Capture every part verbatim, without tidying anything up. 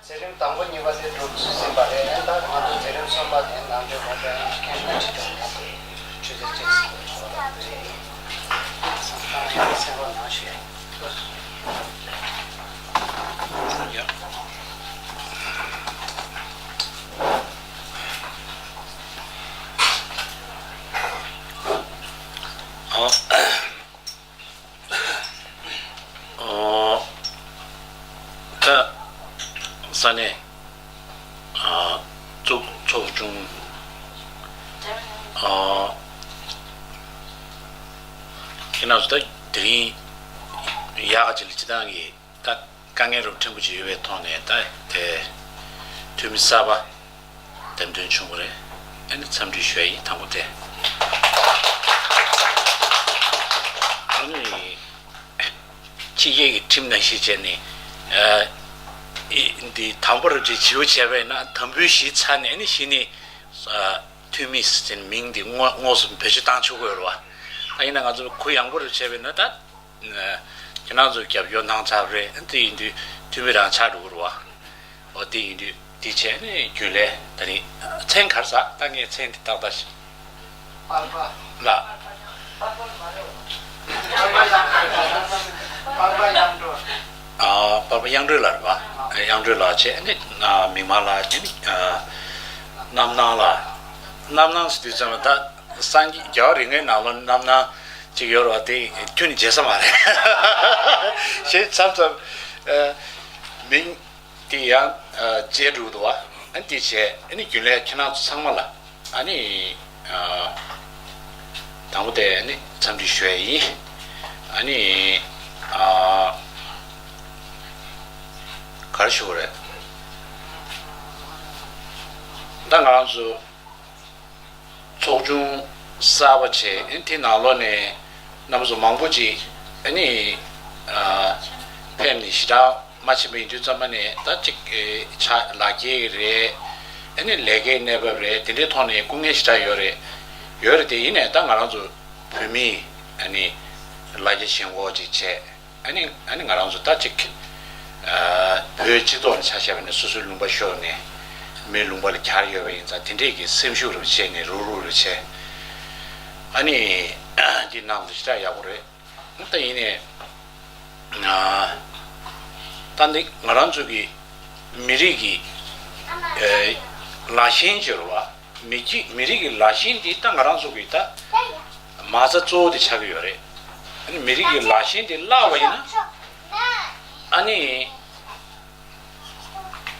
མཛད་རིམ་དང་པོ་གཉིས་པ་དེ་གྲུབ་ཟིན་པ་རེད། ད་ང་ཚོ་མཛད་རིམ་གསུམ་པ་དེ་ནང་ཆོས་དགོངས་པའི་མཁན་སྤྲུལ་ཁྲི་སྟོན་ལ་ཆུ་ཚོད་གཅིག་ཙམ་གོ་ལ་དེ་རེད། བསམ་བློ་གསན་རོགས་གནང་ཞུ་ཡ་ཡིན། ཨོ། ཨོ། ད། ས་གནས། ཨ། ཚོགས་ཚོགས་ཆུང་། ཨ། ཁྱེད་རྣམ་ཚོ་ད་དེ་རིང་ཡག་ག་ཅིག་ལ་སྤྱི་བཏང་གི་ད་དཀའ་ངལ་རུ་ཕྲན་བུ་ཅིག་ཡོད་པའི་ཐོག་ནས་ད་དེ་འཐུས་མི་གསར་པ་འདེམས་ཐོན་བྱུང་བ་རེད། ཨ་ནི་འཚམས་འདྲི་ཞུ་ཡ་ཡིན། དང་པོ་དེ། ཨ་ནི། ཕྱི་རྒྱལ་གྱི་ཁྲིམས་ནང་བཞིན་བྱས་ནས། ཨ། ཨི་འདི་དམ་པོ་རུ་ཅིག་བྱིའུ་བྱས་པས་ན་དམ་པོའི་གཞི་ཚར་ནས་ཨ་ནི་གཞི་ནས། ཨ། འཐུས་མི་ཟེར་མིང་འདི་དངོས་དངོས་སུ་བེད་སྤྱོད་བཏང་ཆོག་གི་ཡོད་རེད་བ། ད་ཡིན་ན་ང་ཚོ་གུ་ཡངས་པོ་རུ་བྱས་པས་ན་ད། ཁྱེད་རང་ཚོ་རྒྱབ་སྐྱོར་གནང་ཚར་བ་རེད། དེ་ཡིན་དུས་འཐུས་མི་རང་ཆགས་འགྲོ་གི་རེད་བ། འོ་དེ་ཡིན་དུས་དེ་བྱས་ནས་རྒྱུན་ལས་ད་རིང་མཚན་ག་རེ་ཟེར། ད་ངས་མཚན་དེ་ཏག་ཏག་ཞིག་པར་པ། ལགས། པར་པ་མ་རེད། པར་པ་དབྱངས་སྒྲོལ། པར་པ་དབྱངས་སྒྲོལ་ལགས་རེད་པ། དབྱངས་སྒྲོལ་ལགས་བྱས་ནས་མིག་དམར་ལགས་བྱས་ནས་རྣམ་སྣང་ལགས། རྣམ་སྣང་ཟེར་དུས་ཙམ་ལ་ད་སངས་རྒྱས་རྒྱལ་བ་རིགས་ལྔའི་ནང་ལ་རྣམ་སྣང་ཅིག་ཡོད་རེད་པ། དེ་ཁྱོན་ནས་བརྗེད་ས་མ་རེད། ཞེས་མཚམས་མཚམས་མིང་། དེ་ཡང་བརྗེད་འགྲོ་འདུག་བ། ཨ་ནི་དེ་བྱས་ཨ་ནི་རྒྱུན་ལས་ཁྱེད་རང་ཚོ་ཚང་མ་ལ་ཨ་ནི་དང་པོ་དེ་ཨ་ནི་འཚམས་འདྲི་ཞུ་ཡ་ཡིན། ཨ་ནི་ག་རེ་ཞུ་དགོས་རེད། ད་ང་རང་ཚོ། ཚོགས་ཆུང་གསར་པ་བྱས། ཨ་ནི་དེ་ནང་ལོགས་ནས་རྣམ་པ་ཚོ་མང་པོ་ཅིག་ཨ་ནི་ཨ་ཕེབས་ནས་ཞེ་དྲག་མ་ཕྱིན་པ་ཡིན་དུས་ཙམ་པ་ནས་ད་ཅིག་ཨེ་ཆ་ལག་འཁྱེར་རེད། ཨ་ནི་ལས་ཀའི་གནས་བབ་རེད། དེ་འདྲའི་ཐོག་ནས་སྐུ་ངལ་ཞེ་དྲག་ཡོད་རེད། ཡོད་རེད་དེ། ཡིན་ནའི་ད་ང་རང་ཚོ་བོད་མིའི་ཨ་ནི་ལ་རྒྱ་ཞེན་ཁོག་ཅིག་བྱས། ཨ་ནི་ཨ་ནི་ང་རང་ཚོ་ད་ཅིག་ཨ་བོད་སྤྱི་ཚོགས་ནས་ཆ་བཞག་པ་ནས་སོ་སོའི་ལུང་པ་ཤོར་ནས་མིའི་ལུང་པ་ལ་གྱར་ཡོད་པ་ཡིན་ཙང་། དེ་འདྲས་ཀྱི་སེམས་ཤུགས་རུ་བྱས་ནས་རུག་རུག་རུ་བྱས། ཨ་ནི་འདི་གནང་དུས་ཞེ་དྲག་ཡག་པོ་རེད། ད་ཡིན་ནའི་ཨ་ད་འདི་ང་རང་ཚོ་གི་མི་རིགས་ཀྱི་ཨ་ལ་ཞེན་བྱེད་རུ་བ། མི་གི་མི་རིགས་ཀྱི་ལ་ཞེན་དེ་ད་ང་རང་ཚོ་གི་ད་མ་རྩ་གཙོ་བོ་དེ་ཆགས་ཀྱི་ཡོད་རེད། ཨ་ནི་མི་རིགས་ཀྱི་ལ་ཞེན་དེ་བརླག་པ་ཡིན་ན། ཨ་ནི་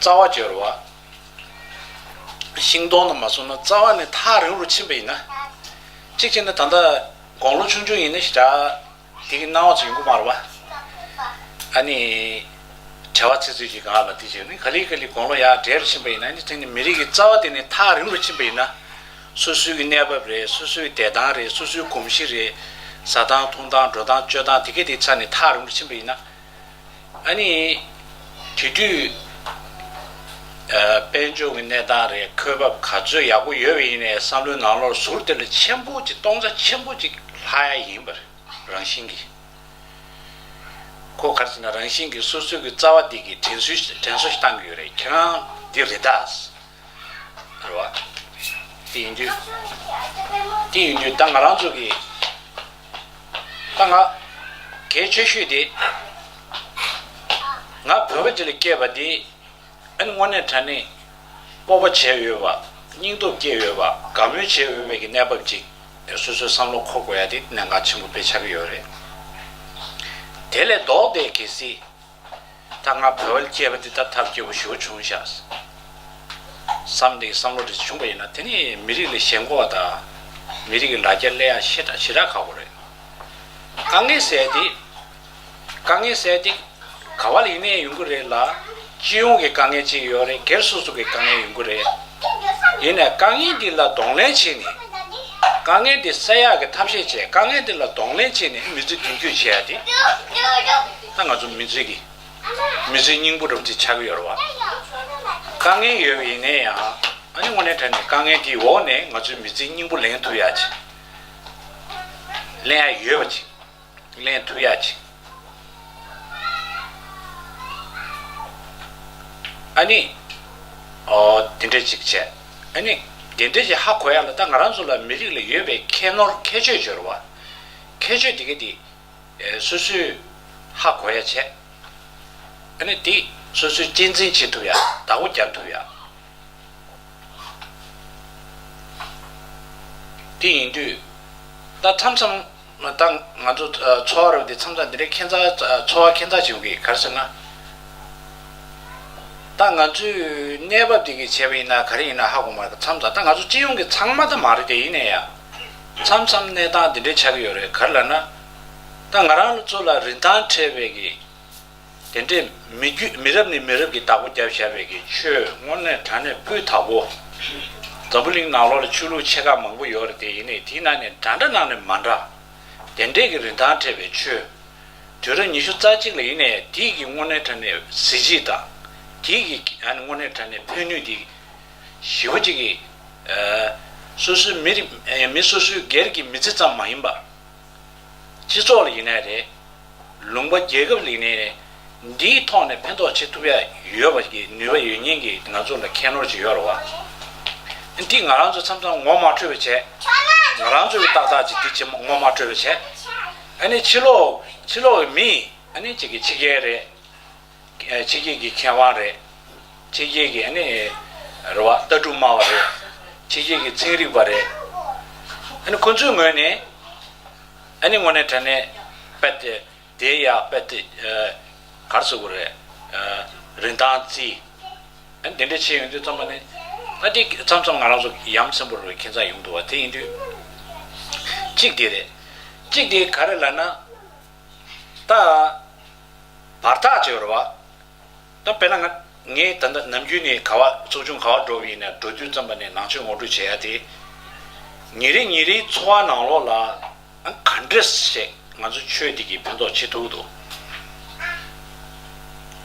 རྩ་བ་བརྗོད་རོགས། ཤིང་སྡོང་དུ་མ་སོང་ན་རྩ་བ་ནས་ཐག་རིང་རུ་ཕྱིན་པ་ཡིན་ན། གཅིག་བྱས་ན་ད་ལྟ་དགུང་ལོ་ཆུང་ཆུང་ཡིན་ན་ཞེ་དྲག་དེ་གི་སྣང་བ་ཅིག་ཡོང་གི་མ་རེད་བ། ཨ་ནི། བྲེལ་བ་ཚིག་ཚིག་ཅིག་སྒང་ལ་དེ་བྱས་ནས་ག་ལེ་ག་ལེ་དགུང་ལོ་ཡར་བགྲེས་རུ་ཕྱིན་པ་ཡིན་ན། ཨ་ནི་དེ་ནི་མི་རིགས་ཀྱི་རྩ་བ་དེ་ནི་ཐག་རིང་རུ་ཕྱིན་པ་ཡིན་ན། སོ་སོའི་གི་གནས་བབ་རེད། སོ་སོའི་བསྡད་སྟངས་རེད། སོ་སོའི་གོམས་གཤིས་རེད། ཟ་སྟངས་འཐུང་སྟངས་འགྲོ་སྟངས་སྤྱོད་སྟངས་དེ་ག་དེ་ཆ་ནས་ཐག་རིང་རུ་ཕྱིན་པ་ཡིན་ན། ཨ་ནི། དེ་དུས། ཨ། དཔལ་འབྱོར་གྱི་གནས་སྟངས་རེད། འཁོས་བབ་ག་ཚོད་ཡག་པོ་ཡོད་པ་ཡིན་ནའི་བསམ་བློའི་ནང་ལོགས་ཟུར་དེ་ལ་ཆེན་པོ་ཅིག་སྟོང་ཆ་ཆེན་པོ་ཅིག་ལྷག་ཡ་ཡིན་པ་རེད། རང་བཞིན་གྱིས། ཁོ་ག་རེ་ཟེར་ན་རང་བཞིན་གྱིས་སོ་སོའི་གི་རྩ་བ་འདི་གི་དྲན་གསོ་དྲན་གསོ་ཞིག་བཏང་གི་ཡོད་རེད། ཁྱེད་རང་འདི་རེད་ད། རེད་བ། དེ་ཡིན་དུས། དེ་ཡིན་དུས་ད་ང་རང་ཚོ་གི། ད་ང་གལ་ཆེ་ཤོས་དེ། ང་བོད་པ་ཅིག་ལ་སྐྱེས་པ་དེ། ཨ་ནི་དངོས་གནས་དྲང་གནས་སྤོབས་པ་བྱས་ཡོད་པ། སྙིང་སྟོབས་སྐྱེས་ཡོད་པ། དགའ་མོས་བྱས་ཡོད་པའི་གི་གནས་བབ་ཅིག་སོ་སོའི་བསམ་བློ་འཁོར་དགོས་ཡ་དེ་གནད་འགག་ཆེན་པོ་དཔེ་ཆགས་ཀྱི་ཡོད་རེད། དེ་ལས་ལྡོག་སྟེ་གལ་སྲིད་ད་ང་བོད་པ་ལ་སྐྱེས་པ་དེ་ད་ཐབས་སྐྱོ་པོ་ཞེ་པོ་བྱུང་ཤག་བསམ་སྟེ་བསམ་བློ་དེ་བྱུང་པ་ཡིན་ན། དེ་ནི་མི་རིགས་ལ་ཞེན་ཁོག་དང་། མི་རིགས་ཀྱི་ལ་རྒྱ་གླེང་ཡ་ཞེ་དྲག་ཞེ་དྲག་ཁག་པོ་རེད། དཀའ་ངལ་ཟེར་དེ། དཀའ་ངལ་ཟེར་དེ། ག་བ་ལ་ཡིན་ནའི་ཡོང་གི་རེད་ལ། སྤྱི་ཡོངས་ཀྱི་དཀའ་ངལ་ཅིག་ཡོད་རེད། སྒེར་སོ་སོ་གི་དཀའ་ངལ་ཡོང་གི་རེད། ཡིན་ནའི་དཀའ་ངལ་འདི་ལ་གདོང་ལེན་བྱས་ནས། དཀའ་ངལ་འདི་སེལ་ཡག་གི་ཐབས་ཤེས་བྱས། དཀའ་ངལ་འདི་ལ་གདོང་ལེན་བྱས་ནས་མི་ཚེ་མདུན་སྐྱོད་བྱེད་ཡ་དེ། ད་ང་ཚོ་མི་ཚེ་གི། མི་ཚེ་སྙིང་པོ་འདྲ་པོ་ཅིག་ཆགས་ཀྱི་ཡོད་རེད་བ། དཀའ་ངལ་ཡོད་པ་ཡིན་ནའི་ཡང་། ཨ་ནི་དངོས་གནས་དྲང་གནས་དཀའ་ངལ་འདིའི་འོག་ནས་ང་ཚོའི་མི་ཚེ་སྙིང་པོ་ལེན་ཐུབ་ཡ་ཅིག་ལེན་ཡ་ཡོད་པ་ཅིག་ལེན་ཐུབ་ཡ་ཅིག་ཨ་ནི། ཨོ་དེ་འདྲ་ཅིག་བྱས། ཨ་ནི། དེ་འདྲ་ཅིག་ཧ་གོ་ཡ་ལ་ད་ང་རང་ཚོ་ལ་མི་རིགས་ལ་ཡོད་པའི་ཁྱད་ནོར་ཁྱད་ཆོས་སྦྱོར་བ། ཁྱད་ཆོས་དེ་ག་དེ། ཨེ་སོ་སོས་ཧ་གོ་ཡ་བྱས། ཨ་ནི་དེ་སོ་སོས་གཅེས་འཛིན་བྱེད་ཐུབ་ཡ། བདག་པོ་རྒྱབ་ཐུབ་ཡ། དེ་ཡིན་དུས། ད་མཚམས་མཚམས་ད་ང་ཚོ་ཨ་འཚོ་བ་རོལ་དེ་མཚམས་མཚམས་འདི་འདྲའི་ཁྱད་མཚར་ཨ་འཚོ་བ་ཁྱད་མཚར་བྱུང་གི་ག་རེ་ཟེར་ན། ད་ང་ཚོའི་གནས་བབ་དེ་གི་བྱས་པ་ཡིན་ན་ག་རེ་ཡིན་ན་ཧ་གོ་མ་རེད། མཚམས་མཚམས་ད་ང་ཚོ་སྤྱི་ཡོངས་ཀྱི་ཚང་མ་ད་མ་རེད་དེ་ཡིན་ན་ཡང་། མཚམས་མཚམས་གནས་སྟངས་འདི་འདྲའི་ཆགས་ཀྱི་ཡོད་རེད། ག་རེ་ལབ་ན། ད་ང་རང་ཚོ་ལ་རིན་ཐང་འཕྲད་པའི་གི། དེ་འདྲའི་མི་རྒྱུད་མི་རབས་ནས་མི་རབས་ཀྱི་བདག་པོ་རྒྱབ་བཞག་པའི་གི་ཆོས་དངོས་གནས་དྲང་གནས་སྤུས་དག་པོ། འཛམ་བུ་གླིང་ནང་ལོགས་ལ་ཆོས་ལུགས་ཆེ་ཁག་མང་པོ་ཡོད་རེད་དེ་ཡིན་ནའི་དེའི་ནང་ནས་འདྲ་འདྲ་ནང་ནས་མ་འདྲ། དེ་འདྲའི་གི་རིན་ཐང་འཕྲད་པའི་ཆོས། དུས་རབས་ཉི་ཤུ་རྩ་གཅིག་ལ་ཡིན་ནའི་དེའི་གི་དངོས་གནས་དྲང་གནས་གཟི་བརྗིད་དང་། དེའི་གི་ཨ་ནི་དངོས་གནས་དྲང་གནས་ཕན་ནུས་དེ། ཞེ་པོ་ཅིག་གི། ཨ། སོ་སོའི་མི་རིགས་ཨ་མི་སོ་སོའི་སྒེར་གྱི་མི་ཚེ་ཙམ་མ་ཡིན་པ། སྤྱི་ཚོགས་ལ་ཡིན་ནའི་རེད། ལུང་པ་རྒྱལ་ཁབ་ལ་ཡིན་ནའི་རེད། འདིའི་ཐོག་ནས་ཕན་ཐོགས་བྱེད་ཐུབ་ཡ་ཡོད་པ་གི་ནུས་པ་ཡོད་མཁན་གྱི་ང་ཚོ་ལ་ཁྱད་ནོར་ཅིག་ཡོད་རེད་བ། འདི་ང་རང་ཚོ་མཚམས་མཚམས་ངོ་མ་འཕྲོད་པ་བྱས། ང་རང་ཚོའི་ཏག་ཏག་ཅིག་འདི་བྱེད་མ་ངོ་མ་འཕྲོད་པ་བྱས། ཨ་ནི་ཕྱི་ལོགས་ཕྱི་ལོགས་ཀྱི་མི་ཨ་ནི་ཅིག་གི་ཕྱི་རྒྱལ་རེད། ཨ་ཕྱི་རྒྱལ་གྱི་མཁས་དབང་རེད། ཕྱི་རྒྱལ་གྱི་ཨ་ནི་རེད་བ་ལྟ་གྲུབ་སྨྲ་བ་རེད། ཕྱི་རྒྱལ་གྱི་ཚན་རིག་པ་རེད། ཨ་ནི་ཁོ་ཚོའི་ངོས་ནས་ཨ་ནི་དངོས་གནས་དྲང་གནས་དཔེ་དེ་དེ་ཡག་དཔེ་དེ་ཨ་ག་རེ་ཟེར་དགོས་རེད། ཨ་རིན་ཐང་བརྩི། ཨ་ནི་དེ་འདྲ་བྱས་ཡོང་དུས་ཙམ་པ་ནི་ད་དེ་མཚམས་མཚམས་ང་རང་ཚོ་ཡ་མཚན་པོ་རེད་ཁྱད་མཚར་ཡོང་འདུག་བ། དེ་ཡིན་དུས་གཅིག་དེ་རེད། གཅིག་དེ་ག་རེ་ལབ་ན། ད་བར་ཐག་ཅིག་ཡོད་རེད་བ། ད་དཔེར་ན་ང་ངས་ད་ལྟ་ནམ་རྒྱུན་ནས་ག་བ་ཚོགས་ཆུང་ག་བ་འགྲོ་བ་ཡིན་ན་འགྲོ་དུས་ཙམ་པ་ནས་ནང་ཆོས་ངོ་སྤྲོད་བྱེད་ཡ་དེ། ཉིན་རེ་ཉིན་རེའི་འཚོ་བ་ནང་ལོགས་ལ་ཨ་ག་འདྲས་ཞིག་ང་ཚོ་ཆོས་འདི་གིས་ཕན་ཐོགས་བྱེད་ཐུབ་ཀྱི་འདུག་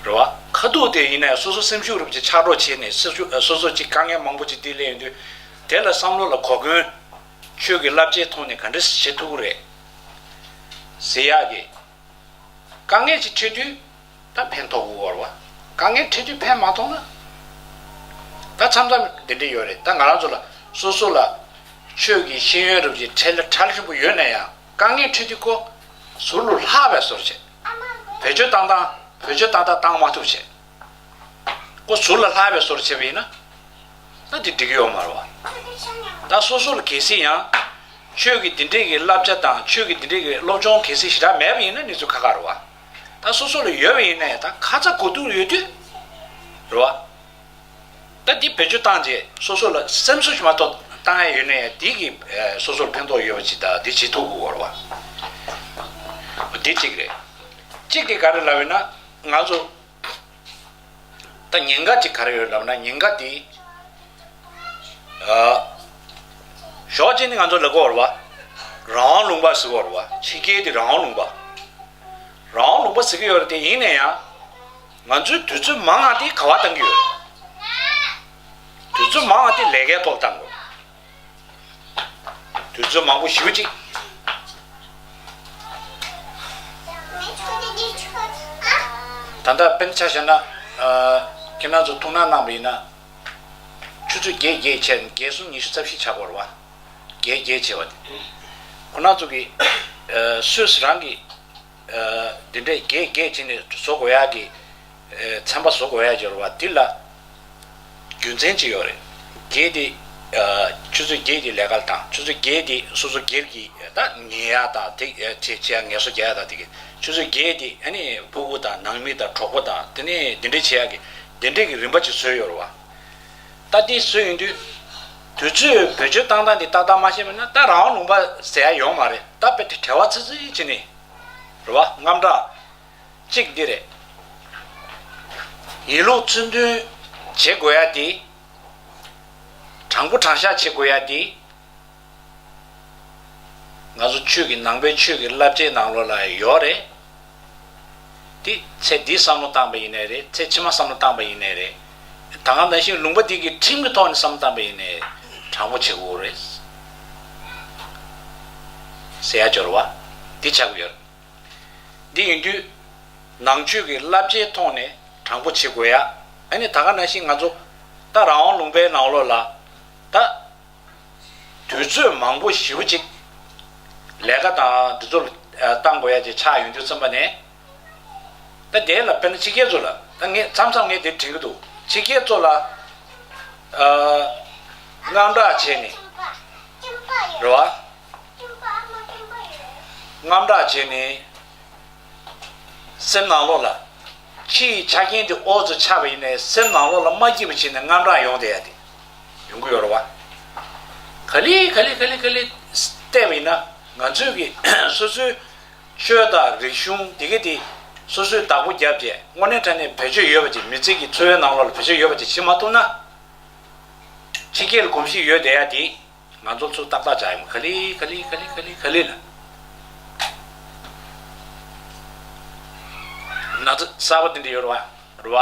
རེད་བ། ཁ་ཐུག་དེ་ཡིན་ན་སོ་སོ་སེམས་ཤུགས་རུབ་ཅིག་ཆག་གྲོགས་བྱས་ནས་སོ་སོ་སོ་སོ་ཅིག་དཀའ་ངལ་མང་པོ་ཅིག་འདི་སླེབས་ཡོང་དུས། དེ་ལ་བསམ་བློ་ལ་གོ་སྐོན། ཆོས་ཀྱི་བསླབ་བྱའི་ཐོག་ནས་ག་འདྲས་བྱེད་ཐུབ་ཀྱི་རེད། ཟེར་ཡག་གི། དཀའ་ངལ་ཅིག་འཕྲད་དུས་ད་ཕན་ཐོགས་དགོས་པ་རེད་བ། དཀའ་ངལ་འཕྲད་དུས་ཕན་མ་ཐོགས་ན། ད་མཚམས་མཚམས་འདི་འདྲ་ཡོད་རེད། ད་ང་རང་ཚོ་ལ་སོ་སོ་ལ་ཆོས་ཀྱི་ཤེས་ཡོན་རུབ་ཀྱི་ཁྲལ་ཁྲལ་ཆེན་པོ་ཡོད་ན་ཡང་དཀའ་ངལ་འཕྲད་དུས་ཁོ་ཟུར་ལ་ལྷག་པའི་བཟོ་འདྲ་བྱེད། བེད་སྤྱོད་བཏང་སྟངས་བེད་སྤྱོད་བཏང་སྟངས་བཏང་མ་ཐུབ་བྱེད། ཁོ་ཟུར་ལ་ལྷག་པའི་བཟོ་འདྲ་བྱེད་པ་ཡིན་ན། ད་དེ་འགྲིག་གི་ཡོད་མ་རེད་བ། ད་སོ་སོ་ལ་གལ་སྲིད་ཡང་། ཆོས་ཀྱི་འདི་འདྲས་ཀྱི་བསླབ་བྱ་དང་ཆོས་ཀྱི་འདི་འདྲས་ཀྱི་སློབ་སྦྱོང་གལ་སྲིད་ཞེ་དྲག་མེད་པ་ཡིན་ན་གནས་ཚུལ་ཁག་ཁག་རེད་བ། ད་སོ་སོ་ལ་ཡོད་པ་ཡིན་ན་ཡང་ད་ཁ་ཚ་དགོས་གཏུགས་ཡོད་དུས། རེད་བ། ད་འདི་བེད་སྤྱོད་བཏང་རྗེས་སོ་སོ་ལ་སེམས་གསོ་ཞིག་མ་གཏོགས་བཏང་ཡ་ཡོད་ན་ཡང་འདི་གིས་ཨེ་སོ་སོར་ཕན་ཐོགས་ཡོད་པ་ཅིག་ད་འདི་བྱེད་ཐུབ་དགོས་པ་རེད་བ། འདི་གཅིག་རེད། གཅིག་དེ་ག་རེ་ལབ་ཡོད་ན་ང་ཚོ། ད་ཉེན་ཁ་ཅིག་ག་རེ་ཡོད་ལབ་ན་ཉེན་ཁ་དེ། ཨ། ཞོགས་ཅིག་ནི་ང་ཚོ་ལབ་ཀྱི་ཡོད་རེད་བ། རང་དབང་ལུང་པ་ཟེར་གྱི་ཡོད་རེད་བ། ཕྱི་རྒྱལ་དེ་རང་དབང་ལུང་པ། རང་དབང་ལུང་པ་ཟེར་གྱི་ཡོད་རེད་དེ་ཡིན་ན་ཡང་། ང་ཚོའི་དུས་ཚོད་མང་ང་དེ་ག་བ་བཏང་གི་ཡོད་རེད། དུས་ཚོད་མང་ང་དེ་ལས་ཀའི་ཐོག་བཏང་དགོས། དུས་ཚོད་མང་པོ་ཞེ་པོ་ཅིག་ད་ལྟ་དཔེར་ཆ་བཞག་ན། ཨ། ཁྱེད་རང་ཚོ་ཐུགས་སྣང་གནང་བ་ཡིན་ན། ཆུ་ཚོད་བརྒྱད་བརྒྱད་བྱས་ནས་བརྒྱད་གསུམ་ཉི་ཤུ་རྩ་བཞི་ཆགས་ཀྱི་ཡོད་རེད་བ། བརྒྱད་བརྒྱད་བྱས་པ་དེ། ཁོ་རང་ཚོ་གི། ཨ། སུད་སི་རང་གི། ཨ། འདི་འདྲའི་རྒྱས་རྒྱས་བྱས་ནས་བཟོ་དགོས་ཡག་གི། ཨ། ཚན་པ་བཟོ་དགོས་ཡག་སྦྱོར་བ་འདི་ལ་རྒྱུ་མཚན་ཅིག་ཡོད་རེད། རྒྱས་དེ། ཨ། ཆུ་ཚོད་བརྒྱད་དེ་ལས་ཀ་ལ་བཏང་། ཆུ་ཚོད་བརྒྱད་དེ་སོ་སོ་སྒེར་གྱི་ད་ཉལ་ཡག་དང་དེ་བྱེད་བྱེད་ཡག་ངལ་གསོ་རྒྱག་ཡག་དང་དེ་གི་ཆུ་ཚོད་བརྒྱད་དེ་ཨ་ནི་ཕྲུ་གུ་དང་ནང་མི་དང་གྲོགས་པོ་དང་དེ་ནས་འདི་འདྲ་བྱེད་ཡག་གི་འདི་འདྲའི་གི་རིམ་པ་ཅིག་བཟོས་ཡོད་རེད་བ། ད་དེ་བཟོས་ཡོང་དུས། དུས་ཚོད་བེད་སྤྱོད་བཏང་སྟངས་དེ་ཏག་ཏག་མ་ཤེས་པ་ན་ད་རང་དབང་ལུང་པ་ཟེར་ཡ་ཡོད་མ་རེད། ད་དཔེ་དེ་བྲེལ་བ་ཚི་ཚི་བྱས་ནས། རེད་བ། དངངས་སྐྲག་གཅིག་འདི་རེད། ཡིན་ལུགས་ཚུལ་མཐུན་བྱེད་དགོས་ཡ་དེ། དྲང་པོ་དྲང་བཞག་བྱེད་དགོས་ཡ་དེ། ང་ཚོ་ཆོས་ཀྱི་ནང་པའི་ཆོས་ཀྱི་བསླབ་བྱའི་ནང་ལོགས་ལ་ཡོད་རེད། དེ་ཚེ་འདིའི་བསམ་བློ་བཏང་པ་ཡིན་ནའི་རེད། ཚེ་ཕྱི་མ་བསམ་བློ་བཏང་པ་ཡིན་ནའི་རེད། ད་ག་ནང་བཞིན་ལུང་པ་འདི་གི་ཁྲིམས་ཀྱི་ཐོག་ནས་བསམ་བློ་བཏང་པ་ཡིན་ནའི་དྲང་པོ་བྱེད་དགོས་རེད། ཟེར་ཡ་སྦྱོར་བ་འདི་ཆགས་ཀྱི་ཡོད་རེད། འདི་ཡིན་དུས། ནང་ཆོས་ཀྱི་བསླབ་བྱའི་ཐོག་ནས་དྲང་པོ་བྱེད་དགོས་ཡ། ཨ་ནི་ད་ག་ནང་བཞིན་ང་ཚོ་ད་རང་དབང་ལུང་པའི་ནང་ལོགས་ལ་ད་དུས་ཚོད་མང་པོ་ཞེ་པོ་ཅིག་ལས་ཀ་དང་འདི་ཚོ་ལ་བཏང་དགོས་ཡ་ཅིག་ཆགས་ཡོང་དུས་ཙམ་པ་ནས། ད་དེ་ལ་དཔེར་ན་ཕྱི་རྒྱལ་ཚོ་ལ་ད་ངས་མཚམས་མཚམས་ངས་དེ་དྲན་གྱི་འདུག་ཕྱི་རྒྱལ་ཚོ་ལ་ཨ་དངངས་སྐྲག་བྱས་ནས། རེད་བ། དངངས་སྐྲག་བྱས་ནས། སེམས་ནང་ལོགས་ལ། ཕྱི་ཡི་ཆ་རྐྱེན་དེ་ཨོ་ཙམ་ཆགས་པ་ཡིན་ནའི་སེམས་ནང་ལོགས་ལ་མ་སྐྱིད་པ་བྱས་ནས་དངངས་སྐྲག་ཡོང་བསྡད་ཡ་དེ་ཡོང་གི་ཡོད་རེད་བ། ག་ལེ་ག་ལེ་ག་ལེ་ག་ལེ་བལྟས་པ་ཡིན་ན་ང་ཚོས་ཀྱི་སོ་སོའི་ཆོས་དང་རིག་གཞུང་དེ་ག་དེ་སོ་སོའི་བདག་པོ་བརྒྱབ་བྱས་དངོས་གནས་དྲང་གནས་བེད་སྤྱོད་ཡོད་པ་ཅིག་མི་ཚེ་གི་འཚོ་བའི་ནང་ལོགས་ལ་བེད་སྤྱོད་ཡོད་པ་ཅིག་བྱེད་མ་ཐུབ་ན། ཕྱི་རྒྱལ་ལ་གོམས་གཤིས་ཡོད་བསྡད་ཡ་དེ། ང་ཚོ་ཚོ་ཏག་ཏག་བྱ་ཡིན་ག་ལེ་ག་ལེ་ག་ལེ་ག་ལེ་ག་ལེ་ལ། ན་ཚ་གསར་པ་དེ་འདྲ་ཡོད་རེད་བ། རེད་བ།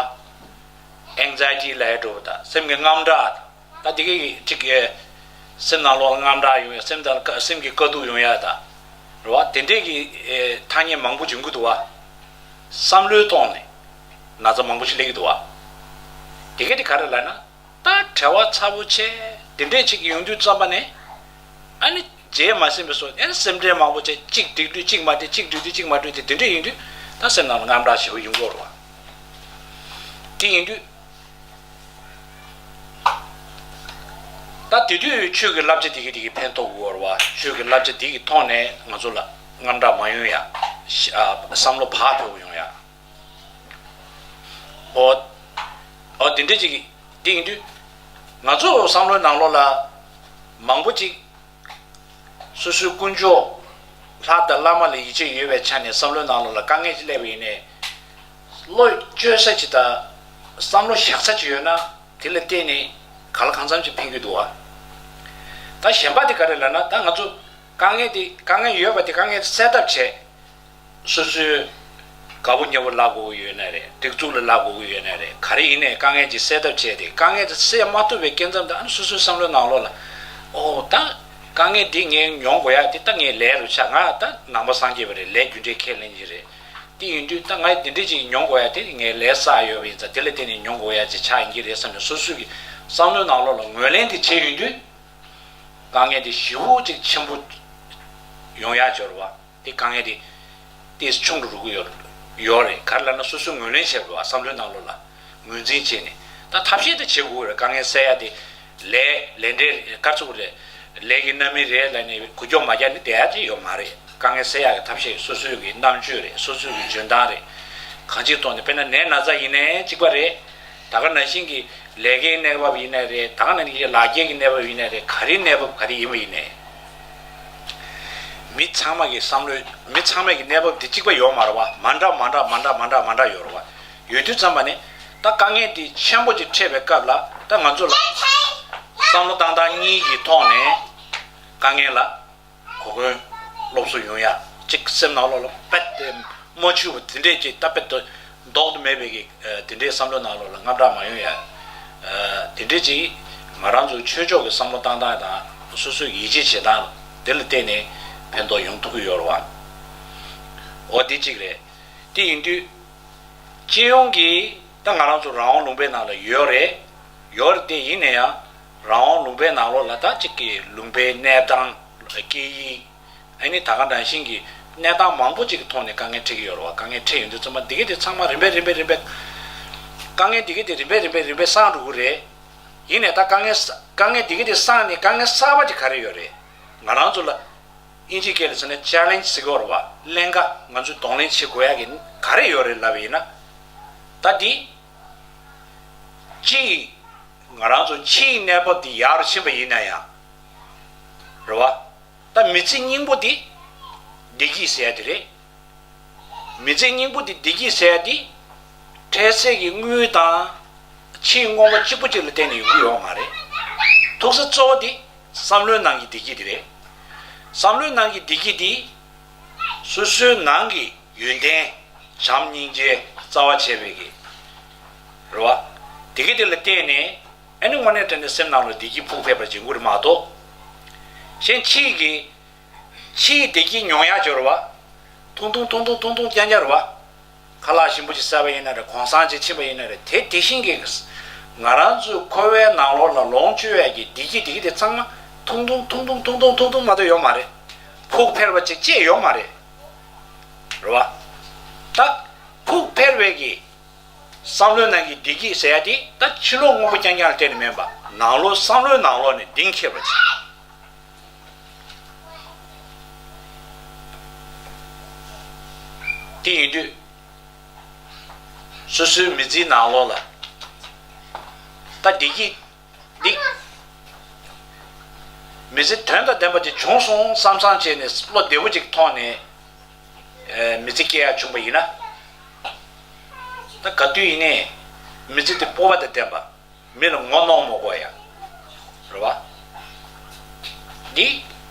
ཨེང་ཛའི་ཊི་ལབ་ཡ་འདྲ་བོ་དང་སེམས་ཀྱི་དངངས་སྐྲག་ད་དེ་གའི་གཅིག་གི་སེམས་ནང་ལོགས་ལ་དངངས་སྐྲག་ཡོང་ཡ་སེམས་དང་སེམས་ཀྱི་དཀའ་སྡུག་ཡོང་ཡ་དང་། རེད་བ། དེ་འདྲས་ཀྱི་ཐ་སྙད་མང་པོ་འབྱུང་གི་འདུག་བ། བསམ་བློའི་ཐོག་ནས་ན་ཚ་མང་པོ་ཞིག་སླེབས་ཀྱི་འདུག་བ། དེ་ག་དེ་ག་རེ་ལབ་ན། ད་བྲེལ་བ་ཚ་པོ་ཆེ། དེ་འདྲས་ཅིག་ཡོང་དུས་ཙམ་པ་ནས། ཨ་ནི་རྗེས་མ་ཟིན་པའི་སོ་ཨ་ནི་སེམས་ཁྲལ་མང་པོ་བྱས་གཅིག་འགྲིག་དུས་གཅིག་མ་འགྲིག་གཅིག་འགྲིག་དུས་གཅིག་མ་འགྲིག་དེ་དེ་འདྲས་ཡིན་དུས་ད་སེམས་ནང་ལ་དངངས་སྐྲག་ཞེ་པོ་ཡོང་གི་ཡོད་རེད་བ། དེ་ཡིན་དུས་ད་དེ་དུས་ཆོས་ཀྱི་བསླབ་བྱ་དེ་གི་དེ་གི་ཕན་ཐོགས་ཡོད་རེད་བ། ཆོས་ཀྱི་བསླབ་བྱ་དེ་གི་ཐོག་ནས་ང་ཚོ་ལ་དངངས་སྐྲག་མ་ཡོང་ཡ། ཨ་བསམ་བློ་བག་ཕེབས་ཡོང་ཡ། འོ། འོ་དེ་འདྲ་ཅིག་དེ་ཡིན་དུས། ང་ཚོ་བསམ་བློའི་ནང་ལོགས་ལ། མང་པོ་ཅིག་སོ་སོའི་དཀོན་མཆོག་ལྷ་དང་བླ་མ་ལ་ཡིད་ཆེས་ཡོད་པའི་ཆ་ནས་བསམ་བློའི་ནང་ལོགས་ལ་དཀའ་ངལ་ཅིག་སླེབས་པ་ཡིན་ནའི། བློ་བཅོལ་ས་ཅིག་དང་། བསམ་བློ་བཞག་ས་ཅིག་ཡོད་ན། དེ་ལ་བརྟེན་ནས་གང་ལ་གང་འཚམ་ཅིག་ཕན་གྱི་འདུག་བ། ད་གཞན་པ་དེ་ག་རེ་ལབ་ན་ད་ང་ཚོ་དཀའ་ངལ་དེ་དཀའ་ངལ་ཡོད་པ་དེ་དཀའ་ངལ་དེ་སེལ་ཐབས་བྱས། སོ་སོའི་དགའ་པོ་ཉེ་པོ་ལབ་དགོས་ཀྱི་ཡོད་ན་རེད། སྒྲིག་འཛུགས་ལ་ལབ་དགོས་ཀྱི་ཡོད་ན་རེད། ག་རེ་ཡིན་ནའི་དཀའ་ངལ་ཅིག་སེལ་ཐབས་བྱས་ཏེ་དཀའ་ངལ་དེ་སེལ་མ་ཐུབ་པའི་སྐབས་མཚམས་དེ་ཨ་ནི་སོ་སོའི་བསམ་བློའི་ནང་ལོགས་ལ། ཨོ་ད་དཀའ་ངལ་འདི་ངས་མྱོང་དགོས་ཡ་དེ་ད་ངའི་ལས་རུ་ཆགས། ང་ད་ནང་པ་སངས་རྒྱས་པ་རེད། ལས་རྒྱུ་འབྲས་ཁས་ལེན་གྱི་རེད། དེ་ཡིན་དུས་ད་ང་འདི་འདྲ་ཅིག་མྱོང་དགོས་ཡ་དེ་ངའི་ལས་བསགས་ཡོད་པ་ཡིན་ཙང་དེ་ལ་བརྟེན་ནས་མྱོང་དགོས་ཡ་ཅིག་ཆགས་ཡིན་གྱི་རེད་བསམ་ནས་སོ་སོའི་གི་བསམ་བློའི་ནང་ལོགས་ལ་ངོས་ལེན་དེ་བྱས་ཡོང་དུས། དཀའ་ངལ་དེ་ཞེ་པོ་ཅིག་ཆེན་པོ་ཡོང་ཡ་འབྱོར་བ། དེ་དཀའ་ངལ་དེ་ཏོག་ཙམ་ཆུང་རུ་འགྲོ་གི་ཡོད་ཡོད་རེད། ག་རེ་ལབ་ན་སོ་སོས་ངོས་ལེན་བྱས་པ་བསམ་བློའི་ནང་ལོགས་ལ་ངོས་འཛིན་བྱས་ནས་ད་ཐབས་ཤེས་དེ་བྱེད་དགོས་རེད། དཀའ་ངལ་སེལ་ཡ་དེ་ལས་ལས་འབྲས་ག་རེ་ཟེར་དགོས་རེད། ལས་ཀྱི་རྣམ་སྨིན་རེད་ལབ་ནས་འགུལ་སྐྱོད་མ་རྒྱག་ནས་བསྡད་ཡ་ཅིག་ཡོད་མ་རེད། དཀའ་ངལ་སེལ་ཡ་གི་ཐབས་ཤེས་སོ་སོའི་གི་རྣམ་དཔྱོད་རེད། སོ་སོའི་གི་འཇོན་ཐང་རེད། གང་ཅིའི་ཐོག་ནས་དཔེར་ན་ནད་ན་ཚ་ཡིན་ནའི་གཅིག་པ་རེད། ད་ག་ནང་བཞིན་གྱི་ལས་ཀའི་གནས་བབ་ཡིན་ནའི་རེད། ད་ག་ནང་བཞིན་གྱི་ལག་འཁྱེར་གྱི་གནས་བབ་ཡིན་ནའི་རེད། ག་རེའི་གནས་བབ་ག་རེ་ཡིན་པ་ཡིན་ནའི། མི་ཚང་མ་གི་བསམ་བློའི་མི་ཚང་མས་ཀྱི་གནས་བབ་འདི་གཅིག་པ་ཡོད་མ་རེད་བ། མ་འདྲ་མ་འདྲ་མ་འདྲ་མ་འདྲ་མ་འདྲ་ཡོད་རེད་བ། ཡོད་དུས་ཙམ་པ་ནས་ད་དཀའ་ངལ་འདི་ཆེན་པོ་ཅིག་འཕྲད་པའི་སྐབས་ལ་ད་ང་ཚོ་ལ་བསམ་བློ་བཏང་སྟངས་གཉིས་ཀྱི་ཐོག་ནས་དཀའ་ངལ་ལ། གོ་སྐོན་སློབ་གསོ་ཡོང་ཡ། གཅིག་སེམས་ནང་ལོགས་ལ་དཔེ་དེ་མ་འཆུས་པ་དེ་འདྲས་ཅིག་ད་དཔེ་དེ་ལྡོག་ཏུ་མེད་པའི་གི་དེ་འདྲས་བསམ་བློ་ནང་ལོགས་ལ་དངངས་སྐྲག་མ་ཡོང་ཡ། དེ་འདྲས་ཅིག་ང་རང་ཚོའི་ཆོས་ཕྱོགས་ཀྱི་བསམ་བློ་བཏང་སྟངས་དང་སོ་སོའི་ཡིད་ཆེས་བྱེད་སྟངས་དེ་ལ་བརྟེན་ནས་ཕན་ཐོགས་ཡོང་ཐུབ་ཀྱི་ཡོད་རེད་བ། འོ་དེ་གཅིག་རེད། དེ་ཡིན་དུས། སྤྱི་ཡོངས་ཀྱི་ད་ང་རང་ཚོ་རང་དབང་ལུང་པའི་ནང་ལ་ཡོད་རེད། ཡོད་རེད་དེ་ཡིན་ན་ཡང་རང་དབང་ལུང་པའི་ནང་ལོགས་ལ་ད་གཅིག་གི་ལུང་པའི་གནས་སྟངས་སྐད་ཡིག་ཨ་ནི་ད་ག་ནང་བཞིན་གྱི་གནས་སྟངས་མང་པོ་ཅིག་གི་ཐོག་ནས་དཀའ་ངལ་འཕྲད་ཀྱི་ཡོད་རེད་བ། དཀའ་ངལ་འཕྲད་ཡོང་དུས་ཚང་མ་འདི་ག་དེ་ཚང་མ་རིམ་པས་རིམ་པས་རིམ་པས་དཀའ་ངལ་འདི་ག་དེ་རིམ་པས་རིམ་པས་རིམ་པས་སངས་འགྲོ་གི་རེད། ཡིན་ནའི་ད་དཀའ་ངལ་དཀའ་ངལ་འདི་ག་དེ་སངས་ནས་དཀའ་ངལ་གསར་པ་ཅིག་ག་རེ་ཡོད་རེད། ང་རང་ཚོ་ལ། དབྱིན་ཇིའི་སྐད་ལ་ཟེར་ན་ཆེ་ལེན་ཇི་ཟེར་གྱི་ཡོད་རེད་བ། ཀླན་ཀ་ང་ཚོས་གདོང་ལེན་བྱེད་དགོས་ཡ་གི་ག་རེ་ཡོད་རེད་ལབ་པ་ཡིན་ན། ད་འདི། སྤྱི་ཡི་ང་རང་ཚོ་ཕྱིའི་གནས་བབ་འདི་ཡག་རུ་ཕྱིན་པ་ཡིན་ན་ཡང་། རེད་བ། ད་མི་ཚེ་སྙིང་པོ་འདི་བདེ་སྐྱིད་ཟེར་ཡ་དེ་རེད། མི་ཚེ་སྙིང་པོ་འདི་བདེ་སྐྱིད་ཟེར་ཡ་འདི། འཕྲལ་སེལ་གྱི་དངུལ་དང་། ཕྱིའི་དངོས་པོ་གཅིག་པུ་གཅིག་ལ་བརྟེན་ནས་ཡོང་གི་ཡོད་མ་རེད། ཐུག་ས་གཙོ་བོ་འདི། བསམ་བློའི་ནང་གི་བདེ་སྐྱིད་དེ་རེད། བསམ་བློའི་ནང་གི་བདེ་སྐྱིད་འདི། སོ་སོའི་ནང་གི་ཡོན་ཏན། བྱམས་སྙིང་རྗེ་རྩ་བ་བྱས་པའི་གི། རེད་བ། བདེ་སྐྱིད་དེ་ལ་བརྟེན་ནས། ཨ་ནི་དངོས་གནས་དྲང་གནས་སེམས་ནང་ལ་བདེ་སྐྱིད་ཕུགས་ཕེབས་པར་བྱེད་དགོས་རེད་མ་གཏོགས། གཞན་ཕྱིའི་གི། ཕྱིའི་བདེ་སྐྱིད་མྱོང་ཡག་ཅིག་རེད་བ། ཐུང་ཐུང་ཐུང་ཐུང་ཐུང་ཐུང་རྐྱང་རྐྱང་རེད་བ། ཁ་ལག་ཞིམ་པོ་ཅིག་ཟ་བ་ཡིན་ན་རེད། གུང་སེང་ཅིག་ཕྱིན་པ་ཡིན་ན་རེད། དེ་དེ་བཞིན་གྱི་ང་རང་ཚོའི་འཁོར་བའི་ནང་ལོགས་ལ་ལོངས་སྤྱོད་ཡས་ཀྱི་བདེ་སྐྱིད་བདེ་སྐྱིད་དེ་ཚང་མ་ཐུང་ཐུང་ཐུང་ཐུང་ཐུང་ཐུང་ཐུང་ཐུང་མ་གཏོགས་ཡོད་མ་རེད། ཕུགས་འཕེར་བ་ཅིག་ཅེས་ཡོད་མ་རེད། རེད་བ། ད་ཕུགས་འཕེར་བའི་གི་བསམ་བློའི་ནང་གི་བདེ་སྐྱིད་ཟེར་ཡ་དེ་ད་ཕྱི་ལོགས་དངོས་པོ་རྐྱང་རྐྱང་ལ་བརྟེན་ནས་མིན་པ། ནང་ལོགས་བསམ་བློའི་ནང་ལོགས་ནས་གདེང་འཁེལ་བ་ཅིག་དེ་ཡིན་དུས། སོ་སོའི་མི་ཚེའི་ནང་ལོགས་ལ་ད་བདེ་སྐྱིད་འདི། མི་ཚེ་དོན་དང་ལྡན་པ་དེ་བྱུང་སོང་བསམ་བསམ་བྱས་ནས་བློ་བདེ་པོ་ཅིག་ཐོག་ནས་ཨེ་མི་ཚེ་སྐྱེལ་ཡ་བྱུང་བ་ཡིན་ན། ད་ག་དུས་ཡིན་ནའི་མི་ཚེ་དེ་སྤོབས་པ་དང་ལྡན་པ། མི་ལ་ངོ་གནོང་མ་དགོས་ཡ། རེད་བ། འདི་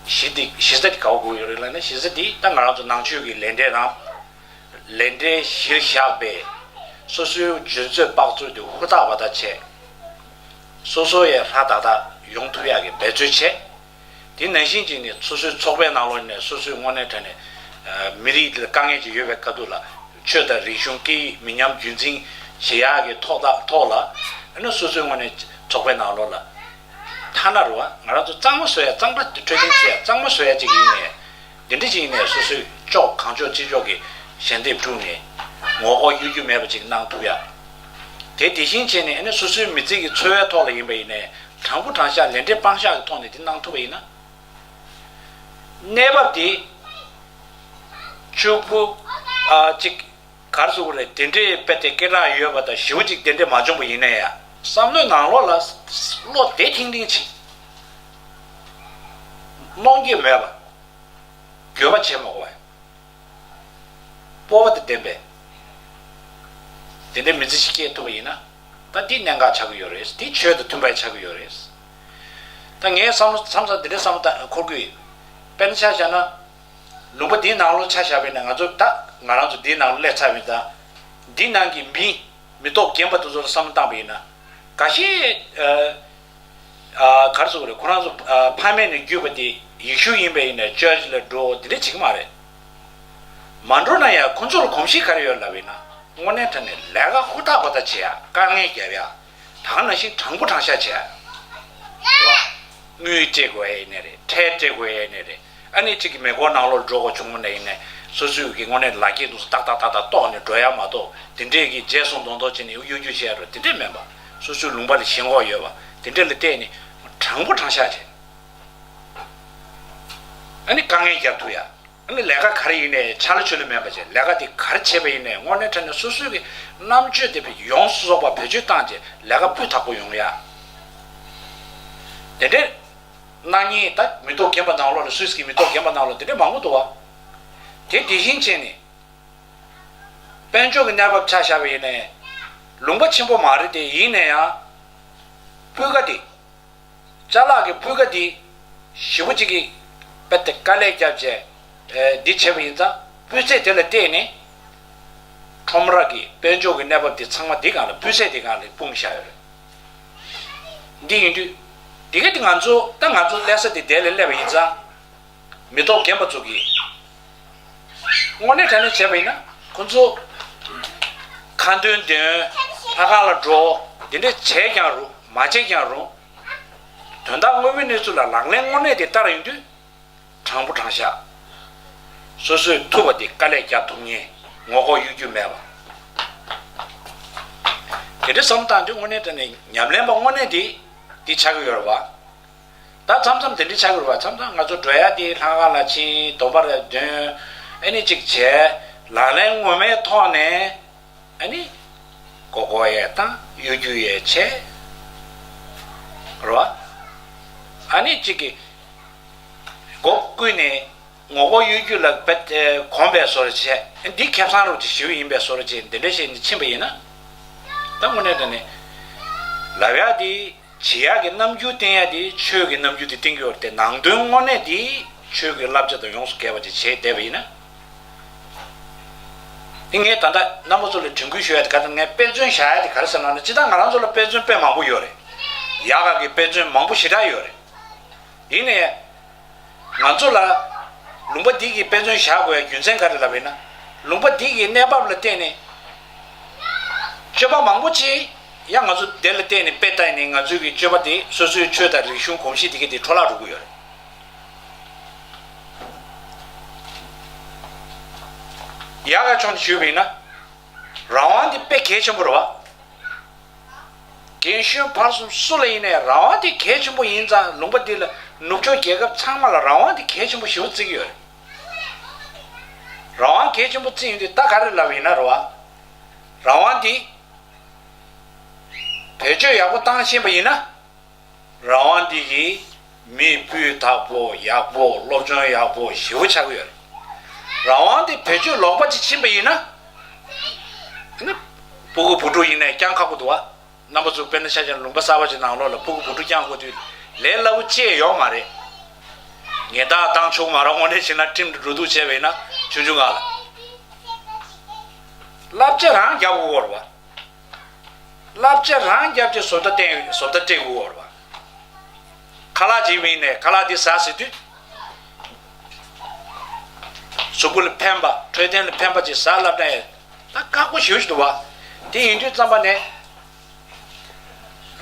གཞི་འདི་གཞི་རྩ་འདི་ག་པར་དགོས་ཡོད་རེད་ལབ་ན། གཞི་རྩ་འདི་ད་ང་རང་ཚོ་ནང་ཆོས་ཀྱི་ལས་འབྲས་རང་། ལས་འབྲས་གཞིར་བཞག་པའི་སོ་སོའི་འཇོན་ཚོད་དཔག་ཚོད་དེ་ཧུར་ཐག་པ་ཐག་བྱས། སོ་སོ་ཡི་ཧྲ་ཏག་ཏག་ཡོང་ཐུབ་ཡག་གི་འབད་རྩོལ་བྱས། དེ་ནང་བཞིན་བྱས་ནས་སོ་སོའི་ཚོགས་པའི་ནང་ལོགས་ནས་སོ་སོའི་དངོས་གནས་དྲང་གནས་མི་རིགས་དེ་ལ་དཀའ་ངལ་ཅིག་ཡོད་པའི་སྐབས་དུས་ལ། ཆོས་དང་རིག་གཞུང་སྐད་ཡིག་མི་ཉམས་རྒྱུན་འཛིན་བྱེད་ཡག་གི་ཐོག་ཐག་ཐོག་ལ། ཨ་ནི་སོ་སོའི་དངོས་གནས་ཚོགས་པའི་ནང་ལོགས་ལ། ཐ་ན་རུ་བ་ང་རང་ཚོ་གཙང་མ་བཟོ་ཡ། གཙང་སྦྲ་འཕྲོད་བསྟེན་བྱེད་ཡ། གཙང་མ་བཟོ་ཡ་ཅིག་ཡིན་ནའི། འདི་འདྲ་ཅིག་ཡིན་ནའི་སོ་སོའི་ཕྱོགས་གང་ཕྱོགས་ཅི་ཕྱོགས་ཀྱི་ཞལ་འདེབས་བསྒྲུབས་ནས་ངོ་ལྐོག་གཡོ་སྒྱུ་མེད་པ་ཅིག་གནང་ཐུབ་ཡ། དེ་དེ་བཞིན་བྱས་ནས་ཨ་ནི་སོ་སོའི་མི་ཚེ་གི་འཚོ་བའི་ཐོག་ལ་ཡིན་པ་ཡིན་ནའི། དྲང་པོ་དྲང་བཞག་ལས་འབྲས་སྤང་བཞག་གི་ཐོག་ནས་དེ་གནང་ཐུབ་པ་ཡིན་ན། གནས་བབ་དེ་ཕྱུག་པོ་ཨ་ཅིག་ག་རེ་ཟེར་དགོས་རེད། དེ་འདྲའི་དཔེ་དེ་སྐད་གྲགས་ཡོད་པ་དང་ཞེ་པོ་ཅིག་དེ་འདྲའི་མ་བྱུང་བ་ཡིན་ན་ཡང་། བསམ་བློའི་ནང་ལོགས་ལ་བློ་བདེ་ཐིང་ཐིང་ཅིག་གནོང་འགྱོད་མེད་པ། འགྱོད་པ་བྱེད་མ་དགོས་པ། སྤོབས་པ་དང་ལྡན་པའི་དེ་འདྲའི་མི་ཚེ་ཞིག་སྐྱེལ་ཐུབ་པ་ཡིན་ན། ད་འདི་གནད་འགག་ཆགས་ཀྱི་ཡོད་རེད། འདི་ཆོས་དང་མཐུན་པ་ཆགས་ཀྱི་ཡོད་རེད། ད་ངས་བསམ་བློ་མཚམས་མཚམས་འདི་འདྲའི་བསམ་བློ་བཏང་འཁོར་གྱི་ཡོད། དཔེར་ན་ཆ་བཞག་ན། ལུང་པ་འདིའི་ནང་ལོགས་ཆ་བཞག་པ་ཡིན་ན། ང་ཚོ་ད་ང་རང་ཚོ་འདིའི་ནང་ལོགས་སླེབས་ཚར་བ་ཡིན་ཙང་། འདི་ནང་གི་མི་མི་ཐོག་རྒན་པ་དེ་ཚོ་ལ་བསམ་བློ་བཏང་པ་ཡིན་ན། འགའ་ཤས་ཨ་ཨ་ག་རེ་ཟེར་དགོས་རེད། ཁོ་རང་ཚོ་ཨ་ཕ་མེས་ནས་བརྒྱུད་པ་དེ་ཡེ་ཤུ་ཡིན་པ་ཡིན་ནའི་ཅར་ཅི་ལ་འགྲོ་དེ་འདྲ་བྱེད་ཀྱི་མ་རེད། མ་འགྲོ་ན་ཡང་ཁོ་ཚོ་ལ་གོམས་གཤིས་ག་རེ་ཡོད་ལབ་ཡིན་ན། དངོས་གནས་དྲང་གནས་ལས་ཀ་ཧུར་ཐག་པ་ཐག་བྱེད་ཡ། དཀའ་ངལ་རྒྱབ་ཡ། ད་ག་ནང་བཞིན་དྲང་པོ་དྲང་བཞག་བྱས། རེད་བ། དངུལ་སྤྲད་དགོས་ཡ་ཡིན་ནའི་རེད། ཁྲལ་སྤྲད་དགོས་ཡ་ཡིན་ནའི་རེད། ཨ་ནི་གཅིག་གི་མེ་འཁོར་ནང་ལོགས་འགྲོ་དགོས་བྱུང་བ་ན་ཡིན་ནའི། སོ་སོའི་གི་དངོས་གནས་ལག་འཁྱེར་དུ་ཏག་ཏག་ཏག་ཏག་གཏོར་ནས་འགྲོ་ཡ་མ་གཏོགས། དེ་འདྲས་ཀྱི་རྗེས་སུ་འདོང་འདོང་བྱས་ནས་གཡོ་སྒྱུ་བྱེད་ཡ་རོ་དེ་འདྲས་མིན་པ། སོ་སོའི་ལུང་པ་ལ་ཞེན་ཁོག་ཡོད་པ་དེ་འདྲས་ལ་བལྟས་ནས་དྲང་པོ་དྲང་བཞག་བྱས། ཨ་ནི་དཀའ་ངལ་རྒྱབ་ཐུབ་ཡ། ཨ་ནི་ལས་ཀ་ག་རེ་ཡིན་ནའི་ཆ་ལ་ཆུ་ལ་མེད་པ་བྱས། ལས་ཀ་དེ་ག་རེ་བྱས་པ་ཡིན་ནའི་དངོས་གནས་དྲང་གནས་སོ་སོའི་གི་རྣམ་དཔྱོད་དེ་ཡོངས་སུ་རྫོགས་པ་བེད་སྤྱོད་བཏང་བྱས་ལས་ཀ་སྤུས་དག་པོ་ཡོང་ཡ། དེ་འདྲའི་གནང་མཁན་ད་མི་ཐོག་རྒན་པ་ནང་ལོགས་ལ། སུད་སི་གི་མི་ཐོག་རྒན་པ་ནང་ལོགས་དེ་འདྲའི་མང་པོ་འདུག་བ། དེ་དེ་བཞིན་བྱས་ནས་དཔལ་འབྱོར་གྱི་གནས་བབ་ཆ་བཞག་པ་ཡིན་ནའི་ལུང་པ་ཆེན་པོ་མ་རེད་དེ། ཡིན་ན་ཡང་སྤུས་ཀ་དེ། ཅ་ལག་གི་སྤུས་ཀ་འདི་ཞེ་པོ་ཅིག་གིས་རྦད་དེ་དཀའ་ལས་བརྒྱབ་བྱས། ཨེ་འདི་བྱས་པ་ཡིན་ཙང་སྤུས་ཚད་དེ་ལ་བལྟས་ནས་ཁྲོམ་ར་གི་དཔལ་འབྱོར་གྱི་གནས་བབ་འདི་ཚང་མ་འདི་སྒང་ལ་སྤུས་ཚད་འདི་སྒང་ལ་སྤུངས་བཞག་ཡོད་རེད། འདི་ཡིན་དུས་འདི་ག་འདི་ང་ཚོ་ད་ང་ཚོ་སླེབས་ས་འདི་དེ་ལ་སླེབས་པ་ཡིན་ཙང་། མི་ཐོག་རྒན་པ་ཚོ་གིས་དངོས་གནས་དྲང་གནས་བྱས་པ་ཡིན་ན་ཁོ་ཚོ་ཁ་འདོན་འདོན། ལྷ་ཁང་ལ་འགྲོ། འདི་འདྲ་བྱས་ཀྱང་རུང་། མ་བྱས་ཀྱང་རུང་། དོན་དག་དངོས་པོའི་གནས་ཚུལ་ལ་ལག་ལེན་དངོས་གནས་དེ་བསྟར་ཡོང་དུས། དྲང་པོ་དྲང་བཞག་སོ་སོས་ཐུབ་པ་དེ་དཀའ་ལས་རྒྱག་ཐུབ་མཁན། ངོ་ལྐོག་གཡོ་སྒྱུ་མེད་པ། དེ་འདྲ་བསམ་བཏང་དུས་དངོས་གནས་དྲང་གནས་ཉམས་ལེན་པ་དངོས་གནས་དེ་དེ་ཆགས་ཀྱི་ཡོད་རེད་བ། ད་མཚམས་མཚམས་དེ་འདྲ་ཆགས་ཀྱི་རེད་བ། མཚམས་མཚམས་ང་ཚོ་འགྲོ་ཡ་དེ་ལྷ་ཁང་ལ་ཕྱིན། སྡོམ་པ་རེ་འདོན། ཨ་ནི་གཅིག་བྱས། ལག་ལེན་ངོ་མའི་ཐོག་ནས། ཨ་ནི་མགོ་སྐོར་ཡས་དང་གཡོ་སྒྱུ་ཡས་བྱས། རེད་བ། ཨ་ནི་གཅིག་གིས་སྒོ་ཀུན་ནས་ངོ་ལྐོག་གཡོ་སྒྱུ་ལ་རྦད་དེ་གོམས་པའི་བཟོ་འདྲ་བྱས། འདི་ཁེ་བཟང་རོགས་ཅིག་ཞུ་ཡིན་པའི་བཟོ་འདྲ་བྱས། འདི་འདྲ་བྱས་ནས་ཕྱིན་པ་ཡིན་ན། ད་དངོས་གནས་དྲང་གནས་ལབ་ཡ་དེ། བྱེད་ཡག་གི་རྣམ་འགྱུར་བསྟན་ཡ་དེ་ཆོས་ཀྱི་རྣམ་འགྱུར་དེ་བསྟན་གྱི་ཡོད་རེད་དེ། ནང་དོན་དངོས་གནས་དེ་ཆོས་ཀྱི་བསླབ་བྱ་དང་ཡོངས་སུ་འགལ་བ་ཅིག་བྱས་བསྡད་པ་ཡིན་ན། དེ་ངས་ད་ལྟ་རྣམ་པ་ཚོ་ལ་དྲན་སྐུལ་ཞུ་ཡ་དེ་ག་ད་ངས་དཔེ་མཚོན་བཞག་ཡ་དེ་ག་རེ་ཟེར་ན་ན། སྤྱིར་བཏང་ང་རང་ཚོ་ལ་དཔེ་མཚོན་དཔེ་མང་པོ་ཡོད་རེད། ཡག་ག་གི་དཔེ་མཚོན་མང་པོ་ཞེ་དྲག་ཡོད་རེད། ཡིན་ནའི། ང་ཚོ་ལ་ལུང་པ་འདི་གི་དཔེ་མཚོན་བཞག་དགོས་ཡ་རྒྱུ་མཚན་ག་རེ་ལབ་པ་ཡིན་ན། ལུང་པ་འདི་གི་གནས་བབ་ལ་བརྟེན་ནས་ སྤྱོད་པ་མང་པོ་ཅིག་ཡང་ང་ཚོ་དེ་ལ་བརྟེན་ནས་དཔེ་ལྟ་ནས་ང་ཚོའི་གི་སྤྱོད་པ་དེ་སོ་སོའི་ཆོས་དང་རིག་གཞུང་གོམས་གཤིས་དེ་ག་དེ་འཕྲོ་བརླག་འགྲོ་གི་ཡོད་རེད། ཡག་ག་ཕྱོགས་ནས་ཞུས་པ་ཡིན་ན། རང་དབང་དེ་དཔེ་གལ་ཆེན་པོ་རེད་བ། རྒན་གཞོན་བར་གསུམ་སུ་ལ་ཡིན་ནའི་རང་དབང་དེ་གལ་ཆེན་པོ་ཡིན་ཙང་། ལུང་པ་འདི་ལ་ནུབ་ཕྱོགས་རྒྱལ་ཁབ་ཚང་མ་ལ་རང་དབང་དེ་གལ་ཆེན་པོ་ཞེ་པོ་བརྩི་གི་ཡོད་རེད། རང་དབང་གལ་ཆེན་པོ་བརྩི་ཡོང་དུས་ད་ག་རེ་ལབ་ཡིན་ན་རེད་བ། རང་དབང་འདི་བེད་སྤྱོད་ཡག་པོ་བཏང་ཤེས་པ་ཡིན་ན། རང་དབང་འདི་གིས་མི་སྤུས་དག་པོ་ཡག་པོ་སློབ་སྦྱོང་ཡག་པོ་ཞེ་པོ་ཆགས་ཀྱི་ཡོད་རེད། རང་དབང་འདི་བེད་སྤྱོད་ལོག་པ་ཅིག་ཕྱིན་པ་ཡིན་ན། ཨ་ནི་སྤུ་གུ་བུ་ཕྲུག་ཡིན་ནའི་རྐྱང་ཁག་པོ་འདུག་བ། རྣམ་པ་ཚོ་དཔེར་ན་ཆ་བཞག་ན་ལུང་པ་གསར་པ་ཅིག་ནང་ལོགས་ལ་སྤུ་གུ་བུ་ཕྲུག་བསྐྱངས་དགོས་དུས་ལས་སླ་པོ་ཅི་ཡང་ཡོད་མ་རེད། ཉེན་བརྡ་བཏང་ཆོག་མ་རེད། དངོས་གནས་བྱས་ན་ཁྲིམས་འགྲོ་འདུག་བྱས་པ་ཡིན་ན་ཆུང་ཆུང་སྒང་ལ། བསླབ་བྱ་རང་རྒྱག་དགོས་ཀྱི་ཡོད་རེད་བ། བསླབ་བྱ་རང་རྒྱབ་ཀྱི་བཟོ་ལྟ་བསྟན། བཟོ་ལྟ་སྤྲད་དགོས་ཀྱི་ཡོད་རེད་བ། ཁ་ལག་ཅིག་བྱིན་ནས་ཁ་ལག་འདི་ཟ་ཟེར་དུས། གཟུགས་པོ་ལ་ཕན་པ་འཕྲོད་བསྟེན་ལ་ཕན་པ་ཅིག་ཟ་ལབ་ན་ཡང་ད་ཁག་པོ་ཞེ་པོ་ཞིག་འདུག་བ། དེ་ཡིན་དུས་ཙམ་པ་ནས་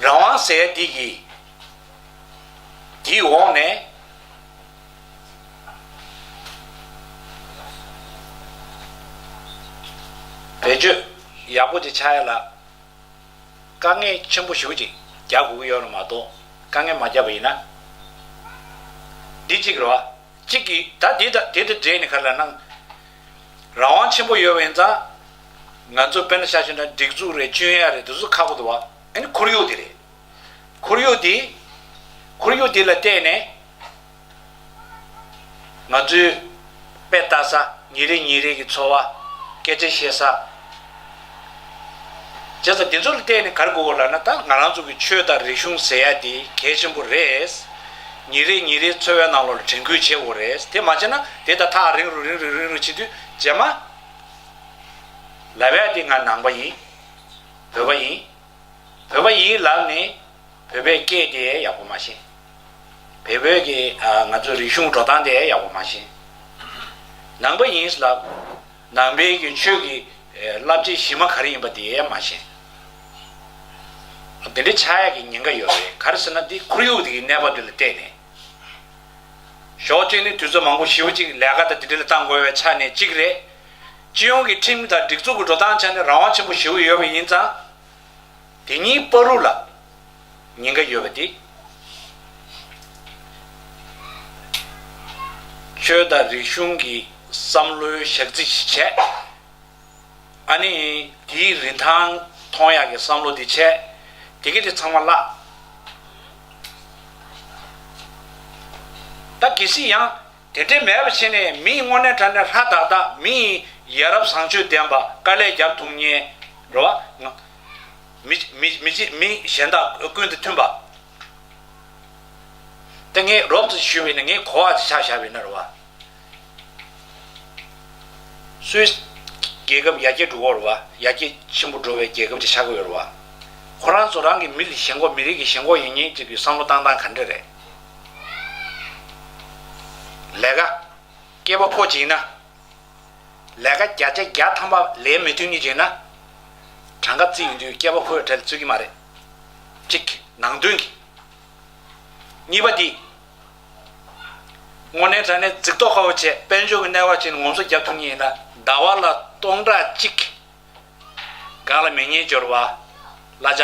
རང་དབང་ཟེར་ཡ་འདི་གི་དེའི་འོག་ནས་བེད་སྤྱོད་ཡག་པོ་ཅིག་ཆགས་ཡ་ལ། དཀའ་ངལ་ཆེན་པོ་ཞེ་པོ་ཅིག་རྒྱག་དགོས་ཀྱི་ཡོད་རེད་མ་གཏོགས། དཀའ་ངལ་མ་བརྒྱབ་པ་ཡིན་ན། འདི་གཅིག་རེད་བ། གཅིག་གིས་ད་དེ་དང་དེ་དང་འབྲེལ་ནས་ག་རེ་ལབ་ན། རང་དབང་ཆེན་པོ་ཡོད་པ་ཡིན་ཙང་། ང་ཚོ་དཔེར་ན་ཆ་བཞག་ན་སྒྲིག་འཛུགས་རེད། སྤྱོད་ཡ་རེད། དེ་ཚོ་ཁག་པོ་འདུག་བ། ཨ་ནི་ཁོར་ཡུག་དེ་རེད། ཁོར་ཡུག་དེ། ཁོར་ཡུག་དེ་ལ་བལྟས་ནས། ང་ཚོའི་དཔེ་ལྟ་ས། ཉིན་རེ་ཉིན་རེ་གི་འཚོ་བ། སྐད་ཆ་བཤད་ས། བྱས་ཙང་དེ་ཚོ་ལ་བལྟས་ནས་ག་རེ་དགོས་ལབ་ན། ད་ང་རང་ཚོ་གི་ཆོས་དང་རིག་གཞུང་ཟེར་ཡ་དེ་གལ་ཆེན་པོ་རེད། ཉིན་རེ་ཉིན་རེའི་འཚོ་བའི་ནང་ལོགས་ལ་དྲན་སྐུལ་བྱེད་དགོས་རེད། དེ་མ་བྱས་ན་དེ་ད་ཐག་རིང་རུ་རིང་རུ་རིང་རུ་བྱེད་དུས་རྗེས་མ་ལབ་ཡ་དེ་ང་ནང་པ་ཡིན། བོད་པ་ཡིན། བོད་པ་ཡིན་ལབ་ནས་བོད་པའི་སྐད་དེ་ཡག་པོ་མ་ཤེས། བོད་པའི་གི་ཨ་ང་ཚོའི་རིག་གཞུང་འགྲོ་སྟངས་དེ་ཡག་པོ་མ་ཤེས། ནང་པ་ཡིན་ལབ། ནང་པའི་གི་ཆོས་ཀྱི་ཨེ་བསླབ་བྱའི་གཞི་མ་ག་རེ་ཡིན་པ་དེ་མ་ཤེས། དེ་འདྲ་ཆགས་ཡག་གི་ཉེན་ཁ་ཡོད་རེད། ག་རེ་ཟེར་ན་འདི་ཁོར་ཡུག་དེ་གི་གནས་བབ་དེ་ལ་བལྟས་ནས། ཕྱོགས་གཅིག་ནས་དུས་ཚོད་མང་པོ་ཞེ་པོ་ཅིག་ལས་ཀ་དང་དེ་འདྲ་ལ་བཏང་དགོས་པའི་ཆ་ནས་གཅིག་རེད། སྤྱི་ཡོངས་ཀྱི་ཁྲིམས་དང་སྒྲིག་འཛུགས་ཀྱི་འགྲོ་སྟངས་ཆ་ནས་རང་དབང་ཆེན་པོ་ཞེ་པོ་ཡོད་པ་ཡིན་ཙང་། དེ་གཉིས་བར་དུ་ལ་ཉེན་ཁ་ཡོད་པ་དེ། ཆོས་དང་རིག་གཞུང་གི་བསམ་བློའི་ཞག་རྩི་ཞིག་བྱས། ཨ་ནི་དེའི་རིན་ཐང་མཐོང་ཡག་གི་བསམ་བློ་དེ་བྱས། དེ་གི་དེ་ཚང་མ་བརླག་ད་གལ་སྲིད་ཡང་དེ་འདྲའི་མེད་པ་བྱས་ནས། མི་དངོས་གནས་དྲང་གནས་ལྷ་དག་དག་མི་ཡ་རབས་བཟང་སྤྱོད་ལྡན་པ། དཀའ་ལས་རྒྱབ་ཐུབ་མཁན་རེད་བ། མི་མི་མི་གཅིག་མི་གཞན་དང་ཀུན་ཏུ་མཐུན་པ། ད་ངས་རོབ་ཙམ་ཞུས་པ་ཡིན་ན། ངས་གོ་བ་ཅིག་ཆ་བཞག་པ་ཡིན་ན་རེད་བ། སུད་སི་རྒྱལ་ཁབ་ཡར་རྒྱས་འགྲོ་གི་ཡོད་རེད་བ། ཡར་རྒྱས་ཆེན་པོ་འགྲོ་བའི་རྒྱལ་ཁབ་ཅིག་ཆགས་ཀྱི་ཡོད་རེད་བ། ཁོ་རང་ཚོ་རང་གི་མི་ལ་ཞེན་ཁོག་མི་རིགས་ཀྱི་ཞེན་ཁོག་ཡོད་མཁན་ཅིག་གི་བསམ་བློ་བཏང་སྟངས་ག་འདྲ་རེད། ལས་ཀ་སྐྱེས་པ་ཕོ་གཅིག་ཡིན་ན། ལས་ཀ་བརྒྱ་ཆ་བརྒྱ་ཐམ་པ་ལས་མི་ཐུབ་མཁན་ཅིག་ཡིན་ན། གྲངས་ཀ་བརྩིས་ཡོང་དུས་སྐྱེས་པ་ཕོ་ཡི་གྲལ་ཚུད་ཀྱི་མ་རེད། གཅིག་ནང་དོན་གྱི། གཉིས་པ་དེ། དངོས་གནས་དྲང་གནས་རྫིག་མདོག་ཁ་པོ་བྱས། དཔལ་འབྱོར་གྱི་གནས་བབ་ཅིག་ནས་ངོམ་སོ་རྒྱབ་ཐུབ་མཁན་ཡིན་ན། ཟླ་བ་ལ་སྟོང་ཕྲག་གཅིག་སྒང་ལ་མེད་མཁན་ཅིག་ཡོད་རེད་བ། གླ་ཆ་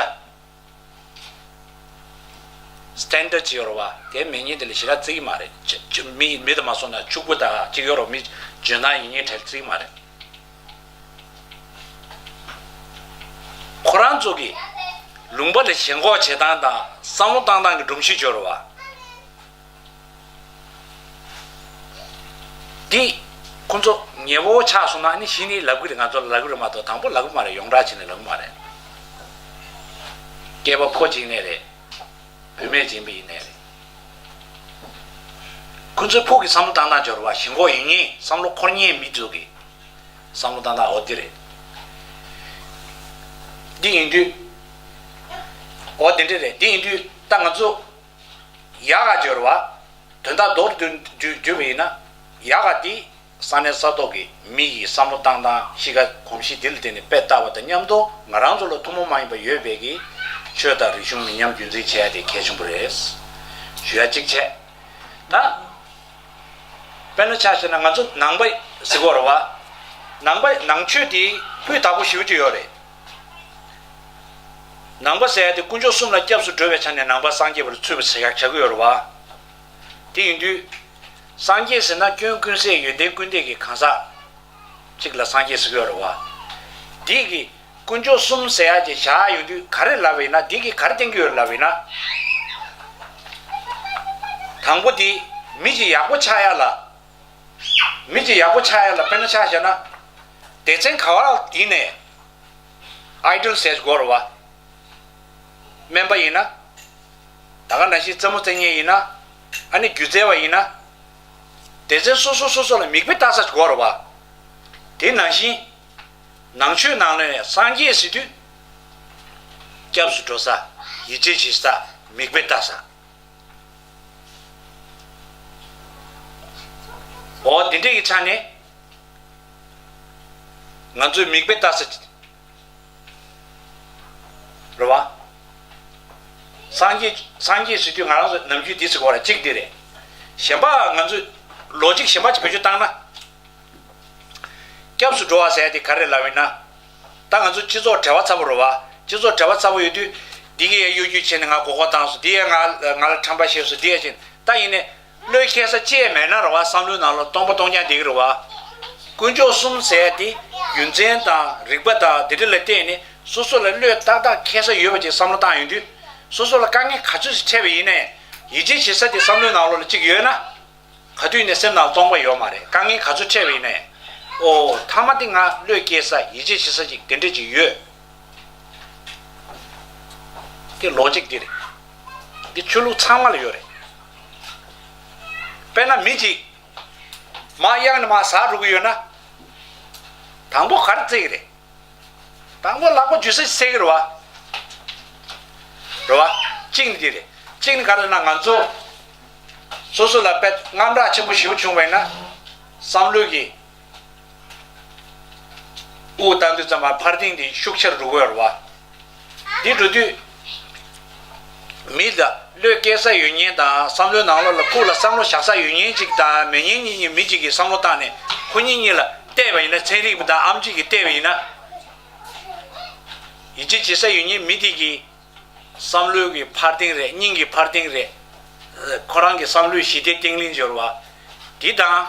སི་ཊན་ཌར་ཌི་ཅིག་ཡོད་རེད་བ། དེ་མེད་མཁན་དེ་ལ་ཞེ་དྲག་བརྩི་གི་མ་རེད། ཅི་ཅི་མི་མི་དང་མ་སོང་ན་ཕྱུག་པོ་དང་ཅིག་ཡོད་རེད་བ། མི་འཇོན་ཐང་ཡིན་མཁན་གྲས་བརྩི་གི་མ་རེད། ཁོ་རང་ཚོ་གི་ལུང་པ་ལ་ཞེན་ཁོག་བྱེད་སྟངས་དང་བསམ་བློ་བཏང་སྟངས་ཀྱི་སྒྲོམ་གཞི་ཅིག་ཡོད་རེད་བ། འདི་ཁོ་ཚོ་ཉེ་པོ་ཆགས་སོང་ན། ཨ་ནི་གཞི་ནས་ལབ་གི་རེད། ང་ཚོ་ལ་ལབ་གི་རེད་མ་གཏོགས། དང་པོ་ལབ་གི་མ་རེད། ཡོངས་གྲགས་བྱས་ནས་ལབ་གི་མ་རེད། སྐྱེས་པ་ཕོ་གཅིག་ནས་རེད། བུད་མེད་ཅིག་ཡིན་པ་ཡིན་ནའི་རེད། ཁོ་ཚོའི་ཕུགས་ཀྱི་བསམ་བློ་བཏང་སྟངས་ཅིག་ཡོད་རེད་བ། ཞེན་ཁོག་ཡོད་མཁན། བསམ་བློ་འཁོར་མཁན་མི་ཚོ་གི་བསམ་བློ་བཏང་སྟངས་འོ་དེ་རེད། འདི་ཡིན་དུས། འོ་དེ་འདྲ་རེད། འདི་ཡིན་དུས་ད་ང་ཚོ་ཡག་ག་སྦྱོར་བ། དོན་དག་མདོར་བསྡུས་བསྡུས་བསྡུས་པ་ཡིན་ན། ཡག་ག་འདི་ ས་གནས་ས་ཐོག་གི་མི་ཡི་བསམ་བློ་བཏང་སྟངས་གཤིས་ཀ་གོམས་གཤིས་འདི་ལ་བརྟེན་ནས་དཔེ་ལྟ་བ་དང་མཉམ་དུ་ང་རང་ཚོ་ལ་ཐུན་མོང་མ་ཡིན་པ་ཡོད་པའི་གི་ཆོས་དང་རིག་གཞུང་མི་ཉམས་རྒྱུན་འཛིན་བྱེད་ཡ་དེ་གལ་ཆེན་པོ་རེད། ཞུ་ཡ་གཅིག་བྱས། ད། དཔེར་ན་ཆ་བཞག་ན་ང་ཚོ་ནང་པ་ཟེར་གོ་རེད་བ། ནང་པ་ནང་ཆོས་དེ་སྤུས་དག་པོ་ཞེ་པོ་ཅིག་ཡོད་རེད། ནང་པ་ཟེར་ཡ་དེ་དཀོན་མཆོག་གསུམ་ལ་སྐྱབས་སུ་འགྲོ་བའི་ཆ་ནས་ནང་པ་སངས་རྒྱས་པར་ཚུད་པ་ཟེར་ཡག་བྱ་གི་ཡོད་རེད་བ། དེ་ཡིན་དུས། སངས་རྒྱས་ཟེར་ན་སྐྱོན་ཀུན་ཟད་ཡོན་ཏན་ཀུན་འདུས་ཀྱི་གང་ཟག་ཅིག་ལ་སངས་རྒྱས་ཟེར་གི་ཡོད་རེད་བ། འདི་གི་དཀོན་མཆོག་གསུམ་ཟེར་ཡ་ཅིག་བཞག་ཡོང་དུས་ག་རེ་ལབ་པ་ཡིན་ན། འདི་གིས་ག་རེ་བསྟན་གི་ཡོད་ལབ་པ་ཡིན་ན། དང་པོ་འདི་མི་ཅིག་ཡག་པོ་ཆགས་ཡ་ལ། མི་ཅིག་ཡག་པོ་ཆགས་ཡ་ལ་དཔེར་ན་ཆ་བཞག་ན། སྡེ་ཚན་ག་བ་ཡིན་ནའི། ཨའི་ཌལ་ཟེར་དགོས་རེད་བ། སྨན་པ་ཡིན་ན། ད་ག་ནང་བཞིན་རྩེད་མོ་རྩེ་མཁན་ཡིན་ན། ཨ་ནི་སྒྱུ་རྩལ་བ་ཡིན་ན། སྡེ་ཚན་སོ་སོ་སོ་སོ་ལ་མིག་དཔེ་ལྟ་ས་དགོས་རེད་བ། དེ་ནང་བཞིན། ནང་ཆོས་ནང་ལ་ནས་སངས་རྒྱས་ཟེར་དུས། སྐྱབས་སུ་འགྲོ་ས། ཡིད་ཆེས་བྱེད་ས། མིག་དཔེ་ལྟ་ས། འོ་དེ་འདྲས་ཀྱི་ཆ་ནས། ང་ཚོའི་མིག་དཔེ་ལྟ་ས། རེད་བ། སངས་རྒྱས་སངས་རྒྱས་ཟེར་དུས་ང་རང་ཚོ་ནམ་རྒྱུན་འདི་ཟེར་གོ་ར་གཅིག་འདི་རེད། གཞན་པ་ང་ཚོས་ལོ་ཇིག་གཞན་པ་ཅིག་བེད་སྤྱོད་བཏང་ན། སྐྱབས་སུ་འགྲོ་བ་ཟེར་ཡ་དེ་ག་རེ་ལབ་ཡིན་ན། ད་ང་ཚོ་སྤྱི་ཚོགས་བྲེལ་བ་ཚ་པོ་རེད་བ། སྤྱི་ཚོགས་བྲེལ་བ་ཚ་པོ་ཡོད་དུས། འདི་གས་གཡོ་སྒྱུ་བྱས་ནས་ང་མགོ་སྐོར་བཏང་སོང་། འདི་གས་ང་ང་ལ་ཁྲམ་པ་བྱས་སོང་། འདི་གས་བྱས་ད་ཡིན་ནས། བློས་འཁེལ་ས་ཅི་ཡང་མེད་ན་རེད་བ། བསམ་བློའི་ནང་ལ་སྟོང་པ་སྟོང་རྐྱང་བསྡད་ཀྱི་རེད་བ། དཀོན་མཆོག་གསུམ་ཟེར་ཡ་དེ་རྒྱུ་མཚན་དང་རིགས་པ་དང་དེ་འདྲ་ལ་བརྟེན་ནས་སོ་སོ་ལ་བློས་ཏག་ཏག་འཁེལ་ས་ཡོད་པ་ཅིག་བསམ་བློ་བཏང་ཡོང་དུས། སོ་སོ་ལ་དཀའ་ངལ་ག་ཚོད་ཅིག་འཕྲད་པ་ཡིན་ནའི་ཡིད་ཆེས་བྱེད་ས་དེ་བསམ་བློའི་ནང་ལོགས་ལ་གཅིག་ཡོད་ན། ག་དུས་ནས་སེམས་ནང་སྟོང་པ་ཡོད་མ་རེད། དཀའ་ངལ་ག་ཚོད་འཕྲད་པ་ཡིན་ནའི། ཨོ་མཐའ་མ་དེ་ང་བློས་སྐྱེལ་ས་ཡིད་ཆེས་བྱེད་ས་ཅིག་དེ་འདྲ་ཅིག་ཡོད། དེ་ལོ་ཇིག་འདི་རེད། འདི་ཆོས་ལུགས་ཚང་མ་ལ་ཡོད་རེད། དཔེར་ན་མི་གཅིག་མར་གཡང་ནས་མར་ཟག་འགྲོ་གི་ཡོད་ན། དང་པོ་ག་རེ་བརྩི་གི་རེད། དང་པོ་ལག་པ་འཇུ་ས་ཅིག་འཚོལ་གི་རེད་བ། རེད་བ། གཅིག་ནི་འདི་རེད། གཅིག་ནི་ག་རེ་ན་ང་ཚོ་སོ་སོ་ལ་དཔེ་དངངས་སྐྲག་ཆེན་པོ་ཞེ་པོ་བྱུང་བ་ཡིན་ན། བསམ་བློའི་གི་དབུགས་བཏང་དུས་ཙམ་པ་འཕར་ལྡིང་དེ་ཤུགས་ཆེར་འགྲོ་གི་ཡོད་རེད་བ། འདི་འགྲོ་དུས། མི་ལ་བློས་སྐྱེལ་ས་ཡོད་མཁན་དང་བསམ་བློའི་ནང་ལོགས་ལ་ཁོག་ལ་བསམ་བློ་བཞག་ས་ཡོད་མཁན་ཅིག་དང་མེད་མཁན་གཉིས་གཉིས་མི་གཅིག་གིས་བསམ་བློ་བཏང་ནས་ཁོ་གཉིས་གཉིས་ལ་བལྟས་པ་ཡིན་ན། ཚན་རིག་པ་དང་ཨེམ་ཆི་གིས་བལྟས་པ་ཡིན་ན། ཡིད་ཆེས་བྱེད་ས་ཡོད་མཁན་མི་དེ་གི་བསམ་བློའི་གི་འཕར་ལྡིང་རེད། སྙིང་གི་འཕར་ལྡིང་རེད། ཁོ་རང་གི་བསམ་བློའི་ཞི་བདེ་བརྟན་ལྷིང་འབྱོར་བ། དེ་དང་།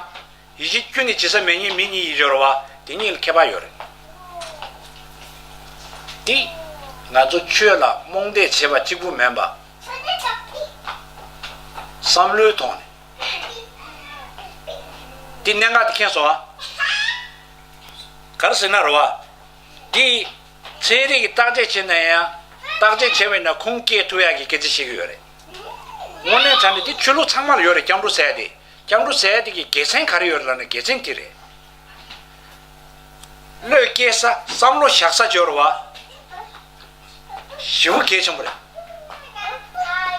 ཡིད་ཆེས་ཁྱོན་ནས་བྱེད་ས་མེད་མཁན་མི་གཉིས་ཡིད་འབྱོར་བ་དེ་གཉིས་ལ་ཁྱད་པར་ཡོད་རེད། དེ་ང་ཚོ་ཆོས་ལ་རྨོངས་དད་བྱེད་པ་གཅིག་པུ་མིན་པ། བསམ་བློའི་ཐོག་ནས་དེ་གནད་འགག་དེ་མཁྱེན་སོང་ཨ། ག་རེ་ཟེར་ན་རེད་བ། དེ་ཚན་རིག་གིས་བརྟག་དཔྱད་བྱས་ན་ཡང་བརྟག་དཔྱད་བྱས་པ་ཡིན་ན་ཁུངས་སྐྱེལ་ཐུབ་ཡག་གི་སྐད་ཆ་བཤད་ཀྱི་ཡོད་རེད། དངོས་གནས་དྲང་གནས་དེ་ཆོས་ལུགས་ཚང་མ་ལ་ཡོད་རེད། སྐྱབས་འགྲོ་ཟེར་ཡ་དེ། སྐྱབས་འགྲོ་ཟེར་ཡ་དེ་གི་དགེ་མཚན་ག་རེ་ཡོད་ལབ་ན་དགེ་མཚན་དེ་རེད། བློས་སྐྱེལ་ས་བསམ་བློ་བཞག་ས་འབྱོར་བ། ཞེ་པོ་གལ་ཆེན་པོ་རེད།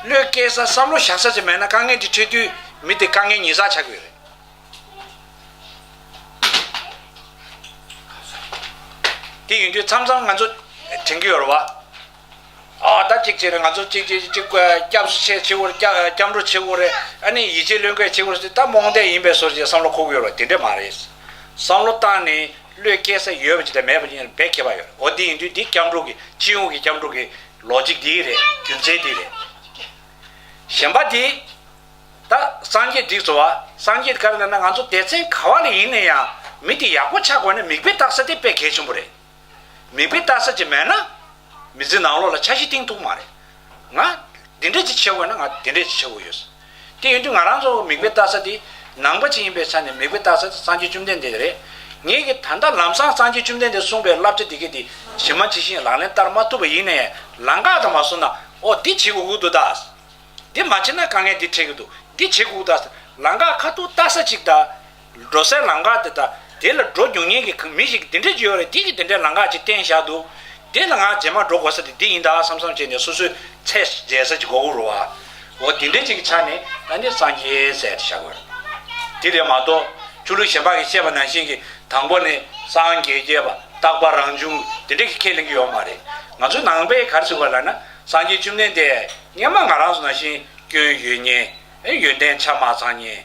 བློས་སྐྱེལ་ས་བསམ་བློ་བཞག་ས་ཅིག་མེད་ན་དཀའ་ངལ་དེ་འཕྲད་དུས་མི་དེ་དཀའ་ངལ་ཉེན་ཚབས་ཆགས་ཀྱི་ཡོད་རེད། དེ་ཡིན་དུས་མཚམས་མཚམས་ང་ཚོ་དྲན་གྱི་ཡོད་རེད་བ། ཨ་ད་གཅིག་བྱས་ནས་ང་ཚོ་གཅིག་གཅིག་གཅིག་སྐྱབས་སུ་མཆི་དགོས་རེད། སྐྱབས་སྐྱབས་འགྲོ་བྱེད་དགོས་རེད། ཨ་ནི་ཡིད་ཆེས་བློས་འགེལ་བྱེད་དགོས་རེད་ཟེར། ད་རྨོངས་དད་ཡིན་པའི་བཟོ་ཞིག་བསམ་བློ་འཁོར་གྱི་ཡོད་རེད་བ། དེ་འདྲ་མ་རེད། བསམ་བློ་བཏང་ནས་བློས་སྐྱེལ་ས་ཡོད་པ་ཅིག་དང་མེད་པ་ཅིག་ཡིན་ན་དཔེ་ཁྱད་པར་ཡོད་རེད། འོ་དེ་ཡིན་དུས་འདི་སྐྱབས་འགྲོ་གི་སྤྱི་ཡོངས་ཀྱི་སྐྱབས་འགྲོ་གི་ལོ་ཇིག་འདི་རེད། རྒྱུ་མཚན་འདི་རེད། གཞན་པ་དེ། ད་སངས་རྒྱས་འདི་ཚོ་བ། སངས་རྒྱས་ག་རེ་ལབ་ན་ང་ཚོ་སྡེ་ཚན་ག་བ་ལ་ཡིན་ན་ཡང་མི་དེ་ཡག་པོ་ཆགས་དགོས་ན་མིག་དཔེ་ལྟ་ས་དེ་དཔེ་གལ་ཆེན་པོ་རེད། མིག་དཔེ་ལྟ་ས་ཅིག་མེད་ན། མི་ཚེ་ནང་ལོགས་ལ་འཆར་གཞི་བཏིང་ཐུབ་མ་རེད། ང་འདི་འདྲ་ཅིག་བྱེད་དགོས་ན་ང་དེ་འདྲ་ཅིག་བྱེད་དགོས་ཡོད། དེ་ཡིན་དུས་ང་རང་ཚོ་མིག་དཔེ་ལྟ་ས་དེ་ནང་པ་ཅིག་ཡིན་པའི་ཆ་ནས་མིག་དཔེ་ལྟ་ས་དེ་སངས་རྒྱས་བཅོམ་ལྡན་འདས་རེད། ངེད་ཀྱིས་ད་ལྟ་ལམ་སང་སངས་རྒྱས་བཅོམ་ལྡན་འདས་གསུངས་པའི་བསླབ་བྱ་དེ་ག་དེ་ཇི་མ་ཇི་བཞིན་ལག་ལེན་བསྟར་མ་ཐུབ་པ་ཡིན་ནའི་ལམ་ཁ་དང་མ་སོང་ན་ཨོ་འདི་བྱེད་དགོས་ཀྱི་འདུག་ད། འདི་མ་བྱེད་ན་དཀའ་ངལ་འདི་འཕྲད་ཀྱི་འདུག་འདི་བྱེད་དགོས་ད། ལམ་ཁ་ཁ་ཐུག་ལྟ་ས་ཅིག་དང་། འགྲོ་སའི་ལམ་ཁ་དེ་དང་དེ་ལ་འགྲོ་མྱོང་མཁན་གྱི་མི་ཞིག་འདི་འདྲ་ཅིག་ཡོད་རེད། འདི་གིས་འདི་འདྲའི་ལམ་ཁ་ཅིག་བསྟན་བཞག་འདུག་འདི་ལ་ང་རྗེས་མ་འགྲོ་དགོས་ས་དེ་འདི་ཡིན་ད་བསམ་བསམ་བྱས་ནས་སོ་སོའི་ཚད་འཇལ་ས་ཅིག་དགོས་ཀྱི་རེད་བ། འོ་འདི་འདྲ་ཅིག་གི་ཆ་ནས་ད་ནི་སངས་རྒྱས་ཟེར་ཏེ་བཞག་དགོས་རེད། འདི་རེད་མ་གཏོགས་ ཆོས་ལུགས་གཞན་པ་གིས་བཤད་པ་ནང་བཞིན་གྱི་དང་པོ་ནས་སངས་རྒྱས་བསྐྱེད་པ། རྟག་པ་རང་བྱུང་། དེ་འདྲ་གི་ཁས་ལེན་གྱི་ཡོད་མ་རེད། ང་ཚོའི་ནང་པས་ག་རེ་ཟེར་དགོས་ལབ་ན། སངས་རྒྱས་བཅོམ་ལྡན་འདས་སྔན་མ་ང་རང་ཚོ་ནང་བཞིན་སྐྱོན་ཡོད་མཁན། ཨེ་ཡོན་ཏན་ཆ་མ་ཚང་མཁན།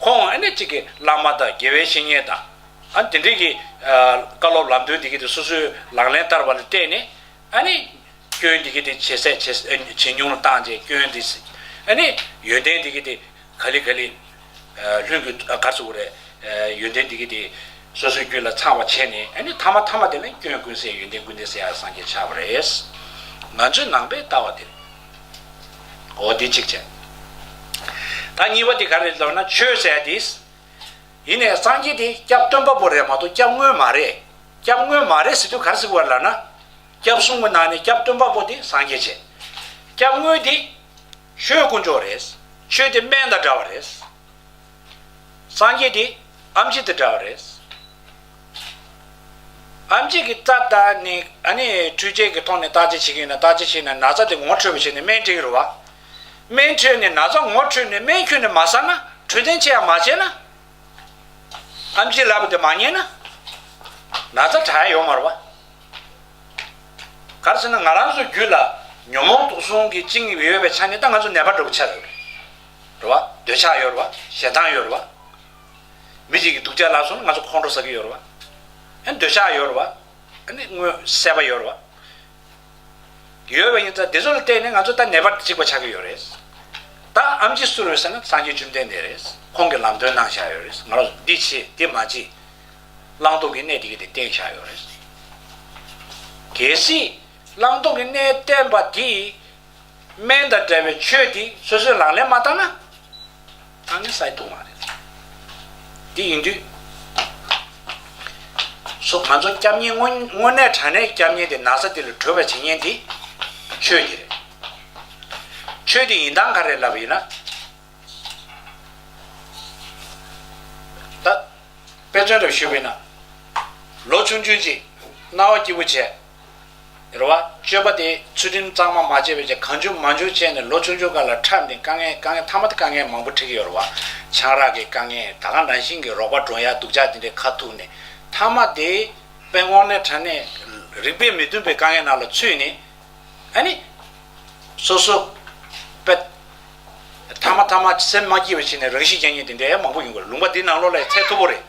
ཁོང་ཨ་ནི་གཅིག་གི་བླ་མ་དང་དགེ་བའི་བཤེས་གཉེན་དང་། ཨ་དེ་འདྲའི་གི་ཨ་བཀའ་སློབ་ལམ་སྟོན་འདི་གི་དེ་སོ་སོའི་ལག་ལེན་བསྟར་བ་ལ་བརྟེན་ནས། ཨ་ནི་སྐྱོན་འདི་གི་དེ་ཇེ་ཟད་ཇེ་ཇེ་ཉུང་ལ་བཏང་རྗེས། སྐྱོན་འདི། ཨ་ནི་ཡོན་ཏན་འདི་གི་དེ་ག་ལེ་ག་ལེ་ལྷུན་གྱིས་ག་རེ་ཟེར་དགོས་རེད། ཡོན་ཏན་འདི་གི་དེ་སོ་སོའི་རྒྱུད་ལ་ཚང་བ་བྱས་ནས། ཨ་ནི་ཐ་མ་ཐ་མ་དེ་ལ་སྐྱོན་ཀུན་ཟད་ཡོན་ཏན་ཀུན་ལྡན་ཟེར་ཡ་སངས་རྒྱས་ཆགས་པ་རེད། ང་ཚོའི་ནང་པའི་ལྟ་བ་དེ་རེད། འོ་དེ་གཅིག་བྱས། ད་གཉིས་པ་དེ་ག་རེ་རེད་ལབ་ན། ཆོས་ཟེར་ཡ་དེ། ཡིན་ནའི་སངས་རྒྱས་དེ་སྐྱབས་སྟོན་པ་པོ་རེད་མ་གཏོགས་སྐྱབས་དངོས་མ་རེད། སྐྱབས་དངོས་མ་རེད་ཟེར་དུས་ག་རེ་ཟེར་དགོས་ལབ་ན། སྐྱབས་གསུམ་གྱི་ནང་ནས་སྐྱབས་སྟོན་པ་པོ་དེ་སངས་རྒྱས་བྱས། སྐྱབས་དངོས་དེ་ཆོས་དཀོན་མཆོག་རེད། ཆོས་དེ་སྨན་དང་འདྲ་བ་རེད། སངས་རྒྱས་དེ་ཨེམ་ཆི་དང་འདྲ་བ་རེད། ཨེམ་ཆི་གི་རྩ་དང་ནི་ཨ་ནི་འཕྲུལ་ཆས་ཀྱི་ཐོག་ནས་བརྟག་དཔྱད་བྱེད་ཀྱི་ཡིན་ན། བརྟག་དཔྱད་བྱས་ན་ན་ཚ་དེ་ངོ་འཕྲོད་པ་བྱས་ནས་སྨན་སྤྲད་ཀྱི་རེད་བ། སྨན་འཕྲོད་ནས་ན་ཚ་ངོ་འཕྲོད་ནས་སྨན་ཁྱོན་ནས་མ་ཟ་ན། འཕྲོད་བསྟེན་བྱེད་ཡ་མ་བྱས་ན། ཨེམ་ཆི་ལབ་པ་དེ་མ་ཉན་ན། ན་ཚ་དྲག་ཡ་ཡོད་མ་རེད་བ། ག་རེ་ཟེར་ན། ང་རང་ཚོའི་རྒྱུད་ལ་ཉོན་མོངས་དུག་གསུམ་གྱི་བཅིངས་ཡོད་པའི་ཆ་ནས། ད་ང་ཚོ་ནད་པ་འདྲ་པོ་ཆགས་ཡོད་རེད་བ། འདོད་ཆགས་ཡོད་རེད་བ། ཞེ་སྡང་ཡོད་རེད་བ། མི་གཅིག་གིས་སྡུག་ཅག་ལབ་སོང་ན་ང་ཚོ་ཁོང་ཁྲོ་ཟ་གི་ཡོད་རེད་བ། ཨ་འདོད་ཆགས་ཡོད་རེད་བ། ཨ་ནི་དངོས་སྲེད་པ་ཡོད་རེད་བ། ཡོད་པ་ཡིན་ཙང་དེ་ཚོ་ལ་བརྟེན་ནས་ང་ཚོ་ད་ནད་པ་གཅིག་པ་ཆགས་ཀྱི་ཡོད་རེད། ད་ཨེམ་ཆི་སུ་རེད་ཟེར་ན། སངས་རྒྱས་བཅོམ་ལྡན་འདས་རེད། ཁོང་གིས་ལམ་སྟོན་གནང་བཞག་ཡོད་རེད། ང་རང་ཚོ་འདི་བྱེད་འདི་མ་བྱེད། བླང་དོར་གྱི་གནས་དེ་གི་དེ་བསྟན་བཞག་ཡོད་རེད། གལ་སྲིད་བླང་དོར་གྱི་གནས་བསྟན་པ་དེ་སྨན་དང་འདྲ་བའི་ཆོས་དེ་སོ་སོས་ལག་ལེན་མ་བསྟར་ན། ཨ་ནི་ཟ་ཡི་ཐུབ་མ་རེད། དེ་ཡིན་དུས་སོ། ང་ཚོ་སྐྱབས་གནས་དངོས་དངོས་གནས་དྲང་གནས་སྐྱབས་གནས་དེ། ན་ཚ་དེ་ལས་གྲོལ་བར་བྱེད་མཁན་དེ་ཆོས་དེ་རེད། ཆོས་དེ་ཡིན་སྟངས་ག་རེ་ལབ་པ་ཡིན་ན། ད་དཔེ་མཚོན་རེ་ཞུས་པ་ཡིན་ན། ལོ་ཆུང་ཆུང་ཅིག་རྣ་བ་སྐྱིད་པོ་བྱས། རེད་བ། སྤྱོད་པ་དེ་ཚུལ་ཁྲིམས་གཙང་མ་མ་བྱས་པའི་ཆ། གང་བྱུང་མང་བྱུང་བྱས་ནས་ལོ་ཆུང་ཆུང་སྒང་ལ་འཁྲབ་ནས་དཀའ་ངལ་དཀའ་ངལ་མཐའ་མ་དེ་དཀའ་ངལ་མང་པོ་འཕྲད་ཀྱི་ཡོད་རེད་བ། ཆང་རག་གི་དཀའ་ངལ། ད་ག་ནང་བཞིན་གྱི་རོགས་པ་འགྲོ་ཡ་སྡུག་ཅག་དེ་འདྲའི་ཁ་ཐུག་ནས། མཐའ་མ་དེ་དཔེ་དངོས་གནས་དྲང་གནས་རིགས་པས་མི་མཐུན་པའི་དཀའ་ངལ་ནང་ལ་ཚུད་ནས། ཨ་ནི་སོ་སོ་དཔེ་ཐ་མ་ཐ་མ་སེམས་མ་སྐྱིད་པ་བྱས་ནས་རང་ཤི་རྒྱག་མཁན་དེ་འདྲའི་མང་པོ་ཡོང་གི་རེད། ལུང་པ་འདི་ནང་ལོགས་ལ་ཚད་མཐོ་པོ་རེད།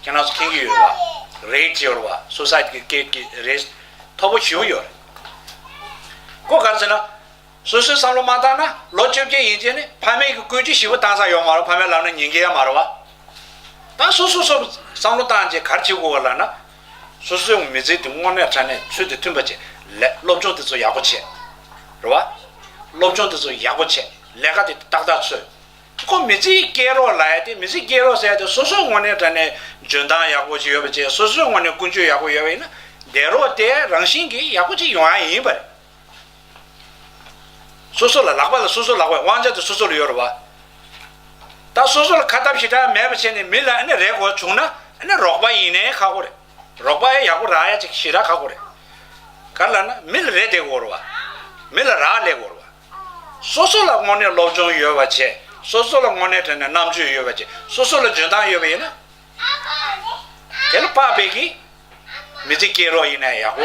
ཁྱེད་རང་ཚོ་མཁྱེན་གྱི་ཡོད་རེད་བ། རེད་ཅེས་ཡོད་རེད་བ། སུའུ་སའེད་ཀྱི་སྐད་ཀྱི་རེད། མཐོ་པོ་ཞེ་པོ་ཡོད་རེད། ཁོ་ག་རེ་ཟེར་ན། སོ་སོའི་བསམ་བློ་མ་བཏང་ན། ལོ་བཅོ་བརྒྱད་ཡན་ཆད་ནས་ཕ་མའི་གི་བཀོད་ཇུས་ཞེ་པོ་བཏང་ས་ཡོད་མ་རེད། ཕ་མས་ལབ་ན་ཉན་གྱི་ཡོད་མ་རེད་བ། ད་སོ་སོ་སོ་བསམ་བློ་བཏང་རྗེས་ག་རེ་བྱེད་དགོས་པ་ལབ་ན། སོ་སོའི་མི་ཚེ་དེ་དངོས་གནས་དྲང་གནས་ཚུལ་དང་མཐུན་པ་བྱས། ལས་སློབ་སྦྱོང་དེ་ཚོ་ཡག་པོ་བྱས། རེད་བ། སློབ་སྦྱོང་དེ་ཚོ་ཡག་པོ་བྱས། ལས་ཀ་དེ་ཏག་ཏག་འཚོལ། ཁོ་མི་ཚེའི་སྐྱེལ་རོགས་ལབ་ཡ་དེ། མི་ཚེ་སྐྱེལ་རོགས་ཟེར་ཡ་དེ། སོ་སོ་དངོས་གནས་དྲང་གནས་འཇོན་ཐང་ཡག་པོ་ཞིག་ཡོད་པ་བྱས། སོ་སོའི་དངོས་གནས་ཀུན་སྤྱོད་ཡག་པོ་ཡོད་པ་ཡིན་ན། དེ་རོགས་དེ་རང་བཞིན་གྱིས་ཡག་པོ་ཅིག་ཡོང་ཡ་ཡིན་པ་རེད། སོ་སོ་ལ་ལག་པ་ལ་སོ་སོ་ལག་པའི་དབང་ཆ་དེ་སོ་སོ་ལ་ཡོད་རེད་བ། ད་སོ་སོ་ལ་ཁ་སྟབས་ཞེ་དྲག་མེད་པ་བྱས་ནས་མི་ལ་ཨ་ནི་རེ་དགོས་བྱུང་ན། ཨ་ནི་རོགས་པ་ཡིན་ནའི་ཁག་པོ་རེད། རོགས་པ་ཡ་ཡག་པོ་རག་ཡ་ཅིག་ཞེ་དྲག་ཁག་པོ་རེད། ག་རེ་ལབ་ན། མི་ལ་རེ་བསྡད་དགོས་རེད་བ། མི་ལ་རག་ལས་དགོས་རེད་བ། སོ་སོ་ལ་དངོས་གནས་སློབ་སྦྱོང་ཡོད་པ་བྱས། སོ་སོ་ལ་དངོས་གནས་དྲང་གནས་རྣམ་དཔྱོད་ཡོད་པ་བྱས། སོ་སོ་ལ་འཇོན་ཐང་ཡོད་པ་ཡིན་ན། དེ་ལ་དཔག་པའི་གི་མི་ཚེ་སྐྱེལ་རོགས་ཡིན་ན་ཡག་པོ་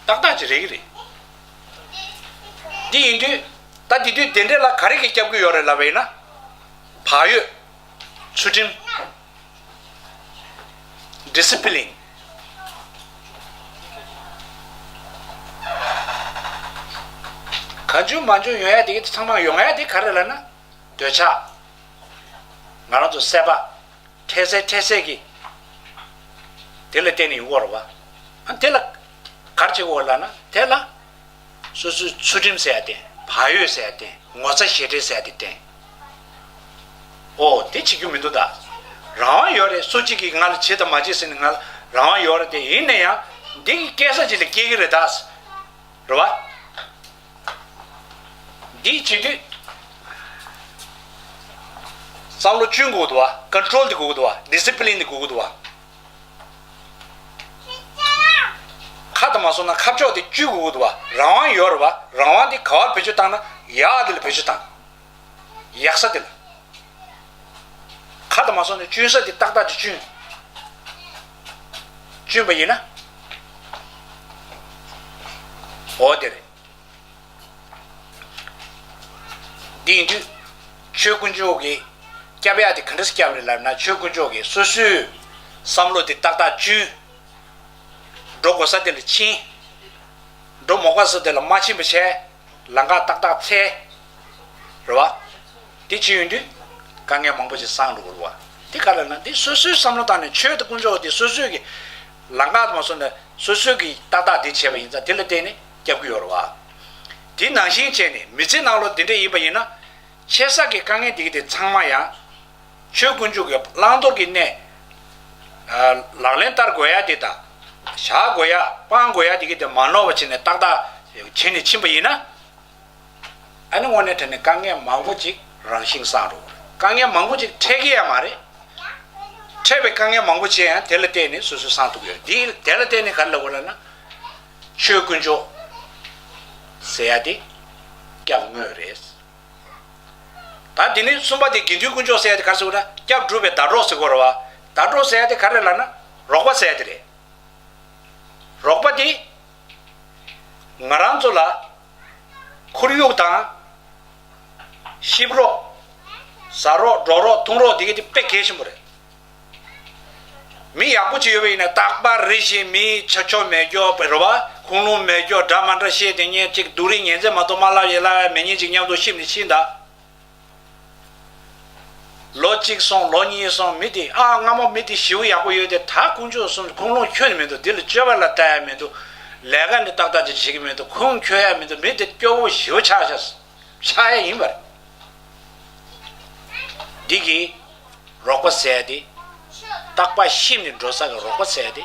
ཏག་ཏག་ཅིག་རེད་ཀྱི་རེད། འདི་ཡིན་དུས་ད་དེ་དུས་དེ་འདྲས་ལ་ག་རེ་གིས་སྐྱོབ་ཀྱི་ཡོད་རེད་ལབ་པ་ཡིན་ན། བག་ཡོད། ཚུལ་ཁྲིམས། ཌི་སི་པི་ལིན། གང་བྱུང་མང་བྱུང་ཡོང་ཡ་དེ་གི་ཚང་མ་ཡོང་ཡ་དེ་ག་རེ་ལབ་ན། འདོད་ཆགས། ང་རང་ཚོ་སྲེད་པ། འཕྲལ་སེལ་འཕྲལ་སེལ་གྱི། དེ་ལ་བརྟེན་ནས་ཡོང་གི་ཡོད་རེད་བ། ཨ་དེ་ལ་ག་རེ་བྱེད་དགོས་ལབ་ན། དེ་ལ་སོ་སོའི་ཚུལ་ཁྲིམས་ཟེར་ཡ་བསྟེན། བག་ཡོད་ཟེར་ཡ་བསྟེན། ངོ་ཚ་ཞེ་བྲལ་ཟེར་ཡ་དེ་བསྟེན། ཨོ་དེ་བྱེད་རྒྱུ་མི་འདུག་ད། རང་དབང་ཡོད་རེད། སུ་གཅིག་གིས་ང་ལ་བྱེད་དང་མ་བྱེད་ཟེར་ནས་ང་ལ་རང་དབང་ཡོད་རེད་དེ། ཡིན་ན་ཡང་འདི་གི་སྐྱེལ་ས་ཅིག་ལ་སྐྱེལ་གྱི་རེད་ད། རེད་བ། འདི་བྱེད་དུས་བསམ་བློ་བཅུན་དགོས་འདུག་བ། ཀོན་ཊོལ་འདི་དགོས་འདུག་བ། ཌི་སི་པི་ལིན་འདི་དགོས་འདུག་བ། ཁ་དང་མ་སོང་ན་ཁ་ཕྱོགས་དེ་བཅུ་དགོས་འདུག་བ། རང་དབང་ཡོད་རེད་བ། རང་དབང་དེ་ག་བར་བེད་སྤྱོད་བཏང་ན། ཡག་དེ་ལ་བེད་སྤྱོད་བཏང་། ཡག་ས་དེ་ལ། ཁ་ མ་སོང་ནས་གཅུན་ས་དེ་ཏག་ཏག་ཅིག་གཅུན། གཅུན་པ་ཡིན་ན། འོ་དེ་རེད། འདི་ཡིན་དུས། ཆོས་དཀོན་མཆོག་གིས་སྐྱབས་ཡག་དེ་ག་འདྲ་སེ་སྐྱབས་རེད་ལབ་ན། ཆོས་དཀོན་མཆོག་གིས་སོ་སོའི་བསམ་བློ་དེ་ཏག་ཏག་གཅུན། འགྲོ་དགོས་ས་དེ་ལ་ཕྱིན། འགྲོ་མ་དགོས་ས་དེ་ལ་མ་ཕྱིན་པ་བྱས། ལམ་ཁ་ཏག་ཏག་འཚོལ། རེད་བ། དེ་བྱེད་ཡོང་དུས། དཀའ་ངལ་མང་པོ་ཞིག་སངས་འགྲོ་གི་རེད་བ། དེ་ག་རེ་ལབ་ན། འདི་སོ་སོའི་བསམ་བློ་བཏང་ནས། ཆོས་དང་དཀོན་མཆོག་དེ་སོ་སོའི་གི་ལམ་ཁ་དུ་མ་སོང་ནས། སོ་སོའི་གི་ཏག་ཏག་དེ་བྱས་པ་ཡིན་ཙང་། དེ་ལ་བརྟེན་ནས་སྐྱབས་ཀྱི་ཡོད་རེད་བ། དེ་ནང་བཞིན་བྱས་ནས། མི་ཚེ་ནང་ལོགས་དེ་འདྲ་ཡིན་པ་ཡིན་ན། ཆེ་ས་གི་དཀའ་ངལ་དེ་གི་དེ་ཚང་མ་ཡང་། ཆོས་དཀོན་མཆོག་གི་བླང་དོར་གྱི་གནས། ཨ། ལག་ལེན་བསྟར་དགོས་ཡ་དེ་དང་། བཞག་དགོས་ཡ། སྤང་དགོས་ཡ་དེ་གི་དེ་མ་ནོར་བ་བྱས་ནས་ཏག་ཏག་བྱས་ནས་ཕྱིན་པ་ཡིན་ན། ཨ་ནི་དངོས་གནས་དྲང་གནས་དཀའ་ངལ་མང་པོ་ཅིག་རང་བཞིན་སངས་འགྲོ་གི་རེད། དཀའ་ངལ་མང་པོ་ཅིག་འཕྲད་ཀྱི་ཡ་མ་རེད། འཕྲད་པའི་དཀའ་ངལ་མང་པོ་ཅིག་ཡང་དེ་ལ་བརྟེན་ནས་སོ་སོ་སངས་ཐུབ་ཀྱི་ཡོད་རེད། དེ་དེ་ལ་བརྟེན་ནས་ག་རེ་ལབ་དགོས་ལབ་ན། ཆོས་དཀོན་མཆོག་ཟེར་ཡ་དེ་སྐྱབས་དངོས་རེད། ད་དེ་ནས་གསུམ་པ་དེ་དགེ་འདུན་དཀོན་མཆོག་ཟེར་ཡ་དེ་ག་རེ་ཟེར་དགོས་ན། སྐྱབས་སྒྲུབ་པའི་ཟླ་གྲོགས་ཟེར་དགོས་རེད་བ། ཟླ་གྲོགས་ཟེར་ཡ་དེ་ག་རེ་ལབ་ན། རོགས་པ་ཟེར་ཡ་དེ་རེད། རོགས་པ་དེ་ང་རང་ཚོ་ལ་ཁོར་ཡུག་དང་། གཤིབ་རོགས། ཟ་རོགས། འགྲོ་རོགས། འཐུང་རོགས་དེ་གི་དེ་དཔེ་གལ་ཆེན་པོ་རེད། མི་ཡག་པོ་ཅིག་ཡོད་པ་ཡིན་ན། རྟག་པར་རེ་བཞིན་མིའི་ཆ་ཆོ་མེད་རྒྱུ་རེད་བ། ཁུངས་ལུང་མེད་རྒྱུ། འདྲ་མི་འདྲ་བཤད་དེ་ཉན་ཅིག་སྡུག་རུས་ཉན་ཚད་མ་གཏོགས་མ་ལབ་ཡ་ལབ་ཡ་མེད་མཁན་ཅིག་མཉམ་དུ་གཤིབ་ནས་ཕྱིན་ད། ལོ་གཅིག་སོང་། ལོ་གཉིས་སོང་། མི་དེ། ཨ། སྔ་མོ་མི་དེ་ཞེ་པོ་ཡག་པོ་ཡོད་དེ། ད་དཀོན་མཆོག་གསུམ་ཁུངས་ལུང་ཁྱོན་ནས་མི་འདུག་འདི་ལ་སྤྱོད་པ་ལ་ལྟ་ཡ་མི་འདུག་ལས་ཀ་འདི་ཏག་ཏག་ཅིག་བྱེད་ཀྱི་མི་འདུག་ཁུངས་འཁྱོལ་ཡ་མི་འདུག་མི་དེ་སྐྱོ་བོ་ཞེ་པོ་ཆགས་ཤག་ཆགས་ཡ་ཡིན་པ་རེད། འདི་གི་རོགས་པ་ཟེར་ཡ་དེ། རྟག་པར་གཤིབ་ནས་འགྲོ་ས་གི་རོགས་པ་ཟེར་ཡ་དེ།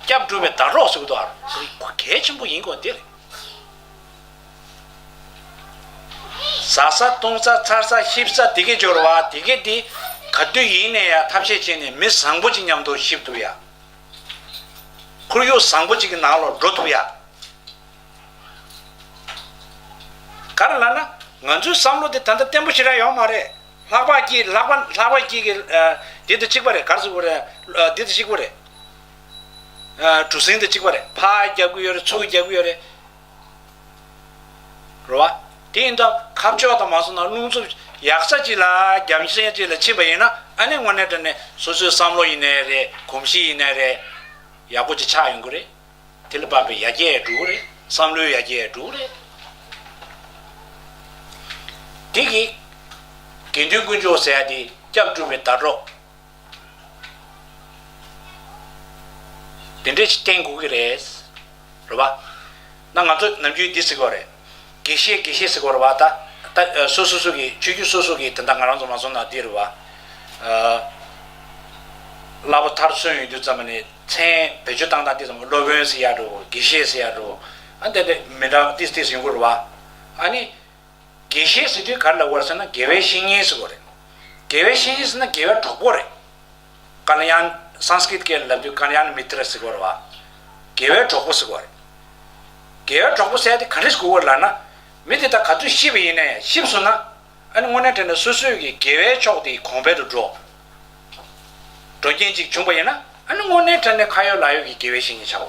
སྐྱབས་སྒྲུབ་པའི་ཟླ་གྲོགས་ཟེར་གི་འདུག་ཨ། གལ་ཆེན་པོ་ཡིན་དགོས་འདི་རེད། ཟ་ས་འཐུང་ས་འཚར་ས་གཤིབ་ས་དེ་གའི་སྦྱོར་བ་དེ་གའི་དེ། ག་དུས་ཡིན་ནའི་ཡ་ཐབས་ཤེས་བྱས་ནས་མི་བཟང་པོ་ཅིག་མཉམ་དུ་གཤིབ་ཐུབ་ཡ། ཁོར་ཡུག་བཟང་པོ་ཅིག་གི་ནང་ལ་འགྲོ་ཐུབ་ཡ། ག་རེ་ལབ་ན། ང་ཚོའི་བསམ་བློ་དེ་ད་ལྟ་བརྟན་པོ་ཞེ་དྲག་ཡོད་མ་རེད། ལྷག་པར་གྱི་ལྷག་པ་ལྷག་པར་གྱི་གི། ཨ། འདི་དང་གཅིག་པ་རེད། ག་རེ་ཟེར་དགོས་རེད། ཨ། འདི་དང་གཅིག་པ་རེད། ཨ། གྲུ་གཟིངས་དང་གཅིག་པ་རེད། ཕར་རྒྱབ་ཀྱི་ཡོད་རེད། ཚུར་རྒྱབ་ཀྱི་ཡོད་རེད། རེད་བ། དེ་ཡིན་དུས་ཁ་ཕྱོགས་དང་མ་སོང་ན་རླུང་འཚུབ་ཡག་ས་ཅིག་ལ་རྒྱབ་ཤ་ཅིག་ལ་ཕྱིན་པ་ཡིན་ན། ཨ་ནི་དངོས་གནས་དྲང་གནས་སོ་སོའི་བསམ་བློ་ཡིན་ནའི་རེད། གོམས་གཤིས་ཡིན་ནའི་རེད། ཡག་པོ་ཅིག་ཆགས་ཡོང་གི་རེད། དེ་ལ་དཔག་པའི་ཡར་རྒྱས་འགྲོ་གི་རེད། བསམ་བློའི་ཡར་རྒྱས་འགྲོ་གི་རེད། དེ་གི་དགེ་འདུན་དཀོན་མཆོག་ཟེར་ཡ་དེ་སྐྱབས་སྒྲུབ་པའི་ཟླ་གྲོགས། དེ་འདྲས་ཅིག་བསྟེན་དགོས་ཀྱི་རེད། རེད་པ། ན་ང་ཚོ་ནམ་རྒྱུན་འདི་ཟེར་གྱི་ཡོད་རེད། དགེ་བཤེས་དགེ་བཤེས་ཟེར་གྱི་ཡོད་རེད་པ། ད་ད་སོ་སོ་སོ་གི་ཆོས་བརྒྱུད་སོ་སོ་གི་དེ་འདྲ་ང་རང་ཚོ་མ་སོང་ན་འདི་རེད་པ། ཨ། བསླབ་པ་མཐར་སོན་ཡོང་དུས་ཙམ་ནས་མཚན་བེད་སྤྱོད་བཏང་སྟངས་དེ་ཙམ་སློབ་དཔོན་ཟེར་ཡ་འགྲོ། དགེ་བཤེས་ཟེར་ཡ་འགྲོ། ཨ། དེ་འདྲ་མི་འདྲ་ཏིས་ཏིས་ཡོང་གི་རེད་པ། ཨ་ནི། དགེ་བཤེས་ཟེར་དུས་ག་རེ་ལབ་དགོས་རེད་ཟེར་ན། དགེ་བའི་བཤེས་གཉེན་ཟེར་དགོས་རེད། དགེ་བའི་བཤེས་གཉེན་ཟེར་ན་དགེ་བའི་གྲོགས་པོ་རེད། ཀལ་ཡཱན། སཾ་སྐྲྀཏ་སྐད་ལ་ལབ་དུས་ཀལ་ཡཱན་མི་ཏྲ་ཟེར་དགོས་རེད་པ། དགེ་བའི་གྲོགས་པོ་ཟེར་དགོས་རེད། དགེ་བའི་གྲོགས་པོ་ཟེར་དེ་ག་འདྲས་དགོས་རེད་ལབ་ན། མི་དེ་ད་ག་དུས་ཤི་བ་ཡིན་ནའི་ཤི་སོང་ན། ཨ་ནི་དངོས་གནས་དྲང་གནས་སོ་སོའི་གི་དགེ་བའི་ཕྱོགས་དེ་གོང་འཕེལ་དུ་འགྲོ། འགྲོ་རྐྱེན་ཅིག་བྱུང་པ་ཡིན་ན། ཨ་ནི་དངོས་གནས་དྲང་གནས་ཁ་ཡོད་ལག་ཡོད་ཀྱི་དགེ་བའི་བཤེས་གཉེན་ཆགས་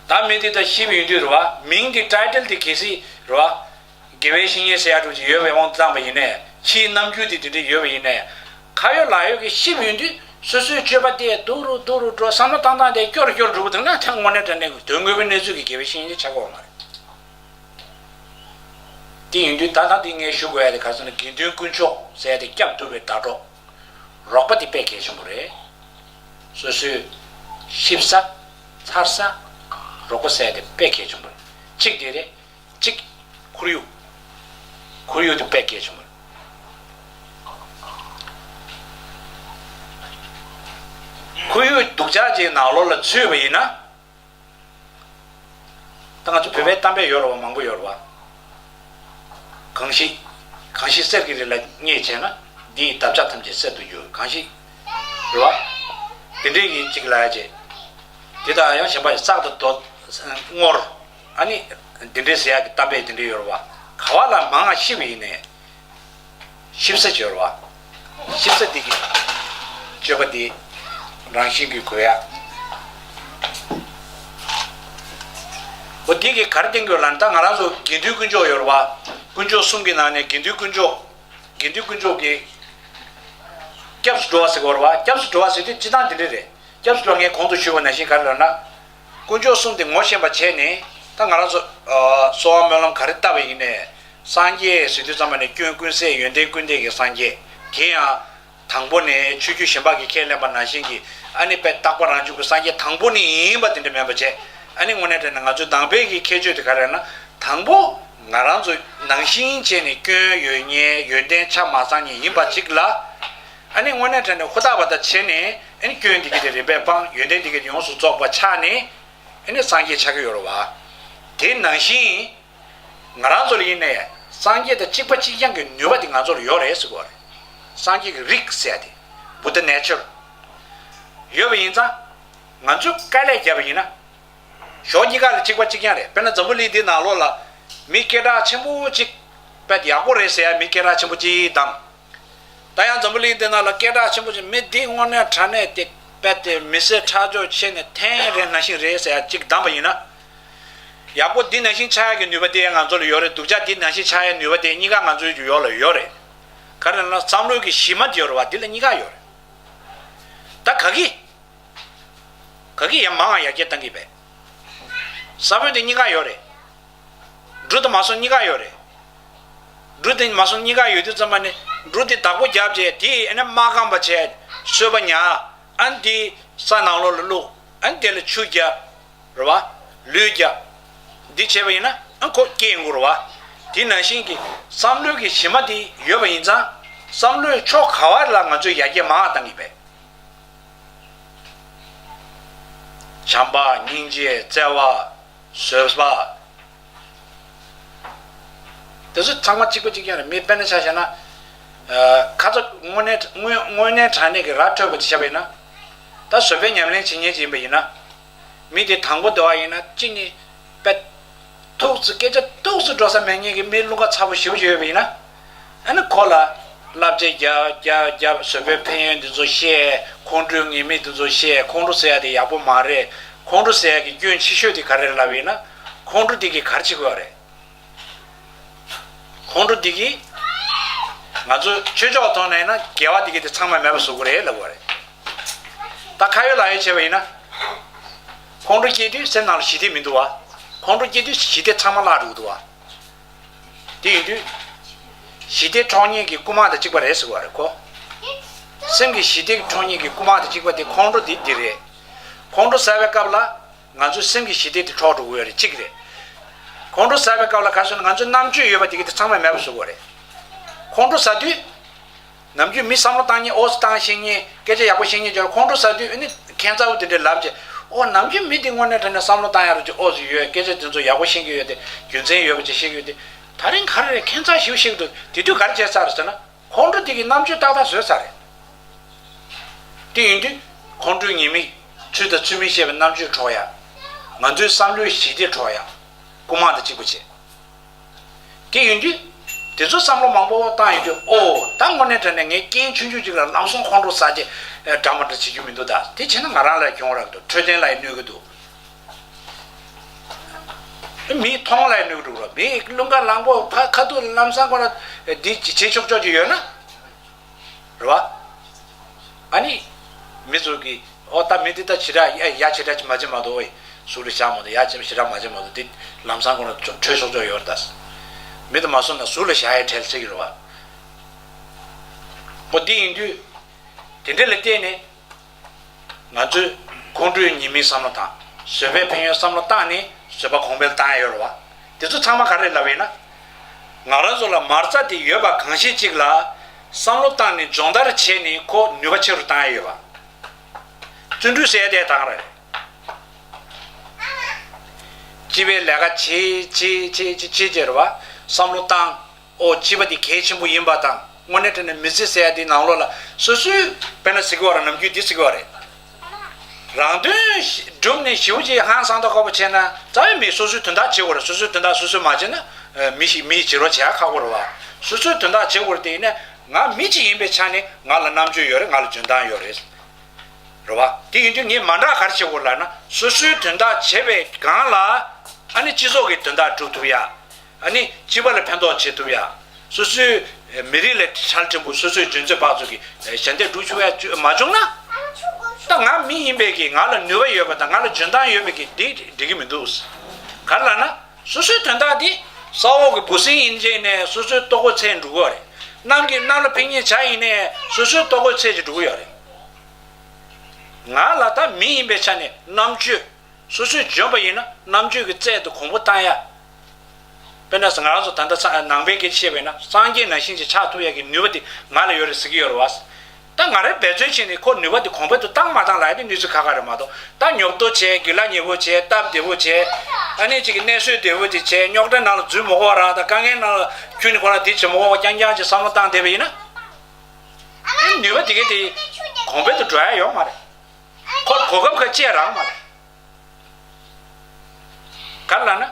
པ་རེད། ད་མི་དེ་ད་ཤི་བ་ཡིན་དུས་རེད་པ། མིང་དེ་ཊའི་ཊལ་དེ་གལ་སྲིད་རེད་པ། དགེ་བའི་བཤེས་གཉེན་ཟེར་ཡ་འདྲ་ཅིག་ཡོད་པའི་དབང་དུ་བཏང་པ་ཡིན་ནའི། ཕྱིའི་རྣམ་འགྱུར་དེ་དེ་འདྲ་ཡོད་པ་ཡིན་ནའི། ཁ་ཡོད་ལག་ཡོད་ཀྱི་ཤི་བ་ཡིན་དུས་སོ་སོའི་སྤྱོད་པ་དེ་སྡུག་རུ་སྡུག་རུ་འགྲོ། བསམ་བློ་བཏང་སྟངས་དེ་སྐྱོ་རུ་སྐྱོ་རུ་འགྲོ་བ་དེ་ན། ད་དངོས་གནས་དྲང་གནས་ཀྱི་དོན་དངོས་པོའི་གནས་ཚུལ་གྱི་དགེ་བའི་བཤེས་གཉེན་ཆགས་ཀྱི་ཡོད་མ་རེད། དེ་ཡིན་དུས་ད་ལྟ་འདི་ངས་ཞུ་དགོས་ཡ་དེ་ག་རེ་ཟེར་ན། དགེ་འདུན་དཀོན་མཆོག་ཟེར་ཡ་དེ་སྐྱབས་སྒྲུབ་པའི་ཟླ་གྲོགས། རོགས་པ་དེ་དཔེ་གལ་ཆེན་པོ་རེད། སོ་སོའི་ཤི་ས། འཚར་ས། རོགས་པ་ཟེར་ཡ་དེ་དཔེ་གལ་ཆེན་པོ་རེད། གཅིག་དེ་རེད། གཅིག་ཁོར་ཡུག་ཁོར་ཡུག་དེ་དཔེ་གལ་ཆེན་པོ་རེད། ཁོར་ཡུག་སྡུག་ཅག་ཅིག་ནང་ལོགས་ལ་ཚུད་པ་ཡིན་ན། ད་ང་ཚོ་བོད་པའི་གཏམ་དཔེ་ཡོད་རེད་པ། མང་པོ་ཡོད་རེད་པ། གང་ཞིག་གང་ཞིག་གསེར་གྱི་རི་ལ་རྙེད་བྱས་ན། འདི་ཡི་འདབ་ཆགས་ཐམས་ཅད་གསེར་དུ་འགྱུར། གང་ཞིག་རེད་པ། དེ་འདྲའི་གི་གཅིག་ལབ་ཡ་བྱས། དེ་དག་ཡང་གཞན་པ་ཡི་བསགས་དང་རྡོ་སྔོར། ཨ་ནི་འདི་འདྲའི་ཟེར་ཡ་གི་གཏམ་དཔེ་དེ་འདྲའི་ཡོད་རེད་པ། ག་བ་ལ་མང་ང་ཤི་བ་ཡིན་ནའི། ཤི་ས་ཅིག་ཡོད་རེད་པ། ཤེས་བྱ་འདི་གི་སྤྱོད་པ་འདི་རང་བཞིན་གྱིས་གོ་ཡ། འོ་འདི་གི་ག་རེ་བསྟན་དགོས་ལབ་ན། ད་ང་རང་ཚོ་དགེ་འདུན་དཀོན་མཆོག་ཡོད་རེད་བ། དཀོན་མཆོག་གསུམ་གྱི་ནང་ནས་དགེ་འདུན་དཀོན་མཆོག་དགེ་འདུན་དཀོན་མཆོག་གི་སྐྱབས་སུ་འགྲོ་བ་ཟེར་གྱི་ཡོད་རེད་བ། སྐྱབས་སུ་འགྲོ་བ་ཟེར་དུས་སྤྱིར་བཏང་འདི་འདྲ་རེད། སྐྱབས་སུ་འགྲོ་བ་ངས་གོང་དུ་ཞུས་པ་ནང་བཞིན་ག་རེ་ལབ་ན། དཀོན་མཆོག་གསུམ་དེ་ངོ་ཤེས་པ་བྱས་ནས། ད་ང་རང་ཚོ་ཨ་གསོལ་བ་སྨོན་ལམ་ག་རེ་བཏབ་པ་ཡིན་ནའི། སངས་རྒྱས་ཟེར་དུས་ཙམ་པ་ནས་སྐྱོན་ཀུན་ཟད་ཡོན་ཏན་ཀུན་ལྡན་གྱི་སངས་རྒྱས། དེ་ཡང་དང་པོ་ནས་ཆོས་བརྒྱུད་གཞན་པ་གི་ཁས་ལེན་པ་ནང་བཞིན་གྱི། ཨ་ནི་དཔེ་རྟག་པ་རང་བྱུང་གི་སངས་རྒྱས་དང་པོ་ནས་ཡིན་པ་དེ་འདྲ་མིན་པ་བྱས། ཨ་ནི་དངོས་གནས་དྲང་གནས་ང་ཚོའི་ནང་པའི་གི་ཁྱད་ཆོས་དེ་ག་རེ་ལབ་ན། དང་པོ་ང་རང་ཚོ་ནང་བཞིན་བྱས་ནས་སྐྱོན་ཡོད་མཁན་ཡོན་ཏན་ཆ་མ་ཚང་མཁན་ཡིན་པ་གཅིག་ལ། ཨ་ནི་དངོས་གནས་དྲང་གནས་ཧུར་ཐག་པ་དང་བྱས་ནས། ཨ་ནི་སྐྱོན་འདི་གི་དེ་རིམ་པས་སྤངས། ཡོན་ཏན་འདི་གི་ཡོངས་སུ་རྫོགས་པ་ཆགས་ནས། ཨ་ནི་སངས་རྒྱས་ཆགས་ཀྱི་ཡོད་རེད་བ། དེ་ནང་བཞིན་ང་རང་ཚོ་ལ་ཡིན་ནའི་སངས་རྒྱས་དང་གཅིག་པ་གཅིག་རྐྱང་གི་ནུས་པ་དེ་ང་ཚོ་ལ་ཡོད་རེད་ཟེར་གྱི་ཡོད་རེད། སངས་རྒྱས་ཀྱི་རིགས་ཟེར་ཡ་དེ། Buddha nature ཡོད་པ་ཡིན་ཙང་། ང་ཚོས་དཀའ་ལས་བརྒྱབ་པ་ཡིན་ན། ཕྱོགས་གཉིས་ཀ་ལ་གཅིག་པ་གཅིག་རྐྱང་རེད། དཔེར་ན་འཛམ་བུ་གླིང་འདི་ནང་ལོགས་ལ་མི་སྐད་གྲགས་ཆེན་པོ་གཅིག་དཔེ་ཡག་པོ་རེད་ཟེར་ཡ་མི་སྐད་གྲགས་ཆེན་པོ་གཅིག་དང་། ད་ཡང་འཛམ་བུ་གླིང་འདི་ནང་ལ་སྐད་གྲགས་ཆེན་པོ་གཅིག་མི་འདི་དངོས་གནས་དྲང་གནས་དེ་དཔེ་དེ་མི་སེར་ཁྲག་སྦྱོར་ཆེ་ནས་ཐན་རེ་ནང་བཞིན་རེད་ཟེར་ཡ་གཅིག་བདམས་པ་ཡིན་ན། ཡག་པོ་འདི་ནང་བཞིན་ཆགས་ཡ་གི་ནུས་པ་དེ་ང་ཚོ་ལ་ཡོད་རེད། སྡུག་ཅག་འདི་ནང་བཞིན་ཆགས་ཡ་ནུས་པ་དེ་གཉིས་ཀ་ང་ཚོའི་ཡོད་ལ་ཡོད་རེད། ག་རེ་ལབ་ན་བསམ་བློའི་གི་གཞི་མ་དེ་ཡོད་རེད་བ། འདི་ལ་གཉིས་ཀ་ཡོད་རེད། ད་ག་གི་ག་གི་ཡང་མང་ང་ཡར་རྒྱས་གཏང་གི་བས། ས་བོན་དེ་གཉིས་ཀ་ཡོད་རེད། འབྲུ་དང་མ་སོན་གཉིས་ཀ་ཡོད་རེད། འབྲུ་དང་མ་སོན་གཉིས་ཀ་ཡོད་དུས་ཙམ་པ་ནི། འབྲུ་དེ་བདག་པོ་རྒྱབ་བྱས། དེ་ཨ་ནི་མ་སྐམ་པ་བྱས། སོས་པ་ཉར། ཨ་ནི་དེ་ས་ནང་ལོགས་ལ་བླུགས། ཨ་ནི་དེ་ལ་ཆུ་རྒྱབ། རེད་བ། ལུད་རྒྱབ། འདི་བྱས་པ་ཡིན་ན་ཨ་ཁོ་སྐྱེ་ཡོང་གི་རེད་བ། དེ་ནང་བཞིན་གྱི་བསམ་བློའི་གི་གཞི་མ་དེ་ཡོད་པ་ཡིན་ཙང་། བསམ་བློའི་ཕྱོགས་ག་བ་ལ་ང་ཚོས་ཡར་རྒྱས་མང་ང་གཏང་གི་བས། བྱམས་པ། སྙིང་རྗེ། བརྩེ་བ། བཟོད་པ། དེ་ཚོ་ཚང་མ་གཅིག་པ་གཅིག་རྐྱང་རེད། མི་དཔེར་ན་ཆ་བཞག་ན། ཨ། ཁ་ཚ་དངོས་གནས་དངོས་དངོས་གནས་དྲང་གནས་ཀྱི་ར་འཕྲོད་པ་དེ་བྱས་པ་ཡིན་ན། ད་བཟོད་པའི་ཉམས་ལེན་བྱེད་མཁན་ཅིག་ཡིན་པ་ཡིན་ན། མི་དེ་དང་པོ་དེ་བ་ཡིན་ན་གཅིག་ནི། དཔེ། ཐུགས་སུ་སྐད་ཆ་ཐུགས་སུ་འགྲོ་ས་མེད་མཁན་གྱི་མི་རླུང་ཁ་ཚ་པོ་ཞེ་པོ་ཅིག་ཡོད་པ་ཡིན་ན། ཨ་ནི་ཁོ་ལ་བསླབ་བྱ་རྒྱབ་རྒྱབ་རྒྱབ། བཟོད་པའི་ཕན་ཡོན་འདི་ཚོ་བཤད། ཁོང་ཁྲོའི་ཉེས་དམིགས་འདི་ཚོ་བཤད། ཁོང་ཁྲོ་ཟེར་ཡ་དེ་ཡག་པོ་མ་རེད། ཁོང་ཁྲོ་ཟེར་ཡ་གི་སྐྱོན་ཆེ་ཤོས་དེ་ག་རེ་རེད་ལབ་པ་ཡིན་ན། ཁོང་ཁྲོ་དེ་གིས་ག་རེ་བྱེད་ཀྱི་ཡོད་རེད། ཁོང་ཁྲོ་འདི་གིས་ང་ཚོ་ཆོས་ཕྱོགས་ཐོག་ནས་ཡིན་ན་དགེ་བ་འདི་གིས་དེ་ཚང་མ་མེད་པ་བཟོ་གི་རེད་ལབ་པ་རེད། ད་ཁ་ཡོད་ལག་ཡོད་བྱས་པ་ཡིན་ན། ཁོང་ཁྲོ་སྐྱེས་དུས་སེམས་ནང་ལ་ཞི་བདེ་མི་འདུག་བ། ཁོང་ཁྲོ་སྐྱེས་དུས་ཞི་བདེ་ཚང་མ་བརླག་འགྲོ་གི་འདུག་བ། དེ་ཡིན་དུས། ཞི་བདེ་འཕྲོག་མཁན་གྱི་རྐུ་མ་དང་གཅིག་པ་རེད་ཟེར་བ་རེད་ཁོ། སེམས་ཀྱི་ཞི་བདེ་འཕྲོག་མཁན་གྱི་རྐུ་མ་དང་གཅིག་པ་དེ་ཁོང་ཁྲོ་འདི་འདི་རེད། ཁོང་ཁྲོ་ཟ་བའི་སྐབས་ལ། ང་ཚོའི་སེམས་ཀྱི་ཞི་བདེ་དེ་འཕྲོག་འགྲོ་གི་ཡོད་རེད། གཅིག་རེད། ཁོང་ཁྲོ་ཟ་བའི་སྐབས་ལ་ག་རེ་ཟེར་ན་ང་ཚོའི་རྣམ་དཔྱོད་ཡོད་པ་དེ་གི་དེ་ཚང་མ་མེད་པ་བཟོ་གི་རེད། ཁོང་ཁྲོ་ཟ་དུས། ནམ་རྒྱུན་མི་བསམ་བློ་བཏང་མཁན། ཨོ་ཙི་བཏང་ཤེས་མཁན། སྐད་ཆ་ཡག་པོ་བཤད་མཁན་ཅིག་ཁོང་ཁྲོ་ཟ་དུས་ཨ་ནི་ཁྱད་མཚར་པོ་དེ་འདྲ་ལབ་བྱས། ཨོ་ནམ་རྒྱུན་མི་དེ་དངོས་གནས་དྲང་གནས་བསམ་བློ་བཏང་ཡག་རུ་ཅིག་ཨོ་ཙི་ཡོད། སྐད་ཆ་དེ་ཚོ་ཡག་པོ་བཤད་ཀྱི་ཡོད་དེ། རྒྱུ་མཚན་ཡོད་པ་ཅིག་བཤད་ཀྱི་ཡོད་དེ། ད་རིང་ག་རེ་རེད། ཁྱད་མཚར་ཞེ་པོ་བཤད་ཀྱི་འདུག་དེ་དུས་ག་རེ་བྱས་ཚར་ཟེར་ན། ཁོང་ཁྲོ་དེ་གི་རྣམ་དཔྱོད་ཏག་ཏག་བཟོས་ཚར་རེད། དེ་ཡིན་དུས། ཁོང་ཁྲོའི་ཉེས་དམིགས། ཚུལ་དང་ཚུལ་མིན་ཤེས་པའི་རྣམ་དཔྱོད་འཕྲོག་ཡ། ང་ཚོའི་བསམ་བློའི་ཞི་བདེ་འཕྲོག་ཡ། རྐུ་མ་དང་གཅིག་པ་བྱས། དེ་ཡིན་དུས། དེ་ཚོ་བསམ་བློ་མང་པོ་བཏང་ཡོང་དུས། ཨོ། ད་དངོས་གནས་དྲང་གནས་ངས་རྐྱེན་ཆུང་ཆུང་ཅིག་ལ་ལམ་སང་ཁོང་ཁྲོ་ཟ་བྱས། ཨེ། འདྲ་མི་འདྲ་བྱེད་རྒྱུ་མི་འདུག་ད་དེ་བྱས་ན་ང་རང་ལ་གྱོང་རག་གི་འདུག་འཕྲོད་བསྟེན་ལ་ཡང་གནོད་ཀྱི་འདུག་མི་མཐོང་ལ་ཡང་གནོད་ཀྱི་འདུག་ར། མི་རླུང་ཁ་ལངས་པོ་ཕ་ཁ་ཐུག་ལམ་སང་ཁོ་ར་འདི་བྱེད་ཆོག་ཆོག་ཅིག་ཡོད་ན། རེད་བ། ཨ་ནི། མི་ཚོ་གིས། ཨོ་ད་མི་འདི་ད་ཞེ་དྲག་ཡ་ཡ་ཞེ་དྲག་ཅིག་མ་བྱེད་མ་གཏོགས། ཨོ་ཡ་ཟུར་ལ་བཞག་མ་གཏོགས། ཡ་ཅིག་ཞེ་དྲག་མ་བྱེད་མ་གཏོགས། འདི་ལམ་སང་ཁོ་ར་ཚོ་འཕྲོད་ཆོག་ཆོག་ཡོད་རེད་ད། མི་དེ་མ་སོང་ན་ཟུར་ལ་བཞག་ཡ་གྲལ་ཆེ་གི་རེད་བ། ཨོ་འདི་ཡིན་དུས། དེ་འདྲ་ལ་བརྟེན་ནས། ང་ཚོས་ཁོང་ཁྲོའི་ཉེས་དམིགས་བསམ་བློ་བཏང་། བཟོད་པའི་ཕན་ཡོན་བསམ་བློ་བཏང་ནས་བཟོད་པ་གོང་འཕེལ་བཏང་ཡ་ཡོད་རེད་བ། དེ་ཚོ་ཚང་མ་ག་རེ་ལབ་ཡིན་ན། ང་རང་ཚོ་ལ་མ་རྩ་དེ་ཡོད་པ་གང་ཤེས་ཅིག་ལ་བསམ་བློ་བཏང་ནས་སྦྱོང་བརྡར་བྱས་ནས་ཁོ་ནུས་པ་ཆེ་རུ་བཏང་ཡ་ཡོད་པ། བརྩོན་འགྲུས་ཟེར་ཡ་དེ་དང་རེད། སྤྱི་པའི་ལས་ཀ་བྱེད་བྱེད་བྱེད་བྱེད་བྱེད་བྱེད་རེད་བ། བསམ་བློ་བཏང་། ཨོ་སྤྱི་པ་འདི་གལ་ཆེན་པོ་ཡིན་པ་དང་། དངོས་གནས་དྲང་གནས་མི་ཚེ་ཟེར་ཡ་འདི་ནང་ལོགས་ལ་སོ་སོའི་དཔེར་ན་ཟེར་གི་བ་རེད། ནམ་རྒྱུན་འདི་ཟེར་གི་བ་རེད། རང་དོན་བསྒྲུབས་ནས་ཞེ་པོ་ཅིག་ཧང་སང་ད་ཁོག་པོ་བྱས་ན་རྩ་བའི་མི་སོ་སོའི་དོན་དག་བྱེད་དགོས་རེད། སོ་སོའི་དོན་དག་སོ་སོས་མ་བྱས་ན་མི་ཞིག་མི་ཡིས་བྱེད་རོགས་བྱེད་ཡ་ཁག་པོ་རེད་བ། སོ་སོའི་དོན་དག་བྱེད་དགོས་རེད། དེ་ཡིན་ན་ ང་མི་གཅིག་ཡིན་པའི་ཆ་ནས་ང་ལ་རྣམ་དཔྱོད་ཡོད་རེད། ང་ལ་འཇོན་ཐང་ཡོད་རེད། རེད་བ། དེ་ཡིན་དུས་ངས་མ་འདྲ་ག་རེ་བྱེད་དགོས་ལབ་ན། སོ་སོའི་དོན་དག་བྱེད་པའི་སྒང་ལ་ཨ་ནི་སྤྱི་ཚོགས་ཀྱི་དོན་དག་སྒྲུབ་ཐུབ་ཡ། ཨ་ནི་སྤྱི་པ་ལ་ཕན་ཐོགས་བྱེད་ཐུབ་ཡ། སོ་སོའི་མི་རིགས་ལ་ཁྲལ་ཕྲན་བུ། སོ་སོའི་འཇོན་ཚོད་དཔག་ཚོད་ཀྱི་ཞལ་འདེབས་སྒྲུབ་ཆོག་ཡ་མ་བྱུང་ན། ད་ང་མི་ཡིན་པའི་གི་ང་ལ་ནུས་པ་ཡོད་པ་དང་ང་ལ་འཇོན་ཐང་ཡོད་པའི་གི་དེ་འགྲིག་གི་མི་འདུག། ག་རེ་ལབ་ན། སོ་སོའི་དོན་དག་དེ་ས་འོག་གི་འབུ་སྲིན་ཡིན་ཅེས་ནས་སོ་སོའི་ལྟོ་གོས་ཚད་འགྲོ་གི་ཡོད་རེད། གནམ་གྱི་གནམ་ལ་ཕེབས་མཁན་བྱ་ཡིན་ནས་སོ་སོའི་ལྟོ་གོས་ཚད་ཅིག་འགྲོ་གི་ཡོད་རེད། ང་ལ་ད་མི་ཡིན་པའི་ཆ་ནས་རྣམ་དཔྱོད། སོ་སོས་འཇོན་པ་ཡིན་ན་རྣམ་དཔྱོད་ཀྱི་རྩལ་དེ་གོང་བུ་བཏང་ཡ། དཔེར་ན་ང་རང་ཚོ་ད་ལྟ་ཚ་ནང་པའི་སྐད་ཆ་བཤད་པས་ན་སངས་རྒྱས་ནང་བཞིན་ཅིག་ཆགས་ཐུབ་ཡ་གི་ནུས་པ་དེ་ང་ལ་ཡོད་རེད་ཟེར་གྱི་ཡོད་རེད་བ། ད་ང་རང་འབད་བརྩོན་བྱས་ནས་ཁོ་ནུས་པ་དེ་གོང་འཕེལ་དུ་བཏང་མ་བཏང་ལབ་ཡ་དེ་གནས་ཚུལ་ཁག་ཁག་རེད་མ་གཏོགས། ད་ཉོབ་ཏོ་བྱས། སྒེར་ལ་ཉེ་པོ་བྱས། སྟབས་བདེ་པོ་བྱས། ཨ་ནི་ཅིག་གི་གནས་བཟོད་བདེ་པོ་དེ་བྱས། རྙོག་དྲ་ནང་ལ་འཛུལ་མ་དགོས་པ་རང་དང་། དཀའ་ངལ་ནང་ལ་ཁྱོན་ནས་ཁོ་རང་དེ་བྱེད་མ་དགོས་པ་རྐྱང་རྐྱང་ཅིག་བསམ་བློ་བཏང་བསྡད་པ་ཡིན་ན། ཨ་ནི་ནུས་པ་དེ་གའི་དེ་གོང་འཕེལ་དུ་འགྲོ་ཡ་ཡོད་མ་རེད། ཁོར་གོ་སྐབས་ཁ་ཅིག་རག་མ་རེད། ག་རེ་ལབ་ན།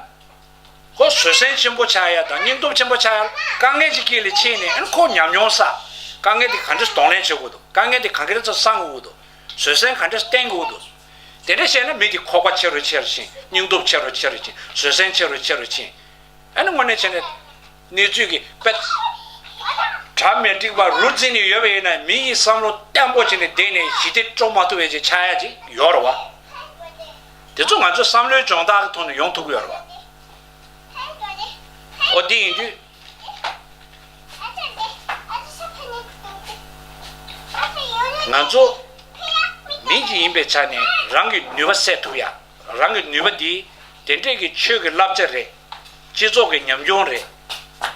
ཁོ་བཟོད་བསྲན་ཆེན་པོ་ཆགས་ཡ་དང་སྙིང་སྟོབས་ཆེན་པོ་ཆགས་ཡ། དཀའ་ངལ་ཅིག་དཀྱིལ་ལ་ཕྱིན་ནས་ཨ་ནི་ཁོ་ཉམས་མྱོང་བསགས། དཀའ་ངལ་དེ་ག་འདྲས་གདོང་ལེན་བྱེད་དགོས་འདུག། དཀའ་ངལ་དེ་ག་འདྲས་སེལ་དགོས་འདུག། བཟོད་བསྲན་ག་འདྲས་བསྟེན་དགོས་འདུག། དེ་འདྲས་བྱས་ན་མི་དེ་ཁོག་པ་ཆེ་རུ་ཆེ་རུ་ཕྱིན། སྙིང་སྟོབས་ཆེ་རུ་ཆེ་རུ་ཕྱིན། བཟོད་བསྲན་ཆེ་རུ་ཆེ་རུ་ཕྱིན། ཨ་ནི་དངོས་གནས་བྱས་ན་གནས་ཚུལ་གྱི་དཔེ་གྲ་མི་འགྲིག་པ་རུ་འཛིན་ནས་ཡོད་པ་ཡིན་ན། མི་ཡི་བསམ་བློ་བརྟན་པོ་བྱས་ནས་བསྡད་ནས་ཞི་བདེ་སྤྲོད་མ་ཐུབ་པའི་ཅིག་ཆགས་ཡ་ཅིག་ཡོད་རེད་བ། དེ་ཚོ་ང་ཚོའི་བསམ་བློའི་སྦྱོང་བརྡར་གྱི་ཐོག་ནས་ཡོང་ཐུབ་ཀྱི་ཡོད་རེད་བ། ཨོ་དེ་ཡིན་དུས། ང་ཚོ་མི་གཅིག་ཡིན་པའི་ཆ་ནས་རང་གི་ནུས་པ་གསལ་ཐུབ་ཡ། རང་གི་ནུས་པ་འདི་དེ་འདྲས་ཀྱི་ཆོས་ཀྱི་བསླབ་བྱ་རེད། སྤྱི་ཚོགས་ཀྱི་ཉམས་མྱོང་རེད།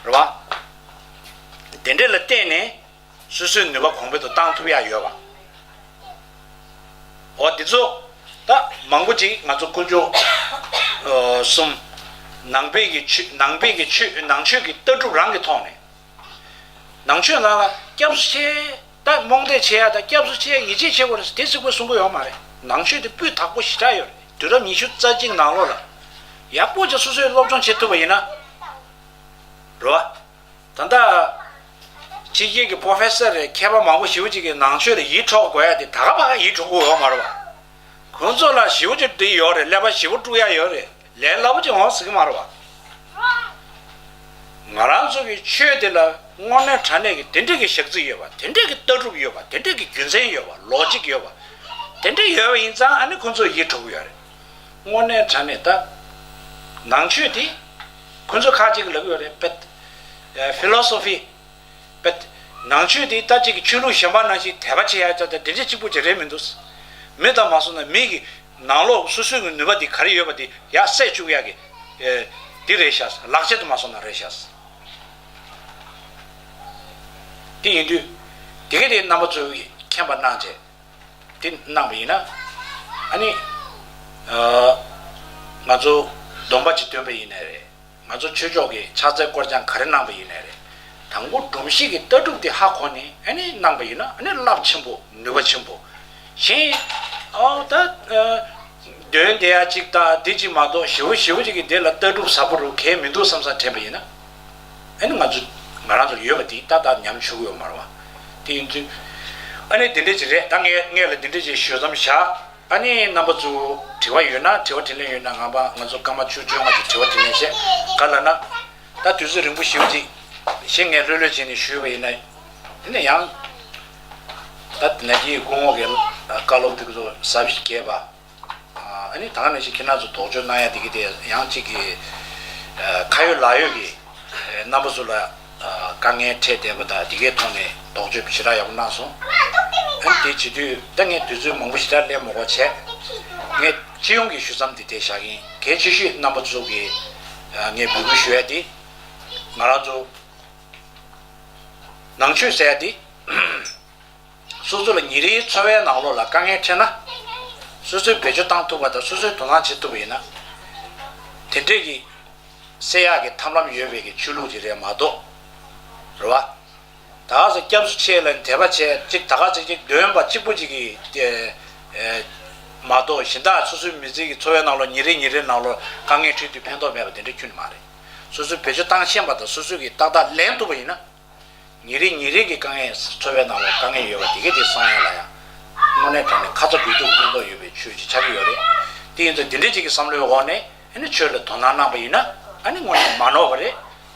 རེད་བ། དེ་འདྲས་ལ་བརྟེན་ནས་སོ་སོའི་ནུས་པ་གོང་འཕེལ་དུ་བཏང་ཐུབ་ཡ་ཡོད་པ། འོ་འདི་ཚོ་ད་མང་པོ་ཅིག་ང་ཚོ་དཀོན་མཆོག་ཨ་གསུམ། ནང་པའི་གི་ཆོས། ནང་པའི་གི་ཆོས། ནང་ཆོས་ཀྱི་ལྟ་གྲུབ་རང་གི་ཐོག་ནས། ནང་ཆོས་ནང་ལ་སྐྱབས་སུ་མཆི། ད་རྨོངས་དད་བྱེད་ཡ་དང་སྐྱབས་སུ་མཆི་ཡ་ཡིད་ཆེས་བྱེད་དགོས་རེད་ཟེར་དེ་གཟིགས་པོས་གསུང་གི་ཡོད་མ་རེད། ནང་ཆོས་དེ་སྤུས་དག་པོ་ཞེ་དྲག་ཡོད་རེད། དུས་རབས་ཉི་ཤུ་རྩ་གཅིག་ནང་ལོགས་ལ་ཡག་པོ་ཅིག་སོ་སོས་སློབ་སྦྱོང་བྱེད་ཐུབ་པ་ཡིན་ན། རེད་བ། ད་ལྟ་ཕྱི་རྒྱལ་གྱི་པོ་རོ་ཕེ་སར་རེད། མཁས་པ་མང་པོ་ཞེ་པོ་ཅིག་གིས་ནང་ཆོས་ལ་ཡིད་འཕྲོག་དགོས་ཡ་དེ་ད་ག་པ་ག་ཡིད་འཕྲོག་གི་ཡོད་མ་རེད་བ། ཁོང་ཚོ་ལ་ཞེ་པོ་ཅིག་འདི་ཡོད་རེད། ཀླད་པ་ཞེ་པོ་དཀྲུག་ཡ་ཡོད་རེད། ལས་སླ་པོ་ཅིག་འོང་ཟེར་གི་མ་རེད་བ། ང་རང་ཚོ་གི་ཆོས་དེ་ལ་དངོས་གནས་དྲང་གནས་ཀྱི་དེ་འདྲས་ཀྱི་ཞག་རྩི་ཡོད་པ། དེ་འདྲས་ཀྱི་ལྟ་གྲུབ་ཡོད་པ། དེ་འདྲས་ཀྱི་རྒྱུ་མཚན་ཡོད་པ། ལོ་ཇིག་ཡོད་པ། དེ་འདྲས་ཡོད་པ་ཡིན་ཙང་ཨ་ནི་ཁོང་ཚོ་ཡིད་འཕྲོག་གི་ཡོད་རེད། དངོས་གནས་དྲང་གནས་ད་ནང་ཆོས་དེ་ཁོང་ཚོ་ཁ་ཅིག་གིས་ལབ་ཀྱི་ཡོད་རེད། པད་ཕི་ལོ་སོ་ཕི། པད། ནང་ཆོས་དེ་ད་ཅིག་གི་ཆོས་ལུགས་གཞན་པ་ནང་བཞིན་དད་པ་བྱེད་ཡ་ཅག་དང་དེ་འདྲ་གཅིག་པུ་ཅིག་རེད་མི་འདུག། མི་དང་མ་སོང་ན་མི་གི་ནང་ལོགས་སོ་སོའི་གི་ནུས་པ་དེ་ག་རེ་ཡོད་པ་དེ་ཡར་སད་བཅུག་ཡ་གི་ཨེ་དེ་རེད་ཤག། ལག་ཆ་དུ་མ་སོང་ན་རེད་ཤག། དེ་ཡིན་དུས་དེ་ག་དེ་རྣམ་པ་ཚོས་མཁྱེན་པ་གནང་བྱས། དེ་གནང་བ་ཡིན་ན། ཨ་ནི། ཨ། ང་ཚོ་སྡོམ་པ་ཅིག་བཏོན་པ་ཡིན་ནའི་རེད། ང་ཚོ་ཆོས་ཕྱོགས་ཀྱི་ཕྱག་འཚལ་སྐོར་སྦྱང་ག་རེ་གནང་བ་ཡིན་ནའི་རེད། དང་པོ་སྒྲོམ་གཞི་གི་ལྟ་གྲུབ་དེ་ཧ་གོ་ནས་ཨ་ནི་གནང་བ་ཡིན་ན་ཨ་ནི་རླབས་ཆེན་པོ་ནུས་པ་ཆེན་པོ། གཞན། ཨོ་ད། ཨ། འདོན་བསྡད་ཡ་གཅིག་དང་འདི་གཅིག་མ་གཏོགས་ཞེ་པོ་ཞེ་པོ་ཅིག་གི་དེ་ལ་ལྟ་གྲུབ་ཟབ་པོ་རུ་གས་མི་འདུག་བསམ་བསམ་དྲན་པ་ཡིན་ན། ཨ་ནི་ང་ཚོ་ང་རང་ཚོར་ཡོད་པ་དེ་ཏག་ཏག་ཉམས་ཆུང་གི་ཡོད་མ་རེད་བ། དེ་ཡིན་དུས། ཨ་ནི་འདི་འདྲ་ཅིག་རེད། ད་ངས་ངས་ལ་འདི་འདྲ་ཅིག་ཞུ་མཚམས་བཞག། ཨ་ནི་རྣམ་པ་ཚོ་དྲི་བ་ཡོད་ན། དྲི་བ་དྲིས་ལན་ཡོད་ན། ང་པ་ང་ཚོ་སྐར་མ་བཅུ་བཅོ་ལྔ་ཅིག་དྲི་བ་དྲིས་ལན་བྱེད། ག་ལབ་ན། ད་དུས་ཚོད་རིང་པོ་ཞེ་པོ་ཅིག་ཞེ་ངས་ལྷོད་ལྷོད་བྱས་ནས་ཞུས་པ་ཡིན་ན། དེ་ནས་ཡང་། ད་ན་གི་སྐུ་ངོ་གི་བཀའ་སློབ་དེ་ཚོ་ཟབ་ཞིག་རྒྱས་པ། ཨ་ནི་ད་ག་ནང་བཞིན་ཁྱེད་རང་ཚོ་དོགས་གཅོད་གནང་ཡ་དེ་གི་དེ་ཡང་གཅིག་གི་ཁ་ཡོད་ལག་ཡོད་ཀྱི་རྣམ་པ་ཚོ་ལ་དཀའ་ངལ་འཕྲད་བསྡད་པ་དང་དེ་གའི་ཐོག་ནས་དོགས་གཅོད་ཞེ་དྲག་ཡག་པོ་གནང་སོང་། ཨ་ནི་དེ་བྱེད་དུས་ད་ངས་དུས་ཚོད་མང་པོ་ཞེ་དྲག་ལེན་མི་དགོས་བྱས། ངས་སྤྱི་ཡོངས་ཀྱི་ཞུ་མཚམས་དེ་དེ་བཞག་གི་ཡིན། གལ་ཆེ་ཤོས་རྣམ་པ་ཚོ་གི་ངས་འབོད་སྐུལ་ཞུ་ཡ་དེ་ང་རང་ཚོ་ནང་ཆོས་ཟེར་ཡ་དེ། སོ་སོ་ལ་ཉིན་རེའི་འཚོ་བའི་ནང་ལོགས་ལ་དཀའ་ངལ་འཕྲད་ན། སོ་སོས་བེད་སྤྱོད་བཏང་ཐུབ་པ་དང་སོ་སོས་དོ་སྣང་བྱེད་ཐུབ་པ་ཡིན་ན། དེ་འདྲས་ཀྱི་སེལ་ཡག་གི་ཐབས་ལམ་ཡོད་པའི་གི་ཆོས་ལུགས་ཅིག་རེད་མ་གཏོགས། རེད་བ། ད་ག་ཚོད་སྐྱབས་སུ་མཆི་ལ་དད་པ་བྱས་གཅིག་ད་ག་ཚོད་གཅིག་འདོན་པ་གཅིག་པུ་གཅིག་གི་དེ་མ་གཏོགས་གཞན་དག་སོ་སོའི་མི་ཚེ་གི་འཚོ་བའི་ནང་ལོགས་ཉིན་རེ་ཉིན་རེའི་ནང་ལོགས་དཀའ་ངལ་འཕྲད་དུས་ཕན་ཐོགས་མེད་པ་དེ་འདྲ་ཁྱོན་ནས་མ་རེད། སོ་སོས་བེད་སྤྱོད་བཏང་ཤེས་པ་དང་སོ་སོས་གི་ཏག་ཏག་ལེན་ཐུབ་པ་ཡིན་ན། ཉིན་རེ་ཉིན་རེ་གི་དཀའ་ངལ། འཚོ་བའི་ནང་ལ་དཀའ་ངལ་ཡོད་པ་དེ་གས་དེ་སངས་ཡ་ལ་ཡང་དངོས་གནས་དྲང་གནས་ཁ་ཚ་དགོས་གཏུགས་ཕན་ཐོགས་ཡོད་པའི་ཆོས་ཅིག་ཆགས་ཀྱི་ཡོད་རེད། དེ་ཡིན་ཙང་འདི་འདྲའི་ཅིག་གི་བསམ་བློའི་འོག་ནས་ཨ་ནི་ཆོས་ལ་དོ་སྣང་གནང་པ་ཡིན་ན་ཨ་ནི་དངོས་གནས་མ་ནོར་བ་རེད།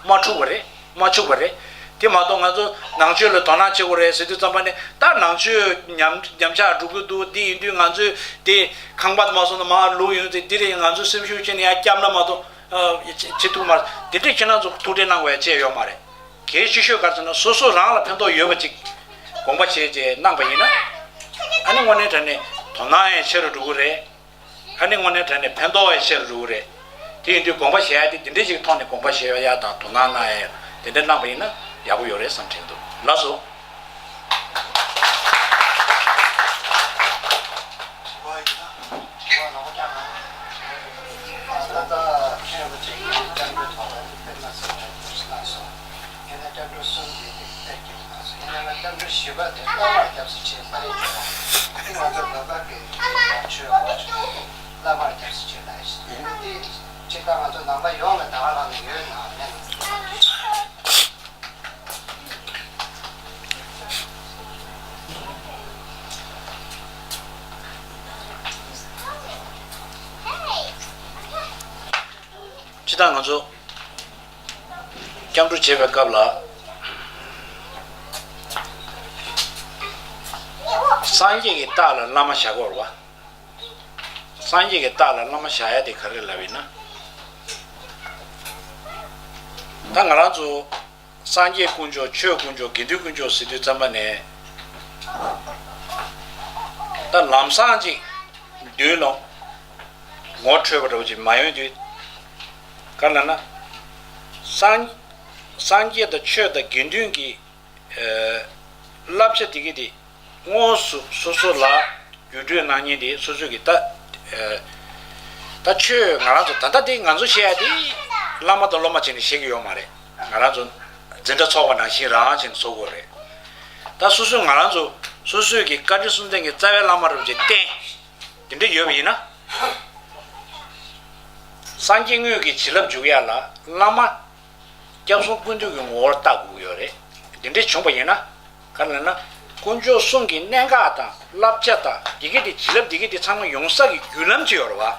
མ་འཁྲུག་པ་རེད། མ་འཆུག་པ་རེད། དེ་མ་གཏོགས་ང་ཚོ་ནང་ཆོས་ལ་དོ་སྣང་བྱེད་དགོས་རེད་ཟེར་དུས་ཙམ་པ་ནས། ད་ནང་ཆོས་ཉམས་ཉམས་ཆག་འགྲོ་གི་འདུག་འདི་ཡིན་དུས་ང་ཚོས་དེ་ཁང་པ་མ་སོང་ན་མར་ལུག་ཡོང་ཚེ་འདི་རེད། ང་ཚོས་སེམས་ཤུགས་ཆེ་ནས་ཡར་བསྐྱབས་ན་མ་གཏོགས་ཨ་བྱེད་ཐུབ་མ་རེད། དེ་འདྲས་ཁྱེད་རང་ཚོ་ཐུགས་ཁྲལ་གནང་དགོས་ཡ་ཅི་ཡང་ཡོད་མ་རེད། གལ་ཆེ་ཤོས་ག་རེ་ཟེར་ན། སོ་སོ་རང་ལ་ཕན་ཐོགས་ཡོད་པ་ཅིག་དགོངས་པ་བཞེས་བྱས་གནང་པ་ཡིན་ན་ཨ་ནི་དངོས་གནས་དྲང་གནས་དོ་སྣང་ཡང་ཆེ་རུ་འགྲོ་གི་རེད། ཨ་ནི་དངོས་གནས་དྲང་གནས་ཕན་ཐོགས་ཡང་ཆེ་རུ་འགྲོ་གི་རེད། དེ་ཡིན་དུས་དགོངས་པ་བཞེས་ཡ་དེ་འདི་འདྲས་ཅིག་ཐོག་ནས་དགོངས་པ་བཞེས་ཡ་དང་དོ་སྣང་གནང་ཡ་དེ་འདྲས་གནང་པ་ཡིན་ན་ཡག་པོ་ཡོད་རེད་བསམ་དྲན་འདུག་ལགས་སོ། དྲི་བ་ཡིན་ན། དྲི་བ་ལོག་ཀྱང་མ་རེད། ད་ལྟ་མཁན་རིན་པོ་ཆེ་གིས་སྐྱབས་འགྲོའི་ཐོག་ལ་དཔེར་ན་གསུངས་པ་ཞིག་གནང་སོང་། དེ་ནས་སྐྱབས་འགྲོ་གསུམ་གྱི་དེ་གཏེར་གྱི་གནང་སོང་། ཡིན་ན་ལ་སྐྱབས་འགྲོ་བཞི་པ་དེ་བླ་མར་སྐྱབས་སུ་མཆི་ལབ་ཡོད་ཀྱང་། དེ་ང་ཚོ་བོད་པ་གི་ཆོས་འོག་ཆོས་བླ་མར་སྐྱབས་སུ་མཆི་ལབ་ཡོད། དེ་ཅིག་ད་ང་ཚོ་ནང་པ་ཡོངས་ལ་ད་ག་རང་ནས་ཡོད་ནའང་མེད་ནའང་། སྤྱིར་བཏང་ང་ཚོ་སྐྱབས་འགྲོ་བྱེད་པའི་སྐབས་ལ། སངས་རྒྱས་ཀྱི་རྟགས་ལ་བླ་མ་བཞག་དགོས་རེད་བ། སངས་རྒྱས་ཀྱི་རྟགས་ལ་བླ་མ་བཞག་ཡ་དེ་ག་རེ་ལབ་ཡིན་ན། ད་ང་རང་ཚོ་སངས་རྒྱས་དཀོན་མཆོག་ཆོས་དཀོན་མཆོག་དགེ་འདུན་དཀོན་མཆོག་ཟེར་དུས་ཙམ་པ་ནས། ད་ལམ་སང་ཅིག་མདུན་ལ་ངོ་འཕྲོད་པ་འདྲ་བོ་ཅིག་མ་ཡོང་དུས། ག་རེ་ལབ་ན། སངས་སངས་རྒྱས་དང་ཆོས་དང་དགེ་འདུན་གྱི་ཨ་བསླབ་བྱ་དེ་གི་དེ་དངོས་སུ་སོ་སོ་ལ་བརྒྱུད་སྤྲོད་གནང་མཁན་དེ་སོ་སོ་གི་ད་ཨ་ད་ཆོས་ང་རང་ཚོ་ད་ལྟ་དེ་ང་ཚོ་བཤད་ཡ་དེ་བླ་མ་དང་སློབ་མ་བྱས་ནས་བཤད་ཀྱི་ཡོད་མ་རེད། ང་རང་ཚོ་འཛིན་གྲྭ་ཚོགས་པ་ནང་བཞིན་རང་བྱས་ནས་ཚོགས་དགོས་རེད། ད་སོ་སོས་ང་རང་ཚོ་སོ་སོའི་གི་བཀའ་དྲིན་གསུམ་ལྡན་གྱི་རྩ་བའི་བླ་མ་རུ་བྱས་བསྟེན། དེ་འདྲ་ཡོད་པ་ཡིན་ན། སངས་རྒྱས་དངོས་ཀྱི་བྱིན་རླབས་འཇུག་ཡ་ལ་བླ་མ་སྐྱབས་གསུམ་ཀུན་འདུས་ཀྱི་ངོ་བོར་བལྟ་དགོས་ཀྱི་ཡོད་རེད། དེ་འདྲ་བྱུང་པ་ཡིན་ན། ག་རེ་ལབ་ན། དཀོན་མཆོག་གསུམ་གྱི་གནད་འགག་དང་བསླབ་བྱ་དང་དེ་གི་དེ་བྱིན་རླབས་དེ་གི་དེ་ཚང་མ་ཡོང་ས་གི་བརྒྱུད་ལམ་ཅིག་ཡོད་རེད་བ།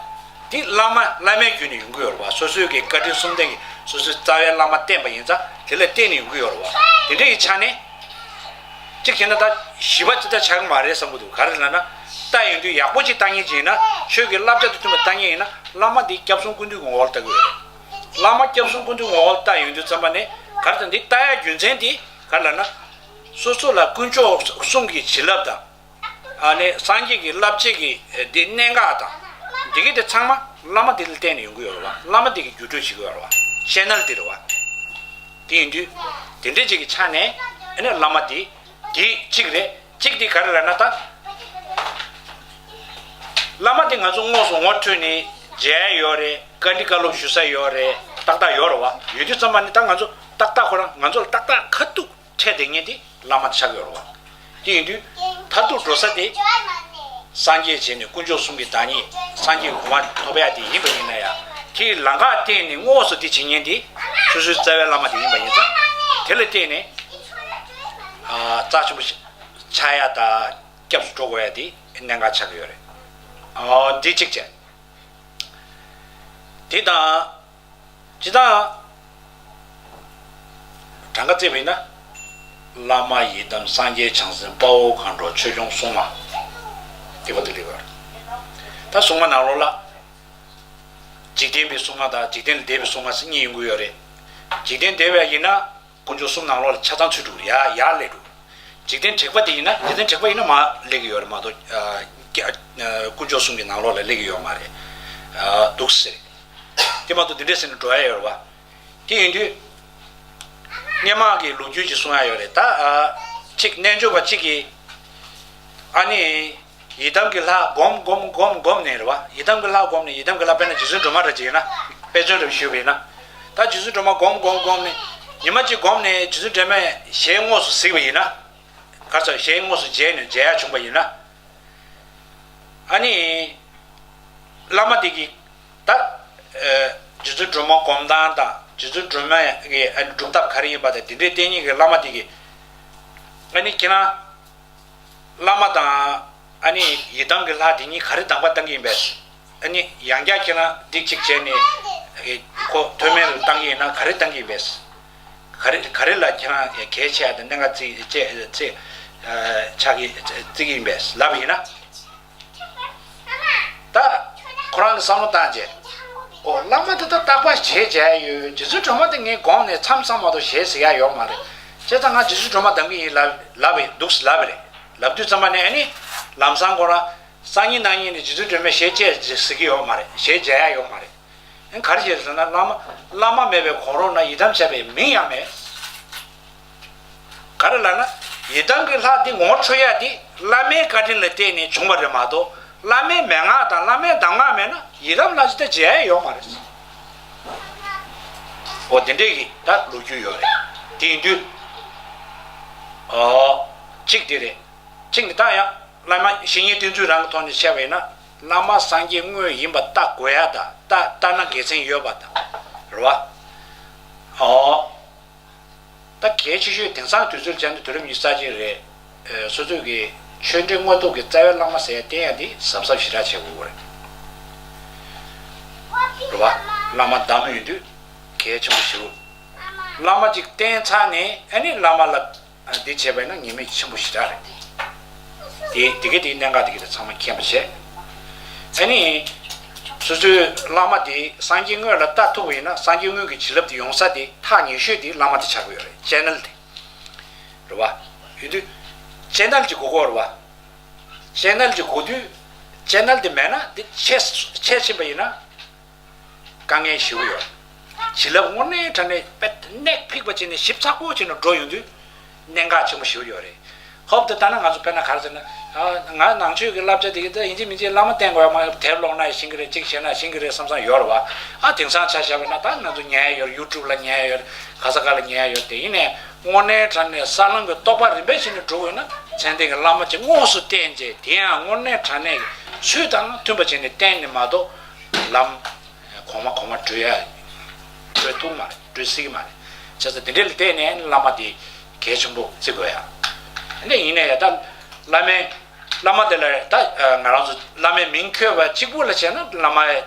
དེ་བླ་མ་བླ་མའི་བརྒྱུད་ནས་ཡོང་གི་ཡོད་རེད་བ། སོ་སོའི་གི་བཀའ་དྲིན་གསུམ་ལྡན་གྱི་སོ་སོའི་རྩ་བའི་བླ་མ་བསྟེན་པ་ཡིན་ཙང་དེ་ལ་བརྟེན་ནས་ཡོང་གི་ཡོད་རེད་བ། དེ་འདྲ་ཡི་ཆ་ནས། གཅིག་བྱས་ན་ད་བཞི་པ་ཅི་ལྟར་ཆགས་ཀྱི་མ་རེད་བསམ་གྱི་འདུག་ག་རེ་ལབ་ན། ལྟ་ཡོང་དུས་ཡག་པོ་ཅིག་ལྟ་མཁན་ཅིག་ཡིན་ན། ཆོས་ཀྱི་བསླབ་བྱ་དང་མཐུན་པ་ལྟ་མཁན་ཡིན་ན། བླ་མ་འདི་སྐྱབས་གསུམ་ཀུན་འདུས་ཀྱི་ངོ་བོར་ལྟ་དགོས་རེད། བླ་མ་སྐྱབས་གསུམ་ཀུན་འདུས་ངོ་བོར་ལྟ་ཡོང་དུས་ཙམ་པ་ནས་ག་རེ་ད་འདི་ལྟ་ཡ་རྒྱུ་མཚན་འདི་ག་རེ་ལབ་ན། སོ་སོ་ལ་དཀོན་མཆོག་གསུམ་གྱི་བྱིན་རླབས་དང་། ཨ་ནི་སངས་རྒྱས་ཀྱི་བསླབ་བྱ་གི་འདི་གནད་འགག་དང་། འདི་གི་དེ་ཚང་མ་བླ་མ་འདི་ལ་བརྟེན་ནས་ཡོང་གི་ཡོད་རེད་བ། བླ་མ་འདི་གི་བརྒྱུད་སྤྲོད་བྱེད་ཀྱི་ཡོད་རེད་བ། ཆེ་ནལ་འདི་རེད་བ། དེ་ཡིན་དུས། དེ་འདྲའི་ཅིག་གི་ཆ་ནས་ཨ་ནི་བླ་མ་དེ་དེ་གཅིག་རེད། གཅིག་དེ་ག་རེ་ལབ་ན་ད། བླ་མ་དེ་ང་ཚོ་དངོས་སུ་ངོ་འཕྲོད་ནས་མཇལ་ཡོད་རེད། བཀའ་འདྲི་བཀའ་སློབ་ཞུ་ས་ཡོད་རེད། ཏག་ཏག་ཡོད་རེད་བ། ཡོད་དུས་ཙམ་པ་ནི་ད་ང་ཚོ་ཏག་ཏག་ཁོ་རང་ང་ཚོ་ལ་ཏག་ཏག་ཁ་ཐུག་འཕྲད་བསྡད་མཁན་དེ་བླ་མ་ཆགས་ཡོད་རེད་བ། དེ་ཡིན་དུས་མཐར་ཐུག་འགྲོ་ས་དེ། སངས་རྒྱས་བྱས་ནས་དཀོན་མཆོག་གསུམ་གྱི་བདག་ཉིད་སངས་རྒྱས་གོ་འཕང་ཐོབ་ཡ་དེ་ཡིན་པ་ཡིན་ན་ཡང་། དེའི་ལམ་ཁ་བསྟན་ནས་དངོས་སུ་དེ་བྱེད་མཁན་དེ་སོ་སོའི་རྩ་བའི་བླ་མ་དེ་ཡིན་པ་ཡིན་ཙང་། དེ་ལ་བརྟེན་ནས་ཨ་རྩ་ཆེན་པོ་ཆགས་ཡ་དང་སྐྱབས་སུ་འགྲོ་དགོས་ཡ་དེ་གནད་འགག་ཆགས་ཀྱི་ཡོད་རེད། ཨ་འདི་གཅིག་བྱས། དེ་དང་། སྤྱིར་བཏང་། གྲངས་ཀ་བརྩིས་པ་ཡིན་ན། བླ་མ་ཡི་དམ་སངས་རྒྱས་བྱང་སེམས་དཔའ་བོ་མཁའ་འགྲོ་ཆོས་སྐྱོང་སྲུང་མ། དེ་བར་དུ་སླེབས་པ་རེད། ད་སྲུང་མ་ནང་ལོགས་ལ། འཇིག་རྟེན་པའི་སྲུང་མ་དང་འཇིག་རྟེན་ལས་འདས་པའི་སྲུང་མ་ཟེར་གཉིས་ཡོང་གི་ཡོད་རེད། འཇིག་རྟེན་འདས་པ་ཡིན་ན། དཀོན་མཆོག་གསུམ་ནང་ལོགས་ལ་ཆ་ཚང་ཚུད་འགྲོ་གི་རེད། ཡར་ཡར་སླེབས་འགྲོ། འཇིག་རྟེན་དྲེགས་པ་དེ་ཡིན་ན། འཇིག་རྟེན་དྲེགས་པ་ཡིན་ན་མར་སླེབས་ཀྱི་ཡོད་རེད་མ་གཏོགས། ཨ་ཀྱ་ཨ་དཀོན་མཆོག་གསུམ་གྱི་ནང་ལོགས་ལ་སླེབས་ཀྱི་ཡོད་མ་རེད། ཨ་འདུག་ཟེར། དེ་མ་གཏོགས་འདི་འདྲས་ཟེར་ནས་འགྲོ་ཡ་ཡོད་རེད་བ། དེ་ཡིན་དུས། སྔོན་མ་གི་ལོ་རྒྱུས་ཅིག་གསུང་ཡ་ཡོད་རེད་ད། ཨ་གཅིག་རྣལ་འབྱོར་པ་གཅིག་གིས། ཨ་ནི། ཡི་དམ་གྱི་ལྷ་སྒོམ་སྒོམ་སྒོམ་སྒོམ་ནས་རེད་བ། ཡི་དམ་གྱི་ལྷ་སྒོམ་ནས། ཡི་དམ་གྱི་ལྷ་དཔེར་ན་རྗེ་བཙུན་སྒྲོལ་མ་འདྲ་ཅིག་ཡིན་ན། དཔེ་མཚོན་འདྲ་ཞུས་པ་ཡིན་ན། ད་རྗེ་བཙུན་སྒྲོལ་མ་སྒོམ་སྒོམ་སྒོམ་ནས། ཉི་མ་གཅིག་སྒོམ་ནས་རྗེ་བཙུན་སྒྲོལ་མས་ཞལ་དངོས་སུ་གཟིགས་པ་ཡིན་ན། ག་རེ་ཟེར། ཞལ་དངོས་སུ་མཇལ་ནས་མཇལ་ཡ་བྱུང་པ་ཡིན་ན། ཨ་ནི། བླ་མ་དེ་གིས་ད། ཨ་རྗེ་བཙུན་སྒྲོལ་མ་སྒོམ་སྟངས་དང་། རྗེ་བཙུན་སྒྲོལ་མ་གི་ཨ་ནི་སྒྲུབ་ཐབས་ག་རེ་ཡིན་པ་དང་། དེ་འདྲའི་བསྟེན་མཁན་གྱི་བླ་མ་དེ་གིས། ཨ་ནི་ཁྱེད་རང་བླ་མ་དང་ཨ་ནི་ཡི་དམ་གྱི་ལྷ་དེ་གཉིས་ག་རེ་གདམས་པ་བཏང་གི་ཡིན་པས། ཨ་ནི་ཡང་བསྐྱར་ཁྱེད་རང་སྡིག་གཅིག་བྱས་ནས་ཁོ་མཐོ་དམན་ལ་བཏང་གི་ཡིན་ན་ག་རེ་བཏང་གི་ཡིན་པས། ག་རེ་ག་རེ་ལ་ཁྱེད་རང་གལ་ཆེ་ཡ་དང་གནད་འགག་བརྩི་བརྩི་བརྩི་ཆགས་ཀྱི་བརྩི་གི་ཡིན་པས་ལབ་ཡིན་ན། ད་ཁོ་རང་ནས་བསམ་བློ་བཏང་རྗེས། ཨོ་བླ་མ་དེ་ད་རྟག་པར་ཞེད་བྱས་ཡོད། རྗེ་བཙུན་སྒྲོལ་མ་དེ་ངས་དགོངས་ནས་མཚམས་མཚམས་མ་གཏོགས་ཞེད་ཟེར་ཡ་ཡོད་མ་རེད། བྱས་ཙང་ང་རྗེ་བཙུན་སྒྲོལ་མ་གདམ་གི་ཡིན་ལབ་ལབ་པའི་འདུག་ལབ་པ་རེད། ལབ་དུས་ཙམ་པ་ནས་ཨ་ནི་ལམ་སང་ཁོ་རང་སང་ཉིན་གནངས་ཉིན་ནས་རྗེ་བཙུན་སྒྲོལ་མས་ཞེད་བྱས་ཟེར་གི་ཡོད་མ་རེད། ཞེད་བྱས་ཡ་ཡོད་མ་རེད། ཨ་ག་རེ་བྱས་ཟེར་ན་བླ་མ་བླ་མ་མེད་པའི་གོ་རོ་ན་ཡི་དམ་བྱ་བའི་མིང་ཡང་མེད། ག་རེ་ལབ་ན། ཡི་དམ་གྱི་ལྷ་འདི་ངོ་འཕྲོད་ཡ་འདི་བླ་མའི་བཀའ་དྲིན་ལ་བརྟེན་ནས་བྱུང་བ་རེད་མ་གཏོགས། བླ་མའི་མན་ངག་དང་བླ་མའི་གདམས་ངག་མེད་ན་ཡི་དམ་ལྷ་ཅིག་ད་མཇལ་ཡ་ཡོད་མ་རེད། འོ་དེ་འདྲས་ཀྱི་ད་ལོ་རྒྱུས་ཡོད་རེད། དེ་ཡིན་དུས། ཨོ། གཅིག་དེ་རེད། གཅིག་ནི་ད་ཡང་བླ་མ་བཤེས་གཉེན་བསྟེན་ཚུལ་རང་གི་ཐོག་ནས་བཤད་པ་ཡིན་ན། བླ་མ་སངས་རྒྱས་དངོས་ཡིན་པ་ལྟ་དགོས་ཡ་དང་ལྟ་ལྟ་ན་དགེ་མཚན་ཡོད་པ་དང་། རེད་བ། ཨོ། ད་གལ་ཆེ་ཤོས་དེང་སང་དུས་ཚོད་བྱས་ན་དུས་རབས་ཉི་ཤུ་རྩ་གཅིག་རེད། ཨེ། སོ་སོས་ཀྱི་ཆོས་འབྲེལ་དངོས་ཐོག་གི་རྩ་བའི་བླ་མ་ཟེར་ཡ་བསྟེན་ཡ་འདི་གཟབ་གཟབ་ཞེ་དྲག་བྱེད་དགོས་རེད། རེད་བ། བླ་མ་གདམས་ཡོང་དུས་གལ་ཆེན་པོ་ཞེ་པོ། བླ་མ་ཅིག་བསྟེན་ཚར་ནས་ཨ་ནི་བླ་མ་ལ་འདི་བྱས་པ་ཡིན་ན་ཉེས་དམིགས་ཆེན་པོ་ཞེ་དྲག་རེད། དེ་དེ་གའི་དེའི་གནད་འགག་དེ་གའི་དེ་ཚང་མ་མཁྱེན་པ་བྱས། ཨ་ནི། སོ་སོའི་བླ་མ་དེ་སངས་རྒྱས་དངོས་ལ་ལྟ་ཐུབ་པ་ཡིན་ན་སངས་རྒྱས་དངོས་ཀྱི་བྱིན་རླབས་དེ་ཡོང་ས་དེ་ཐག་ཉེ་ཤོས་དེ་བླ་མ་དེ་ཆགས་ཀྱི་ཡོད་རེད། ཅེ་ནལ་དེ། རེད་བ། ཡོད་དུས། ཅེ་ནལ་གྱི་དགོས་མཁོ་རེད་བ། ཅེ་ནལ་གྱི་དགོས་དུས། ཅེ་ནལ་དེ་མེད་ན་དེ་ཆད་ཆད་ཕྱིན་པ་ཡིན་ན། དཀའ་ངལ་ཞེ་པོ་ཡོད། བྱིན་རླབས་དངོས་གནས་དྲང་གནས་དཔེ་སྣེ་ཕིག་པ་བྱས་ནས་ཞིབ་ཚགས་པོ་བྱས་ནས་འགྲོ་ཡོང་དུས། གནད་འགག་ཆེན་པོ་ཞེ་པོ་ཡོད་རེད། ཧོབ་ཏེ་ལྟ་ན་ང་ཚོ་དཔེར་ན་ག་རེ་ཟེར་ན། ཨ། ང་ནང་ཆོས་ཀྱི་བསླབ་བྱ་དེ་གི་ད་ཡིན་གཅིག་མིན་གཅིག་བླ་མ་བསྟེན་དགོས་ཡ་མ་གཏོགས་དེབ་ཀློག་ན་ཤེས་ཀྱི་རེད། གཅིག་བྱས་ན་ཤེས་ཀྱི་རེད་བསམ་བསམ་ཡོད་རེད་བ། ཨ། དེང་སང་ཆ་བཞག་པ་ན་ད་ང་ཚོ་ཉན་ཡ་ཡོད་རེད། ཡུ་ཊུབ་ལ་ཉན་ཡ་ཡོད་རེད། ག་ས་ག་ལ་ཉན་ཡ་ཡོད་རེད། དེ་ཡིན་ནའི་དངོས་གནས་དྲང་གནས་ས་ལམ་གྱི་རྟོགས་པ་རིམ་པས་བྱས་ནས་འགྲོ་དགོས་ན་མཚན་ལྡན་གྱི་བླ་མ་ཅིག་དངོས་སུ་བསྟེན་བྱས། དེ་ཡང་དངོས་གནས་དྲང་གནས་ཀྱི་ཚུལ་དང་མཐུན་པ་བྱས་ནས་བསྟེན་ནས་མ་གཏོགས་ལམ་གོང་མ་གོང་མ་བགྲོད་ཡ་བགྲོད་ཐུབ་མ་རེད། བགྲོད་སྲིད་ཀྱི་མ་རེད། བྱས་ཙང་དེ་འདྲ་ལ་བརྟེན་ནས་བླ་མ་དེ་གལ་ཆེན་པོ་བརྩི་དགོས་ཡ། དེ་འདྲ་ཡིན་ནའི་ད་བླ་མའི་བླ་མ་དེ་ལ་ད་ང་རང་ཚོ་བླ་མའི་མིང་འཁྱོལ་བ་གཅིག་པུ་ལ་བྱས་ན་བླ་མ་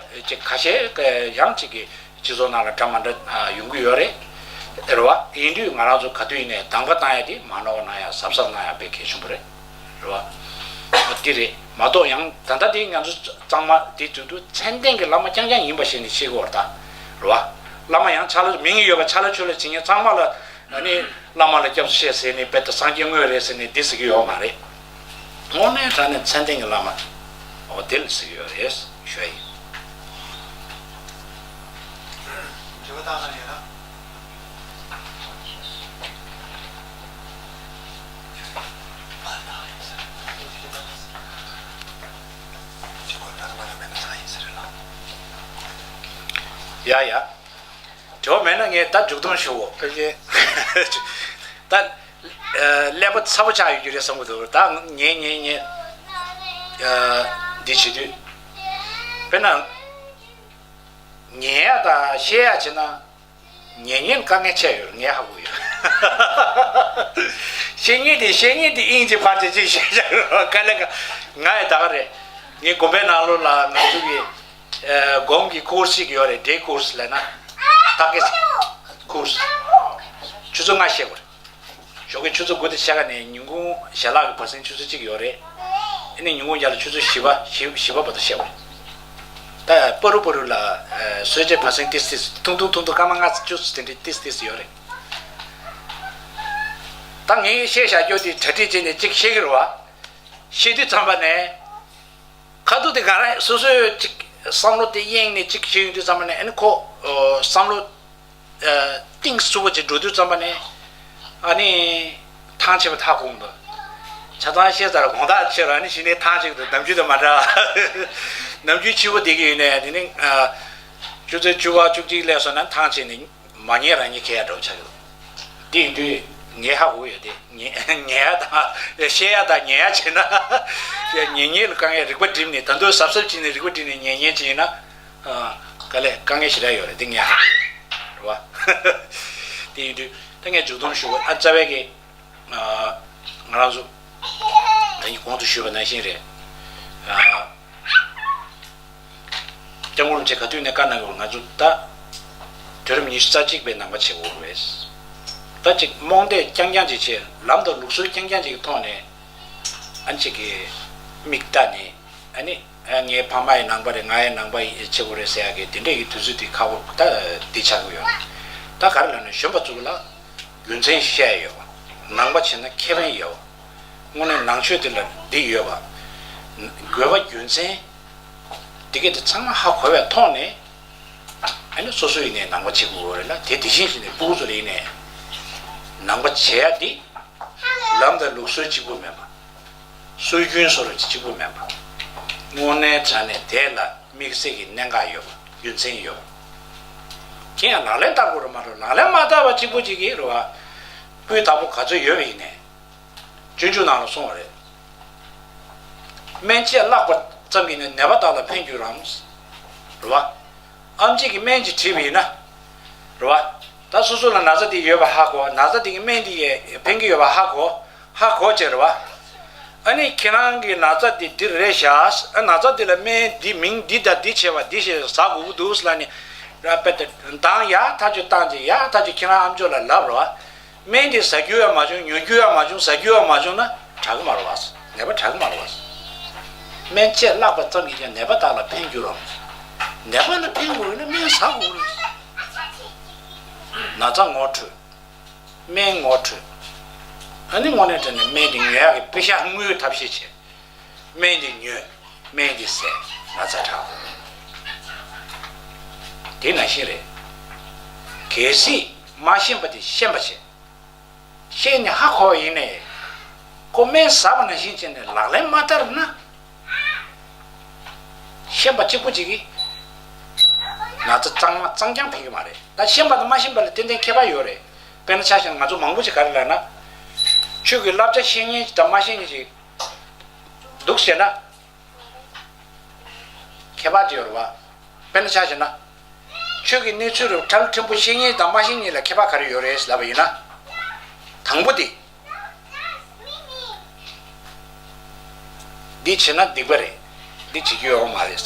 ཅིག་ཁ་ཤས་ཡང་ཅིག་གི་སྤྱི་ཚོགས་ནང་ལ་འདྲ་མ་འདྲ་ཡོང་གི་ཡོད་རེད། རེད་བ། ཡིན་དུས་ང་རང་ཚོ་ག་དུས་ཡིན་ནའི་གདམས་ངག་བཏང་ཡ་དེ་མ་ནོར་བ་གནང་ཡ་གཟབ་གཟབ་གནང་ཡ་དཔེ་གལ་ཆེན་པོ་རེད། རེད་བ། འདི་རེད་མ་གཏོགས་ཡང་ད་ལྟ་དེ་ང་ཚོ་གཙང་མ་དེ་དུས་དུས་མཚན་ལྡན་གྱི་བླ་མ་རྐྱང་རྐྱང་ཡིན་པ་ཞིག་ནས་ཤེས་དགོས་རེད་ད། རེད་བ། བླ་མ་ཡང་ཕྱག་ལ་མིང་ཡོད་པ་ཕྱག་ལ་མཆོད་ལ་བྱེད་མཁན་ཚང་མ་ལ་ཨ་ནི་བླ་མ་ལ་སྐྱབས་སུ་མཆི་ཟེར་ནས་དཔེ་ད་སངས་རྒྱས་དངོས་རེད་ཟེར་ནས་འདི་ཟེར་གྱི་ཡོད་མ་རེད། དངོས་གནས་དྲང་གནས་མཚན་ལྡན་གྱི་བླ་མ། འོ་དེ་ལ་ཟེར་གྱི་ཡོད་རེད་ཞུ་ཡ་ཡིན། དྲི་བ་བཏང་གནང་ཡོད་ན། ཡ་ཡ། དྲི་བ་མེད་ན་ངས་ད་མཇུག་སྡོམ་ཞུ་འོ་ཕལ་ཆེར། ད། ཀླད་པ་ཚ་པོ་ཆགས་ཡོད་རྒྱུ་རེད་བསམ་གྱི་འདུག་ད་ངས་ངས་ངས། འདི་བྱེད་དུས། དཔེར་ན། ཉན་ཡ་དང་བཤད་ཡ་བྱེད་ན། ཉན་མཁན་དཀའ་ངལ་ཆེ་ཡོད་ངས་ཧ་གོ་ཡོད། བཤད་མཁན་དེ་བཤད་མཁན་དེ་དབྱིངས་ཀྱི་ཕར་ཅིག་ཅིག་བཤད་བཞག་ཡོད་དཀའ་ལས་ཁག་ང་ཡི་ད་ག་རེད། ངའི་དགོན་པའི་ནང་ལོགས་ལ་ང་ཚོ་གི་སྒོམ་གྱི་ཀོར་སི་ཞིག་ཡོད་རེད། ཌེ་ཀོར་སི་ལབ་ན། ད་གེ་ཀོར་སི། ཆུ་ཚོད་ལྔ་བཤད་དགོས་རེད། ཞོགས་ཀའི་ཆུ་ཚོད་དགུ་དང་ཕྱེད་ཀ་ནས་ཉིན་གུང་ཞལ་ལག་གི་བ་ཟན་ཆུ་ཚོད་གཅིག་ཡོད་རེད། ཨ་ནི་ཉིན་གུང་རྒྱབ་ལ་ཆུ་ཚོད་བཞི་པ་བཞི་བཞི་པ་བར་དུ་བཤད་དགོས་རེད། ད་པ་རུ་པ་རུ་ལ་གསོལ་ཇའི་བ་ཟན་ཏིས་ཏིས་ཐུང་ཐུང་ཐུང་ཐུང་སྐར་མ་ལྔ་བཅུ་དེ་འདྲའི་ཏིས་ཏིས་ཡོད་རེད། ད་ངས་བཤད་བཞག་རྒྱུ་དེ་གྲ་སྒྲིག་བྱས་ནས་གཅིག་བཤད་ཀྱི་རེད་བ། བཤད་དུས་ཙམ་པ་ནས། ཁ་ཐུག་དེ་ག་རེ་སོ་སོས་ཅིག་བསམ་བློ་དེ་གཡེང་ནས་ཅིག་བྱེད་ཡོང་དུས་ཙམ་པ་ནས་ཨ་ནི་ཁོ་བསམ་བློ་གཏིང་ཟབ་པོ་ཅིག་འགྲོ་དུས་ཙམ་པ་ནས་ཨ་ནི་ཐང་ཆད་པ་ཐག་ཁུག་འདུག་ཆ་ཚང་བཤད་ཚར་དགོངས་དག་ཆེ་ར་ཨ་ནི་གཞི་ནས་ཐང་ཆད་འདུག་ནམ་རྒྱུན་དང་མ་འདྲ། ནམ་རྒྱུན་ཕྱི་པོ་བསྡད་ཀྱི་ཡོད་ནས་དེ་ནི་ཆུ་ཚོད་བཅུ་པ་བཅུ་གཅིག་སླེབས་སོང་ན་ཐང་ཆད་ནས། མ་ཉན་རང་ཉིད་ཁེ་ཡ་འདྲ་བོ་ཆགས་ཡོད། དེ་ཡིན་དུས་ངས་ཧ་གོ་ཡོད་དེ་ངས་ཉན་ཡ་དང་བཤད་ཡ་དང་ཉན་ཡ་བྱས་ན་ཉན་ཉན་ལ་དཀའ་ངལ་རིག་པ་བསྒྲིམས་ནས་ད་དུང་གཟབ་གཟབ་བྱས་ནས་རིག་པ་བསྒྲིམས་ནས་ཉན་ཉན་བྱས་ན་དཀའ་ལས་དཀའ་ངལ་ཞེ་དྲག་ཡོད་རེད་དེ་ངས་ཧ་གོ་ཡོད་རེད་བ། དེ་ཡིན་དུས་ད་ངས་མཇུག་སྡོམ་ཞུ་བ་ཨ་རྩ་བའི་གི། ང་རང་ཚོ་ད་ནི་གོང་དུ་ཞུས་པ་ནང་བཞིན་རེད། ཨ། སྐྱབས་མགོན་རིན་པོ་ཆེ་ག་དུས་ནས་བཀའ་གནང་ཡོད། ང་ཚོ་ད་དུས་རབས་ཉི་ཤུ་རྩ་གཅིག་པའི་ནང་པ་བྱེད་དགོས་རེད། ད་ཅིག་རྨོངས་དད་རྐྱང་རྐྱང་ཅིག་བྱས། ལམ་དང་ལུགས་སྲོལ་རྐྱང་རྐྱང་ཅིག་གི་ཐོག་ནས་ཨ་ཅིག་གི་མིག་ལྟ་ནས། ཨ་ནི། ཨ། ངའི་ཕ་མ་ཡི་ནང་པ་རེད། ང་ཡི་ནང་པ་ཡི་བྱེད་དགོས་རེད་ཟེར་ཡག་གི་དེ་འདྲས་ཀྱི་དུས་ཚོད་དེ་ཁག་པོ་ད་འདི་ཆགས་ཀྱི་ཡོད། ད་ག་རེ་ལབ་ན་གཞོན་པ་ཚོ་ལ་རྒྱུ་མཚན་བཤད་ཡོད་པ། ནང་པ་བྱས་ན་ཁེ་ཕན་ཡོད་པ། དངོས་གནས་ནང་ཆོས་དེ་ལ་འདི་ཡོད་པ། དགོས་པ་རྒྱུ་མཚན་དེ་གས་དེ་ཚང་མ་ཧ་གོ་བའི་ཐོག་ནས། ཨ་ནི་སོ་སོ་ཡིན་ནའི་ནང་པ་བྱེད་དགོས་རེད་ལ། དེ་དེ་བཞིན་བྱས་ནས་སྤུ་གུ་ཚོ་ལ་ཡིན་ནའི་ནང་པ་བྱེད་ཡ་འདི་ལམ་དང་ལུགས་སྲོལ་གཅིག་པུ་མིན་པ། སྲོལ་རྒྱུན་སོགས་ལ་གཅིག་པུ་མིན་པ། དངོས་གནས་དྲང་གནས་དེ་ལ་དམིགས་བསལ་གྱི་གནད་འགག་ཡོད་པ། རྒྱུ་མཚན་ཡོད་པ། དེ་ཡང་ལག་ལེན་བསྟར་དགོས་རེད་མ་གཏོགས། ལག་ལེན་མ་བསྟར་བ་གཅིག་པུ་གཅིག་གིས་རེད་བ། སྤུས་དག་པོ་ག་ཚོད་ཡོད་པ་ཡིན་ནའི། སྤྱོད་འཇུག་ནང་ལ་གསུངས་པ་རེད། སྨན་དཔྱད་བཀླགས་པ་ཙམ་གྱིས་ནི། ནད་པ་དག་ལ་ཕན་འགྱུར་རམ། རེད་བ། ཨེམ་ཆི་གིས་སྨན་ཅིག་བྲིས་པ་ཡིན་ན། རེད་བ། ད་སོ་སོ་ལ་ན་ཚ་དེ་ཡོད་པ་ཧ་གོ། ན་ཚ་དེ་གི་སྨན་དེ་ཡས་ཕན་གྱི་ཡོད་པ་ཧ་གོ། ཧ་གོ་བྱས་རེད་བ། ཨ་ནི་ཁྱེད་རང་གི་ན་ཚ་དེ་འདི་རེད་ཤག། ཨ། ན་ཚ་དེ་ལ་སྨན་འདི་མིང་འདི་དང་འདི་བྱས་པ་འདི་བྱས་ཟ་དགོས་ཀྱི་འདུག་ཟེར་ལབ་ནས། ར་པེ་ཏེ་འདང་ཡག་ཐག་ཆོད་བཏང་རྗེས། ཡག་ཐག་ཆོད་ཁྱེད་རང་ཨ་མཆོག་ལ་ལབ་རེད་བ། སྨན་དེ་ཟ་རྒྱུ་ཡང་མ་བྱུང་། ཉོ་རྒྱུ་ཡང་མ་བྱུང་། ཟ་རྒྱུ་ཡང་མ་བྱུང་ན་དྲག་གི་མ་རེད་བ། ནད་པ་དྲག་གི་མ་རེད་བ། སྨན་དཔྱད་བཀླགས་པ་ཙམ་གྱིས་ཀྱང་ནད་པ་དག་ལ་ཕན་འགྱུར་རམ། ནད་པ་ལ་ཕན་དགོས་ན་སྨན་ཟ་དགོས་རེད། ན་ཚ་ངོ་འཕྲོད། སྨན་ངོ་འཕྲོད། ཨ་ནི་དངོས་གནས་དྲང་གནས་སྨན་དེ་ཉོ་ཡག་གི་པེ་ཤ་དངུལ་ཐབས་ཤེས་བྱེད། སྨན་དེ་ཉོས། སྨན་དེ་ཟས། ན་ཚ་དྲག། དེ་ནང་བཞིན་རེད། གལ་སྲིད་མ་ཤེས་པ་དེ་ཤེས་པ་བྱེད། ཤེས་ནས་ཧ་གོ་བ་ཡིན་ནའི། ཁོ་སྨན་ཟ་བ་ནང་བཞིན་བྱས་ནས་ལག་ལེན་མ་བསྟར་ན། ཤེས་པ་གཅིག་པུ་གཅིག་གིས་ན་ཚ་གཙང་མ་གཙང་རྐྱང་ཕན་གྱི་མ་རེད། ད་ཤེས་པ་དང་མ་ཤེས་པ་ལ་ཏན་ཏན་ཁྱད་པར་ཡོད་རེད། དཔེར་ན་ཆ་བཞག་ན་ང་ཚོ་མང་པོ་ཞིག་ག་རེ་ལབ་ན། ཆོས་ཀྱི་བསླབ་བྱ་ཤེས་མཁན་ཞིག་དང་མ་ཤེས་མཁན་ཞིག་འདུག་ཟེར་ན། ཁྱད་པར་ཅིག་ཡོད་རེད་བ། དཔེར་ན་ཆ་བཞག་ན། ཆོས་ཀྱི་གནས་ཚུལ་རུ་ཁྲ་ལ་ཕྲན་བུ་ཤེས་མཁན་དང་མ་ཤེས་མཁན་ལ་ཁྱད་པར་ག་རེ་ཡོད་རེད་ལབ་པ་ཡིན་ན། དང་པོ་དེ། འདི་བྱས་ན་སྡིག་པ་རེད། འདི་བྱེད་རྒྱུ་ཡོད་མ་རེད།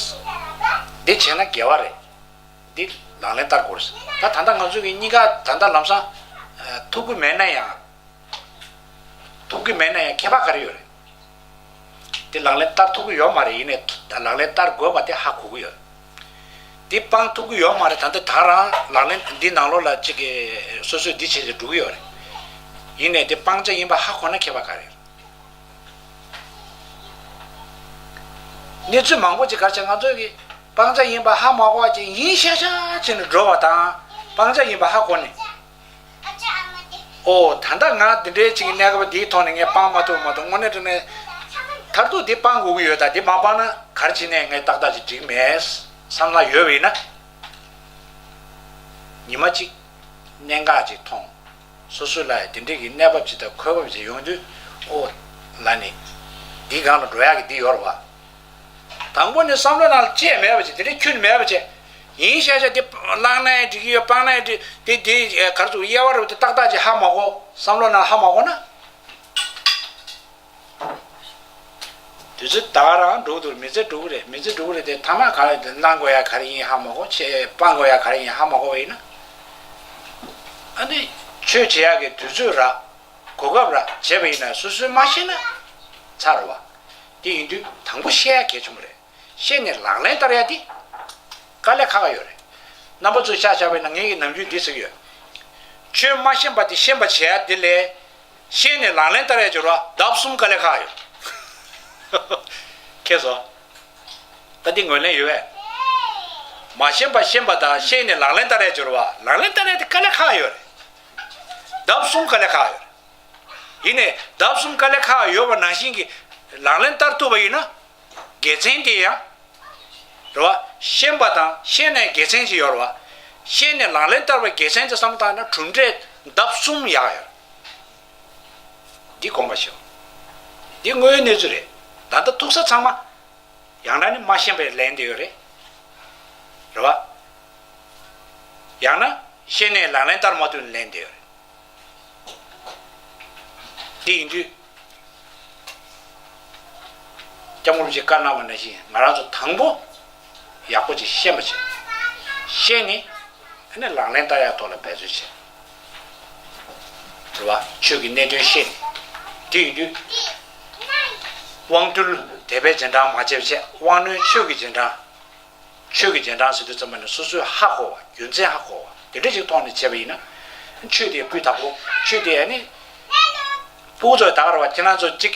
འདི་བྱས་ན་དགེ་བ་རེད། འདི་ལག་ལེན་བསྟར་དགོས་རེད། ད་ད་ལྟ་ང་ཚོ་གི་གཉིས་ཀ་ད་ལྟ་ལམ་སང་ཐུག་གི་མེད་ན་ཡང་། ཐུག་གི་མེད་ན་ཡང་ཁྱད་པར་ག་རེ་ཡོད་རེད། དེ་ལག་ལེན་བསྟར་ཐུབ་ཀྱི་ཡོད་མ་རེད། ཡིན་ནའི་ལག་ལེན་བསྟར་དགོས་པ་དེ་ཧ་གོ་གི་ཡོད། དེ་སྤང་ཐུབ་ཀྱི་ཡོད་མ་རེད། ད་ལྟ་ད་རང་ལག་ལེན་འདི་ནང་ལོགས་ལ་གཅིག་གི་སོ་སོས་འདི་བྱེད་བྱེད་འགྲོ་གི་ཡོད་རེད། ཡིན་ནའི་དེ་སྤང་བྱ་ཡིན་པ་ཧ་གོ་ན་ཁྱད་པར་ག་རེ་རེད། གནས་ཚུལ་མང་པོ་ཅིག་ག་རེ་བྱས། ང་ཚོས་ཀྱི་སྤང་བྱ་ཡིན་པ་ཧ་མ་གོ་བ་ཅིག་ཡིན་ཤག་ཤག་བྱས་ནས་འགྲོ་བ་དང་། སྤང་བྱ་ཡིན་པ་ཧ་གོ་ནས། ཨོ། ད་ལྟ་ང་འདི་འདྲའི་ཅིག་གི་གནས་སྐབས་འདིའི་ཐོག་ནས་ངས་སྤང་མ་ཐུབ་མ་ཐུབ། དངོས་གནས་དྲང་གནས་མཐར་ཐུག་འདི་སྤང་དགོས་ཀྱི་ཡོད། ད་འདི་མ་སྤངས་ན་ག་རེ་བྱས་ནས་ངས་ཏག་ཏག་ཅིག་འགྲིག་མེད་བསམ་བློ་ཡོད་པ་ཡིན་ན། ཉི་མ་གཅིག་གནད་འགག་ཅིག་མཐོང་། སོ་སོ་ལ་དེ་འདྲའི་གི་གནས་བབ་ཅིག་དང་གོ་སྐབས་ཅིག་ཡོང་དུས། ཨོ། ལབ་ནས་འདིའི་སྒང་ལ་འགྲོ་ཡག་གི་འདི་ཡོད་རེད་བ། དང་པོ་ནས་བསམ་བློ་ནང་ལ་ཅི་ཡང་མེད་པ་བྱས། དེ་འདྲའི་ཁྱོན་ནས་མེད་པ་བྱས། ཡིན་ཤག་ཤག་དེ་བླངས་ན་ཡང་འགྲིག་གི་ཡོད། སྤངས་ན་ཡང་འགྲིག། དེ་དེ་ག་རེ་ཟེར། དབྱེ་བ་རུ་དེ་ཏག་ཏག་ཅིག་ཧ་མ་གོ། བསམ་བློ་ནང་ཧ་མ་གོ་ན། དུས་ཚོད་ད་ག་རང་འགྲོ་གི་འདུག། མི་ཚེ་འགྲོ་གི་རེད། མི་ཚེ་འགྲོ་གི་རེད་དེ། མཐའ་མ་ག་རེ་དེ་བླང་དགོས་ཡ་ག་རེ་ཡིན་ཧ་མ་གོ། ཆེ་སྤང་དགོས་ཡ་ག་རེ་ཡིན་ཧ་མ་གོ་བ་ཡིན་ན། ཨ་ནི་ཆོས་བྱེད་ཡག་གི་དུས་ཚོད་རག། གོ་སྐབས་རག་བྱས་པ་ཡིན་ན། སོ་སོས་མ་ཤེས་ན་ཚར་བ། དེ་ཡིན་དུས་དང་པོ་ཤེས་ཡ་གལ་ཆེན་པོ་རེད། ཤེས་ནས་ལག་ལེན་བསྟར་ཡ་དེ་དཀའ་ལས་ཁག་ཁག་ཡོད་རེད། རྣམ་པ་ཚོས་ཆ་བཞག་པ་ཡིན་ན་ངེད་ཀྱི་ནམ་རྒྱུན་འདི་ཟེར་གྱི་ཡོད། ཆོས་མ་ཤེས་པ་དེ་ཤེས་པ་བྱེད་ཡ་དེ་ལས། ཤེས་ནས་ལག་ལེན་བསྟར་ཡ་སྦྱོར་བ་ལྡབ་གསུམ་དཀའ་ལས་ཁག་ཡོད། ཁྱེད་ཚོ། ད་འདི་ངོས་ལེན་ཡོད་པས། མ་ཤེས་པ་ཤེས་པ་དང་ཤེས་ནས་ལག་ལེན་བསྟར་ཡ་སྦྱོར་བ། ལག་ལེན་བསྟར་ཡ་དེ་དཀའ་ལས་ཁག་ཡོད་རེད། ལྡབ་གསུམ་དཀའ་ལས་ཁག་ཡོད་རེད། ཡིན་ནའི་ལྡབ་གསུམ་དཀའ་ལས་ཁག་ཡོད་པ་ནང་བཞིན་གྱི་ལག་ལེན་བསྟར་ཐུབ་པ་ཡིན་ན། དགེ་མཚན་དེ་ཡང་། རེད་བ། ཤེས་པ་དང་ཤེས་ནས་དགེ་མཚན་ཅིག་ཡོད་རེད་བ། ཤེས་ནས་ལག་ལེན་བསྟར་བའི་དགེ་མཚན་དེ་བསམ་བློ་བཏང་ན་གྲུབ་འབྲས་ལྡབ་གསུམ་ཡག་ཡོད། འདི་དགོངས་པ་བཞེས། འདི་དངོས་ཡོད་གནས་ཚུལ་རེད། ད་ལྟ་ཐུག་ས་ཚང་མ། ཡང་ན་ནི་མ་ཤེས་པས་ལན་འདེབས་ཡོད་རེད། རེད་བ། ཡང་ན་ཤེས་ནས་ལག་ལེན་བསྟར་མ་ཐུབ་ནས་ལན་འདེབས་ཡོད་རེད། དེ་ཡིན་དུས་ སྐྱབས་མགོན་རིན་པོ་ཆེས་བཀའ་གནང་བ་ནང་བཞིན་ང་རང་ཚོ་དང་པོ་ཡག་པོ་ཅིག་ཤེས་པ་བྱེད། ཤེས་ནས་ཨ་ནི་ལག་ལེན་བསྟར་ཡག་ཐོག་ལ་འབད་རྩོལ་བྱེད། རེད་བ། ཆོས་ཀྱི་གནད་དོན་ཤེས་ནས། དེ་ཡིན་དུས་དབང་རྟུལ་དད་པའི་རྗེས་འབྲང་མ་བྱས་པ་བྱས། དབང་རྣོན་ཆོས་ཀྱི་རྗེས་འབྲང་། ཆོས་ཀྱི་རྗེས་འབྲང་ཟེར་དུས་ཙམ་པ་ནི་སོ་སོས་ཧ་གོ་བ། རྒྱུ་མཚན་ཧ་གོ་བ་དེ་འདྲ་ཞིག་ཐོག་ནས་བྱས་པ་ཡིན་ན། ཆོས་དེ་སྤུས་དག་པོ། ཆོས་དེ་ཨ་ནི། སྤུ་གུ་ཚོ་ད་ག་རེད་བ། ཁྱེད་རང་ཚོ་གཅིག་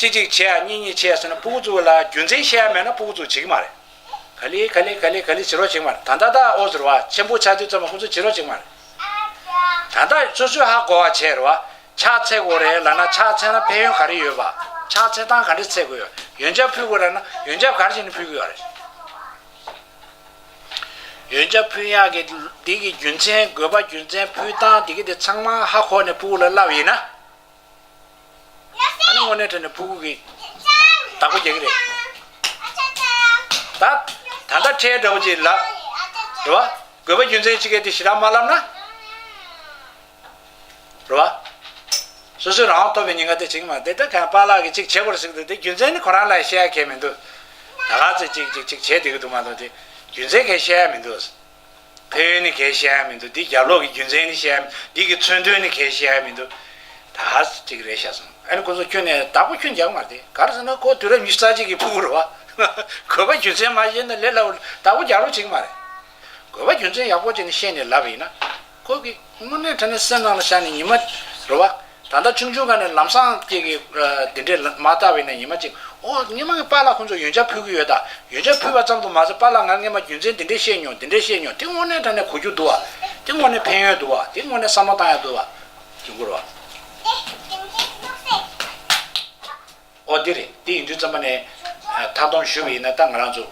གཅིག་གཅིག་བྱས་ཡ། གཉིས་གཉིས་བྱས་ཡ་ཟེར་ན། སྤུ་གུ་ཚོ་ལ་རྒྱུ་མཚན་བཤད་ཡ་མེད་ན་སྤུ་གུ་ཚོ་བྱེད་ཀྱི་མ་རེད། ག་ལེ་ག་ལེ་ག་ལེ་ག་ལེ་བྱེད་རོགས་བྱེད་ཀྱི་མ་རེད། ད་ལྟ་ད་ཨོ་ཟེར་བ། ཆེན་པོ་ཆགས་དུས་ཙམ་པ་ཁོ་ཚོ་བྱེད་རོགས་བྱེད་ཀྱི་མ་རེད། ད་ལྟ་སོ་སོས་ཧ་གོ་བ་བྱས་རེད་བ། ཕྱག་འཚལ་དགོས་རེད་ལབ་ན། ཕྱག་འཚལ་ན་ཕན་ཡོན་ག་རེ་ཡོད་པ། ཕྱག་འཚལ་སྟངས་ག་འདྲ་འཚལ་དགོས་ཡོད། ཡོན་ཆབ་ཕུལ་དགོས་རེད་ན་ཡོན་ཆབ་ག་རེ་བྱས་ནས་ཕུལ་དགོས་ཡོད་རེད། ཡོན་ཆབ་ཕུལ་ཡག་གི་འདི་གི་རྒྱུ་མཚན། དགོས་པ་རྒྱུ་མཚན། ཕུལ་སྟངས་འདི་གི་དེ་ཚང་མ་ཧ་གོ་ནས་སྤུ་གུ་ལ་བསླབས་ཡིན་ན། ཨ་ནི་དངོས་གནས་དྲང་གནས་སྤུ་གུ་གིས་བདག་པོ་རྒྱག་གི་རེད། ད་ད་ལྟ་ཁྲལ་འདྲ་པོ་ཅིག་ལབ། རེད་བ། དགོས་པ་རྒྱུ་མཚན་ཅིག་གི་དེ་ཞེ་དྲག་མ་ལབ་ན། རེད་བ། སོ་སོའི་རང་དབང་ཐོབ་པའི་ཉེན་ཁ་དེ་བྱེད་ཀྱི་མ་རེད། དེ་ལྟར་གང་པཱ་ལགས་ཀྱིས་ཅིག་བྱེད་དགོས་རེད་ཟེར་གྱི་འདུག། དེ་རྒྱུ་མཚན་ནི་ཁོ་རང་ལ་བཤད་ཡ་གང་ཡང་མི་འདུག། ད་ག་ཚོད་ཅིག་ཅིག་ཅིག་བྱས་བསྡད་ཀྱི་འདུག་མ་གཏོགས། དེ་རྒྱུ་མཚན་གང་ཡང་བཤད་ཡ་མི་འདུག། ཕན་ཡོན་ནི་གང་ཡང་བཤད་ཡ་མི་འདུག། འདི་རྒྱབ་ལོགས་ཀྱི་རྒྱུ་མཚན་ནི་བཤད་ཡ་མི་འདུག། འདི་གི་མཚོན་དོན་ནི་གང་ཡང་བཤད་ཡ་མི་འདུག། ད་ག་ཚོད་ཅིག་རེད་ཤག་སོང་། ཨ་ནི་ཁོ་ཚོ་ཁྱོན་ནས་བདག་པོ་ཁྱོན་རྒྱག་མ་རེད། ག་རེ་ཟེར་ན་ཁོ་དུས་རབས་ཉི་ཤུ་རྩ་གཅིག་གི་ཕྲུ་གུ་རེད་བ། དགོས་པ་རྒྱུ་མཚན་མ་ཤེས་ན་ལས་སླ་བོ། བདག་པོ་རྒྱག་རོགས་བྱེད་ཀྱི་མ་རེད། དགོས་པ་རྒྱུ་མཚན་ཡག་པོ་བྱས་ནས་ཤེས་ནས་ལབ་པ་ཡིན་ན། ཁོ་གིས་དངོས་གནས་དྲང་གནས་སེམས་ནང་ལ་བཞག་ནས་ཉི་མ་རེད་བ། ད་ལྟ་ཆུང་ཆུང་སྒང་ནས་ལམ་སང་ཅིག་གི་ཨ་འདི་འདྲས་མ་བལྟས་པ་ཡིན་ན། ཉི་མ་གཅིག་ཨོ་སྔོན་མ་གི་པཱ་ལགས་ཁོང་ཚོ་ཡོན་ཆབ་ཕུལ་གྱི་ཡོད་ད། ཡོན་ཆབ་ཕུལ་བ་ཙམ་དུ་མ་ཟད། པཱ་ལགས་ང་སྔོན་མ་རྒྱུ་མཚན་འདི་འདྲས་བཤད་མྱོང་། འདི་འདྲས་བཤད་མྱོང་། དེ་དངོས་གནས་དྲང་གནས་གོ་རྒྱུ་འདུག་བ། དེ་དངོས་གནས་ཕན་ཡོན་འདུག་བ། དེ་དངོས་གནས་བསམ་བློ་བཏང་ཡ་འདུག་བ། དེ་འགོར་བ། ཨོ་དེ་རེད། དེ་ཡིན་དུས་ཙམ་པ་ནས་ཨ་མཐའ་སྡོམ་ཞུས་པ་ཡིན་ན། ད་ང་རང་ཚོ་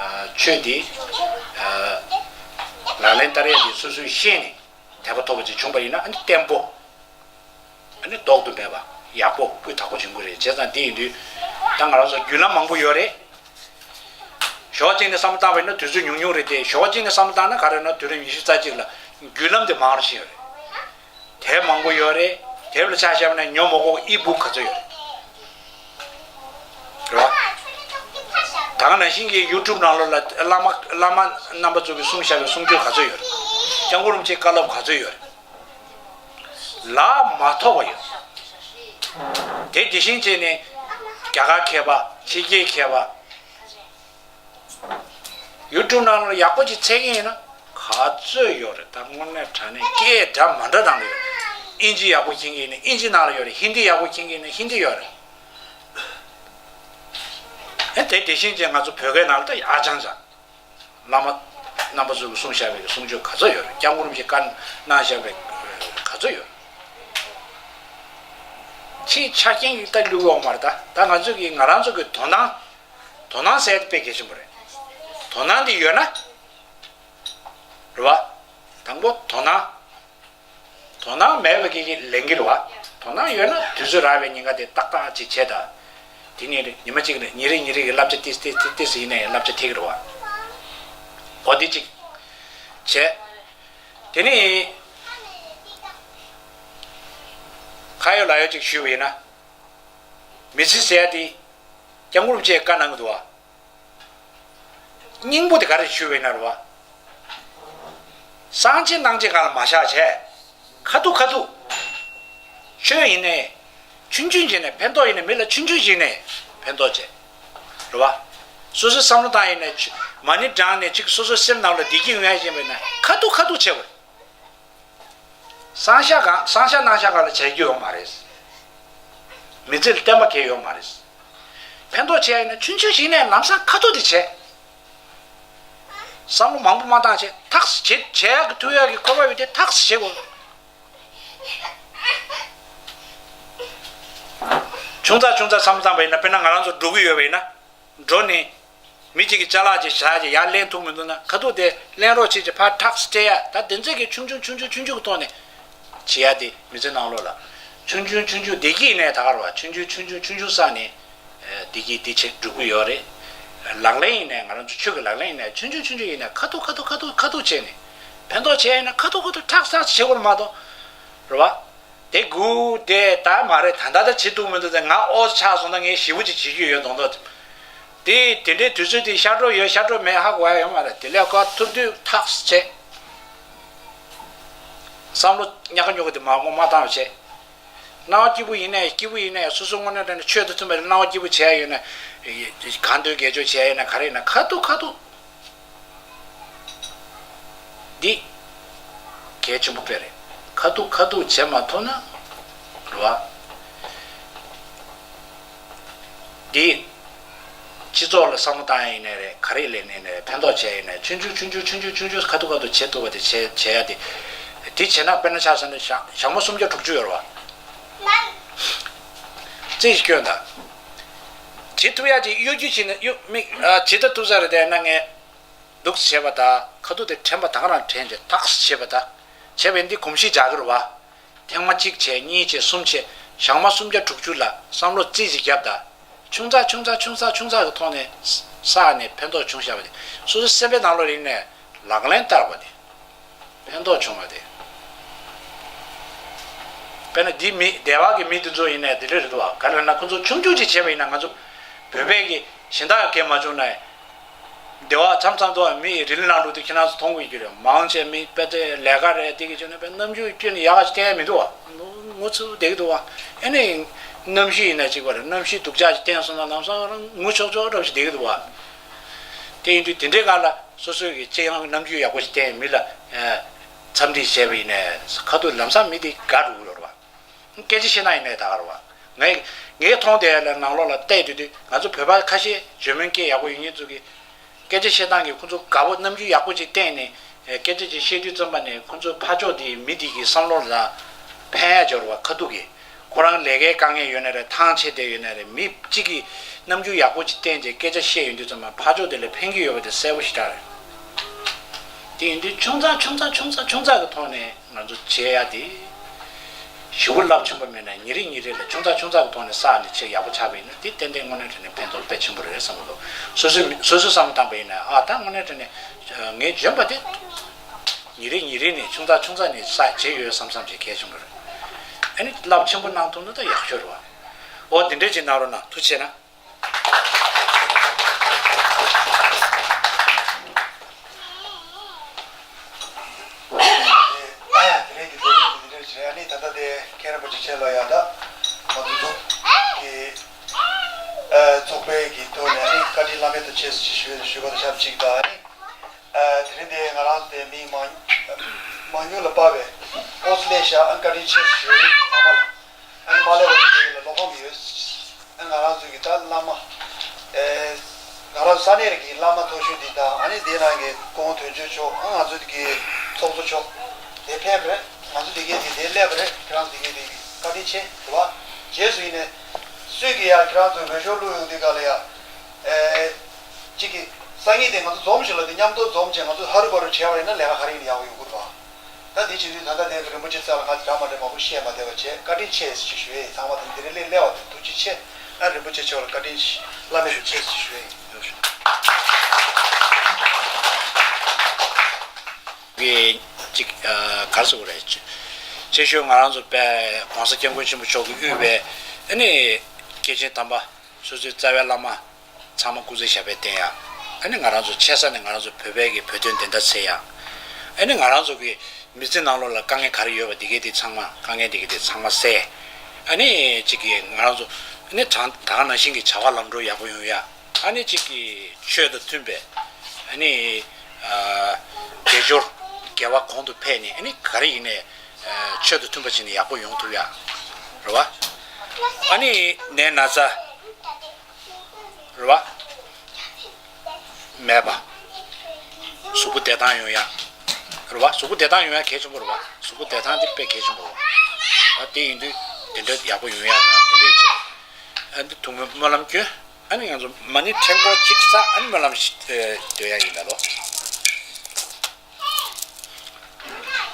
ཨ་ཆོས་འདི་ཨ་ལག་ལེན་བསྟར་ཡས་འདི་སོ་སོས་ཤེས་ནས་དད་པ་ཐོབ་པ་ཅིག་བྱུང་པ་ཡིན་ན། ཨ་ནི་བརྟན་པོ། ཨ་ནི་ལྡོག་ཏུ་མེད་པ། ཡག་པོ་སྤུས་དག་པོ་བྱུང་གི་རེད། བྱས་ཙང་དེ་ཡིན་དུས་ད་ང་རང་ཚོ་བརྒྱུད་ལམ་མང་པོ་ཡོད་རེད། ཞོགས་གཅིག་ནས་བསམ་བློ་བཏང་བ་ཡིན་ན་དུས་ཚོད་ཉུང་ཉུང་རེད་དེ། ཞོགས་གཅིག་ནས་བསམ་བློ་བཏང་ན་ག་རེ་ན། དུས་རབས་ཉི་ཤུ་རྩ་གཅིག་ལ་བརྒྱུད་ལམ་དེ་མང་རུ་ཕྱིན་ཡོད་རེད། དེབ་མང་པོ་ཡོད་རེད། དེབ་ལ་ཆ་བཞག་པ་ན་ཉོ་མ་དགོས་པའི་ཨི་སྦུག་ག་ཚོད་ཡོད་རེད། རེད་བ། ད་ག་ནང་བཞིན་གྱི་ཡུ་ཊུབ་ནང་ལོགས་ལ་བླ་མ་བླ་མ་རྣམ་པ་ཚོ་གིས་གསུངས་བཞག་པའི་གསུང་ཆོས་ག་ཚོད་ཡོད་རེད། སྐྱབས་མགོན་རིན་པོ་ཆེའི་བཀའ་སློབ་ག་ཚོད་ཡོད་རེད། ལག་མ་ཐོགས་པ་ཡོད། དེ་དེ་བཞིན་བྱས་ནས་རྒྱ་གར་མཁས་པ། ཕྱི་རྒྱལ་མཁས་པ། ཡུ་ཊུབ་ནང་ལ་ཡག་པོ་ཅིག་འཚོལ་གྱི་ཡིན་ན་ག་ཚོད་ཡོད་རེད། ད་དངོས་གནས་དྲང་གནས་སྐད་འདྲ་མི་འདྲ་ནང་ལ་ཡོད་རེད། ཨིན་ཇི་ཡག་པོ་མཁྱེན་གྱི་ཡིན་ན་ཨིན་ཇི་ནང་ལ་ཡོད་རེད། ཧིན་དི་ཡག་པོ་མཁྱེན་གྱི་ཡིན་ན་ཧིན་དི་ཡོད་རེད། ཨེ་དེ་དེ་བཞིན་བྱས་ང་ཚོ་བོད་སྐད་ནང་ལ་ད་ཡག་ཅང་ཅང་། བླ་མ་རྣམ་པ་ཚོས་གསུངས་བཞག་པའི་གསུང་ཆོས་ག་ཚོད་ཡོད་རེད། སྐྱབས་མགོན་རིན་པོ་ཆེས་བཀའ་གནང་བཞག་པའི་ག་ཚོད་ཡོད་རེད། ཕྱིའི་ཆ་རྐྱེན་གྱིས་ད་བསླུ་གི་ཡོད་མ་རེད། ད་ད་ང་ཚོ་གི་ང་རང་ཚོ་གི་དོ་སྣང་། དོ་སྣང་ཟེར་ཡ་དེ་དཔེ་གལ་ཆེན་པོ་རེད། དོ་སྣང་དེ་ཡོད་ན། རེད་བ། དང་པོ་དོ་སྣང་། དོ་སྣང་མེད་པ་གི་ལེན་གི་རེད་བ། དོ་སྣང་ཡོད་ན་དུས་ཚོད་རག་པའི་ཉེན་ཁ་དེ་ཏག་ཏག་ཅིག་བྱེད་ད། དེ་ནས་ཉི་མ་གཅིག་ནས་ཉིན་རེ་ཉིན་རེ་གི་བསླབ་བྱ་ཏིས་ཏིས་ཏིས་ཏིས་ཡིན་ནའི་བསླབ་བྱ་ཐེག་གི་རེད་བ། འོ་དེ་གཅིག་བྱས། དེ་ནས་ཁ་ཡོད་ལག་ཡོད་ཅིག་ཞུས་པ་ཡིན་ན། མི་ཚེ་ཟེར་ཡ་དེ་སྐྱབས་མགོན་རིན་པོ་ཆེས་བཀའ་གནང་གི་འདུག་བ། སྙིང་པོ་དེ་ག་རེ་ཞུས་པ་ཡིན་ན་རེད་བ། གསང་བྱེད་སྣང་བྱེད་སྒང་ལ་མ་བཞག་བྱས། ཁ་ཐུག་ཁ་ཐུག་ཆོས་ཡིན་ནའི་ཆུང་ཆུང་བྱས་ནས་ཕན་ཐོགས། ཡིན་ནའི་མི་ལ་ཆུང་ཆུང་བྱས་ནས་ཕན་ཐོགས་བྱས། རེད་བ། སོ་སོའི་བསམ་བློ་བཏང་ཡིན་ནའི་ཆུ་མ་ཎི་བགྲངས་ནས་ཅིག་སོ་སོའི་སེམས་ནང་ལ་བདེ་སྐྱིད་ཡོང་ཡ་བྱས་པ་ཡིན་ན་ཁ་ཐུག་ཁ་ཐུག་བྱེད་དགོས། གསང་བཤད་སྒང་གསང་བཤད་སྣང་བཤད་སྒང་ལ་བྱེད་རྒྱུ་ཡོད་མ་རེད། མི་ཚེ་ལ་བརྟན་པ་གང་ཡང་ཡོད་མ་རེད། ཕན་ཐོགས་བྱེད་ཡ་ཡིན་ན་ཆུང་ཆུང་ཞིག་ནས་ལམ་སང་ཁ་ཐུག་དེ་བྱས། བསམ་བློ་མང་པོ་མ་བཏང་བྱས། ཐག་བྱེད་བྱེད་ཡག་གི་ཐུབ་ཡག་གི་ཁོ་པ་ཡོད་དེ་ཐག་བྱེད་དགོས། ཆུང་ཙག་ཆུང་ཙག་བསམ་བློ་བཏང་པ་ཡིན་ན། དཔེར་ན་ང་རང་ཚོ་འགྲོ་གི་ཡོད་པ་ཡིན་ན། འགྲོ་ནས་མི་གཅིག་གིས་ཅ་ལག་ཅིག་བཞག་ཅིག་ཡར་ལེན་ཐུབ་མི་འདུག་ན། ཁ་ཐུག་དེ་ལེན་རོགས་བྱེད་ཅིག་ཕར་ཐག་སྤྲད་ཡ། ད་དེ་ཚོ་གི་ཆུང་ཆུང་ཆུང་ཆུང་ཆུང་ཆུང་གི་ཐོག་ནས་བྱེད་ཡ་དེ། མི་ཚེ་ནང་ལོགས་ལ་ཆུང་ཆུང་ཆུང་ཆུང་བདེ་སྐྱིད་ནས་ད་ག་རེ་བ། ཆུང་ཆུང་ཆུང་ཆུང་ཆུང་ཆུང་ས་ནས་བདེ་སྐྱིད་དེ་ཆེ་འགྲོ་གི་ཡོད་རེད། ལག་ལེན་ཡིན་ནའི་ང་རང་ཚོ་ཆོས་ཀྱི་ལག་ལེན་ཡིན་ནའི་ཆུང་ཆུང་ཆུང་ཆུང་ཡིན་ནའི་ཁ་ཐུག་ཁ་ཐུག་ཁ་ཐུག་ཁ་ཐུག་བྱས་ནས། ཕན་ཐོགས་བྱས་ཡིན་ན་ཁ་ཐུག་ཁ་ཐུག་ཁྲག་ཟག་བྱེད་དགོས་མ་གཏོགས། རེད་བ། དེ་དགུ་དེ་ད་མ་རེད། ད་ད་ད་བྱེད་ཐུབ་མི་འདུག། དེ་ང་ཨོ་ཆགས་སོང་། ད་ངས་ཞེ་པོ་ཅིག་བྱེད་རྒྱུ་ཡོད་མདོག་མདོག། དེ་དེ་འདྲའི་དུས་ཚོད་དེ་ཤར་གྲོལ་ཡོད་ཤར་གྲོལ་མེད་ཧ་གོ་ཡ་ཡོད་མ་རེད། དེ་ལས་ཀ་ཐུབ་དུས་ཐག་བཅད། བསམ་བློ་ཉག་ག་ཉོག་ག་དེ་མ་དགོངས་མ་བཏང་བ་བྱས། སྣང་བ་སྐྱིད་པོ་ཡིན་ནའི་སྐྱིད་པོ་ཡིན་ནའི་སོ་སོ་དངོས་གནས་དྲང་གནས་ཆོས་དང་མཐུན་པའི་སྣང་བ་སྐྱིད་པོ་བྱས་ཡོད་ན། གང་འདོད་དགེ་སྦྱོར་བྱས་ཡོད་ན་ག་རེ་ཡིན་ན་ཁ་ཐུག་ཁ་ཐུག་འདི་གལ་ཆེན་པོ་དཔེ་རེད། ཁ་ཐུག་ཁ་ཐུག་བྱེད་མ་ཐུབ་ན་རེད་བ། འདི་སྤྱི་ཚོགས་ལ་བསམ་བློ་བཏང་ཡ་ཡིན་ནའི་རེད། ག་རེ་ལས་ནའི་རེད། ཕན་ཐོགས་བྱས་ཡིན་ནའི་ཆུང་ཆུང་ཆུང་ཆུང་ཆུང་ཆུང་ཆུང་ཆུང་ཁ་ཐུག་ཁ་ཐུག་བྱེད་ཐུབ་པ་དེ་བྱེད་བྱེད་ཡ་དེ། དེ་བྱེད་ན་དཔེར་ན་ཆ་བཞག་ན་ཞག་ཞག་མ་སུམ་བརྒྱ་དྲུག་ཅུ་ཡོད་རེད་བ། རྩིས་ཤིག་སྐྱོན་དང་། བྱེད་ཐུབ་ཡ་ཅིག་གཡོ་སྒྱུ་བྱས་ན་གཡོ་མིག་ཨ་ཇི་ལྟར་ཐུབ་ས་རེད། དེ་ན་ངས་འདུག་བྱས་པ་དང་ཁ་ཐུག་དེ་དྲན་པ་དང་རང་དྲན་བྱས་ཐག་བྱས་པ་དང་། བྱས་པས་འདི་གོམས་གཤིས་འཇགས་ཀྱི་རེད་བ། ཐེངས་མ་གཅིག་བྱས་གཉིས་བྱས་གསུམ་བྱས་ཞག་མ་སུམ་བརྒྱ་དྲུག་ཅུ་ལ་བསམ་བློ་རྩིས་ཅིག་བརྒྱབ་དང་། ཆུང་ཙག་ཆུང་ཙག་ཆུང་ཙག་ཆུང་ཙག་གི་ཐོག་ནས་བསགས་ནས་ཕན་ཐོགས་བྱུང་བཞག་པ་དེ་སོ་སོའི་སེམས་པའི་ནང་ལོགས་ལ་ཡིན་ནའི་ལག་ལེན་བསྟར་བ་དེ་ཕན་ཐོགས་བྱུང་བ་དེ། དཔེར་ན་འདི་མི་སྡེ་བ་གི་མི་དེ་ཚོ་ཡིན་ནའི་དེ་འདྲ་རེད་འདུག་བ། ག་རེ་ལབ་ན་ཁོ་ཚོ་ཆུང་ཆུང་ཅིག་བྱས་པ་ཡིན་ན་ང་ཚོ་བོད་པའི་གི་གཞན་དག་གིས་མ་བྱུང་ན། སྡེ་བ་མཚམས་མཚམས་དུ་མི་རིལ་ནང་ལུགས་དེ་ཁྱེད་རང་ཚོ་མཐོང་གི་ཡོད་ཀྱི་རེད། མང་ཆེ་མི་དཔེ་དེ་ལས་ཀ་རེད་དེ་གི་བྱས་ན་དཔེ་རྣམ་འགྱུར་སྐྱོན་ཡག་ག་ཅིག་བསྟན་ཡ་མི་འདུག་བ། ངུ་ཚུགས་བསྡད་ཀྱི་འདུག་བ། ཨ་ནི་གནམ་གཤིས་ཡིན་ན་གཅིག་པ་རེད། གནམ་གཤིས་སྡུག་ཅག་ཅིག་བསྟན་སོང་ན་ལམ་སང་རང་ངུ་ཆོག་ཆོག་འདྲ་ཞིག་བསྡད་ཀྱི་འདུག་བ། དེ་ཡིན་དུས་དེ་འདྲའི་སྒང་ལ་སོ་སོའི་གི་ཅི་ཡང་རྣམ་འགྱུར་ཡག་པོ་ཞིག་བསྟན་མི་ལ་འཚམས་འདྲི་བྱས་པ་ཡིན་ནའི་ཁ་ཐུག་ལམ་སང་མི་དེ་དགའ་འགྲོ་གི་ཡོད་རེད་བ། སྐད་ཆ་བཤད་སྟངས་ཡིན་ནའི་ད་ག་རེད་བ། ངས་ངས་མཐོང་བསྡད་ཡ་ལ་ནང་ལོགས་ལ་བལྟས་དུས་དུས་ང་ཚོ་བོད་པ་ཁ་ཤས་འཇར་མན་སྐད་ཡག་པོ་ཡོད་མཁན་ཚོ་གི་སྐད་ཆ་བཤད་སྟངས་ཀྱི་ཁོ་ཚོ་དགའ་པོ་རྣམ་འགྱུར་ཡག་པོ་ཅིག་བསྟན་ནས་སྐད་ཆ་ཅིག་བཤད་དུས་ཙམ་པ་ནས་ཁོ་ཚོ་ཕར་ཕྱོགས་དེ་མི་དེ་གི་བསམ་བློ་ལ་ཕན་ཡ་འབྱོར་བ་ཁ་ཐུག་གི་ཁོ་རང་ལས་ཀའི་དཀའ་ངལ་ཡོད་ན་རེད། ཐང་ཆད་བསྡད་ཡོད་ན་རེད། མི་གཅིག་གིས་རྣམ་འགྱུར་ཡག་པོ་ཅིག་བསྟན་རྗེས་སྐད་ཆ་བཤད་ཡོང་དུས་ཙམ་པ་ཕར་ཕྱོགས་དེ་ལ་ཕན་གྱི་ཡོད་པ་དེ་གསལ་པོ་ཞེ་དྲག་རེད། དེ་ཡིན་དུས་ཆུང་ཙག་ཆུང་ཙག་ཆུང་ཙག་ཆུང་ཙག་གི་ཐོག་ནས་ང་ཚོ་བྱེད་ཡ་དེ། ཞེ་པོ་རླབས་ཆེན་པོ་མེད་ན་ཉིན་རེ་ཉིན་རེ་ལ་ཆུང་ཙག་ཆུང་ཙག་གི་ཐོག་ནས་བསགས་ནས་བྱེད་ཡག་པོ་ཆགས་པ་ཡིན་ན་དེ་ཏན་ཏན་དངོས་གནས་དྲང་གནས་ཕན་ཐོགས་དཔེ་ཆེན་པོ་རེད་བསམ་གི་འདུག་སོ་སོས་སོ་སོས་བསམ་བློ་བཏང་པ་ཡིན་ན་ཨ་ད་དངོས་གནས་དྲང་གནས་ངས་འཇོན་པ་དེ་ཉིན་རེ་ཉིན་རེ་ནས་ཆུང་ཙག་ཆུང་ཙག་ནས་བསགས་བྱས་ཡོད་བསམ་བསམ་བྱེད་གལ་ཆེན་པོ་རེད། ཨ་ནི་རླབས་ཆེན་པོ་གནང་ཐུབ་ན་ད་ཡག་ཤོས་རེད་བ། འོ་དེ་འདྲས་ཅིག་གནང་རོགས་གནང་། ཐུགས་རྗེ་ཆེ་ན། དེ་རིང་གི་ལས་རིམ་འདི་འདྲ་བྱས། ཨ་ནི་ད་ལྟ་དེ་མཁན་རིན་པོ་ཆེ་ཆེ་ལ་ཡང་ད་ང་ཚོ་འདུག་གི་ཚོགས་པའི་གི་ཐོག་ནས་ཨ་ནི་བཀའ་དྲིན་བླ་མེད་དུ་ཆེ་ཞུ་ཞུ་བ་དང་ཆབས་ཅིག་ད་ཨ་ནི་དེ་རིང་དེ་ང་རང་ཚོ་དེ་མི་མང་མང་ཉུང་ལ་དཔག་པའི་ཨོ་སི་ལེ་ཤ་ཨ་ནི་བཀའ་དྲིན་ཆེ་ཞུ་ཡིན་ཚང་མ་ལ། ཨ་ནི་མ་ལས་པ་དེ་ལ་བློ་ཕམ་ཡོད། ཨ་ནི་ང་རང་ཚོ་གི་ད་བླ་མ། ཨེ། ང་རང་ས་གནས་རིགས་ཀྱི་བླ་མ་མཐོ་ཤོས་འདི་དང་ཨ་ནི་དེ་ནང་གི་སྐུ་ངོ་དོན་གཅོད་མཆོག་ཨ་ང་ཚོ་གི་ཚོགས་གཙོ་མཆོག་དེ་ཕེབས་རེད། ང་ཚོ་དེ་གའི་དེ་དེ་སླེབས་རེད། ཁྱེད་རང་ཚོ་དེ་གའི་དེ་བཀའ་དྲིན་ཆེ་རེད་བ། རྗེས་སུ་ཡིན་ནས་སུས་ཀྱི་ཡ་ཁྱེད་རང་ཚོ་འོས་ཤོག་བླུགས་ཡོང་དུས་ག་ལ་ཡ། ཨེ། གཅིག་གི་སང་ཉིན་དེ་ང་ཚོ་འཛོམས་ཞིག་ལ་དེ་མཉམ་དུ་འཛོམས་བྱས་ང་ཚོ་ཧ་རུ་བ་རུ་བྱས་པ་ཡིན་ན་ལས་ཀ་ག་རེ་ཡིན་ཡག་པོ་ཡོང་གི་རེད་བ། ད་དེ་བྱེད་དུས་ད་ལྟ་དེ་རིན་པོ་ཆེ་རྩ་ལ་ང་འདྲ་མ་འདྲ་མང་པོ་བཤད་མ་བསྡད་པ་བྱས་བཀའ་དྲིན་ཆེ་ཞེས་ཞུ་ཡས་ཚང་མ་དང་འདི་རེ་ལས་སླེབས་པ་དེ་ཐུགས་རྗེ་ཆེ། ཨ་རིན་པོ་ཆེ་མཆོག་ལ་བཀའ་དྲིན་བླ་མེད་དུ་ཆེ་ཞེས་ཞུ་ཡས། གི་ཅིག་ག་རེ་ཟེར་དགོས་རེད། ཆེ་ཤོས་ང་རང་ཚོ་དཔེ་༸གོང་ས་༸སྐྱབས་མགོན་ཆེན་པོ་མཆོག་གིས་དབུས་པའི་ཨ་ནི་སྐྱེས་ཆེན་དམ་པ་སོ་སོའི་རྩ་བའི་བླ་མ། ཚང་མ་སྐུ་ཚེ་ཞབས་པད་བརྟན་ཡ། ཨ་ནི་ང་རང་ཚོ་ཆེ་ས་ནས་ང་རང་ཚོ་བོད་པའི་གི་བོད་དོན་བདེན་མཐའ་གསལ་ཡ། ཨ་ནི་ང་རང་ཚོ་གི་མི་ཚེ་ནང་ལོགས་ལ་དཀའ་ངལ་ག་རེ་ཡོད་པ་དེ་གའི་དེ་ཚང་མ་དཀའ་ངལ་དེ་གའི་དེ་ཚང་མ་སེལ། ཨ་ནི་གཅིག་གི་ང་རང་ཚོ་ཨ་ནི་དྲང་ད་ག་ནང་བཞིན་གྱི་བྱ་བ་ལམ་འགྲོ་ཡག་པོ་ཡོང་ཡ། ཨ་ནི་གཅིག་གི་ཆོས་དང་མཐུན་པའི་ཨ་ནི་དགེ་སྦྱོར་དགེ་བ་གོང་དུ་འཕེལ་ནས་ཨ་ནི་ག་རེ་ཡིན་ནའི་ཆོས་དང་མཐུན་པ་བྱས་ནས་ཡག་པོ་ཡོང་ཐུབ་ཡ་རེད་བ། ཨ་ནི་ནད་ན་ཚ། རེད་བ། མེད་པ། གཟུགས་པོ་བདེ་ཐང་ཡོང་ཡ། རེད་བ། གཟུགས་པོ་བདེ་ཐང་ཡོང་ཡ་གལ་ཆེན་པོ་རེད་བ། གཟུགས་པོ་བདེ་ཐང་དེ་དཔེ་གལ་ཆེན་པོ་རེད་བ། ཨ་དེ་ཡིན་དུས་དེ་འདྲ་ཡག་པོ་ཡོང་ཡ་དང་དེ་འདྲ་ཡིན་ཕྱིར། ཨ་འདི་ཐུགས་སྨོན་སྨོན་ལམ་སྐྱོན། ཨ་ནི་ང་ཚོ་མ་ཎི་ཕྲེང་སྐོར་གཅིག་བསགས་ཨ་ནི་སྨོན་ལམ་ཞིག་འདོན་ཡ་ཡིན་ད་ལོ།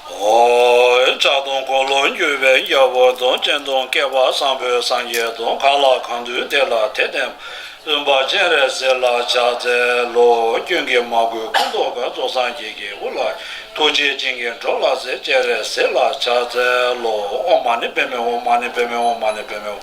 ཨོ། ལྕགས་དང་འཁོར་ལོས་སྒྱུར་བའི་རྒྱལ་པོ་དང་། སྤྱན་དང་བསྐལ་པ་བཟང་པོའི་སངས་རྒྱས་དང་། གང་ལ་གང་འདུལ་དེ་ལ་དེ་བསྟན་པ། བཙུན་པ་སྤྱན་རས་གཟིགས་ལ་ཕྱག་འཚལ་ལོ། ཀུན་གྱི་མ་གོས་ཀུན་ཐོགས་དཀར་རྫོགས་སངས་རྒྱས་ཀྱི་དབུ་ལ། ཐུགས་རྗེ་ཅན་གྱིས་འགྲོ་ལ་གཟིགས། སྤྱན་རས་གཟིགས་ལ་ཕྱག་འཚལ་ལོ། ཨོཾ་མ་ཎི་པདྨེ་ཧཱུྃ། མ་ཎི་པདྨེ་ཧཱུྃ། མ་ཎི་པདྨེ་ཧཱུྃ།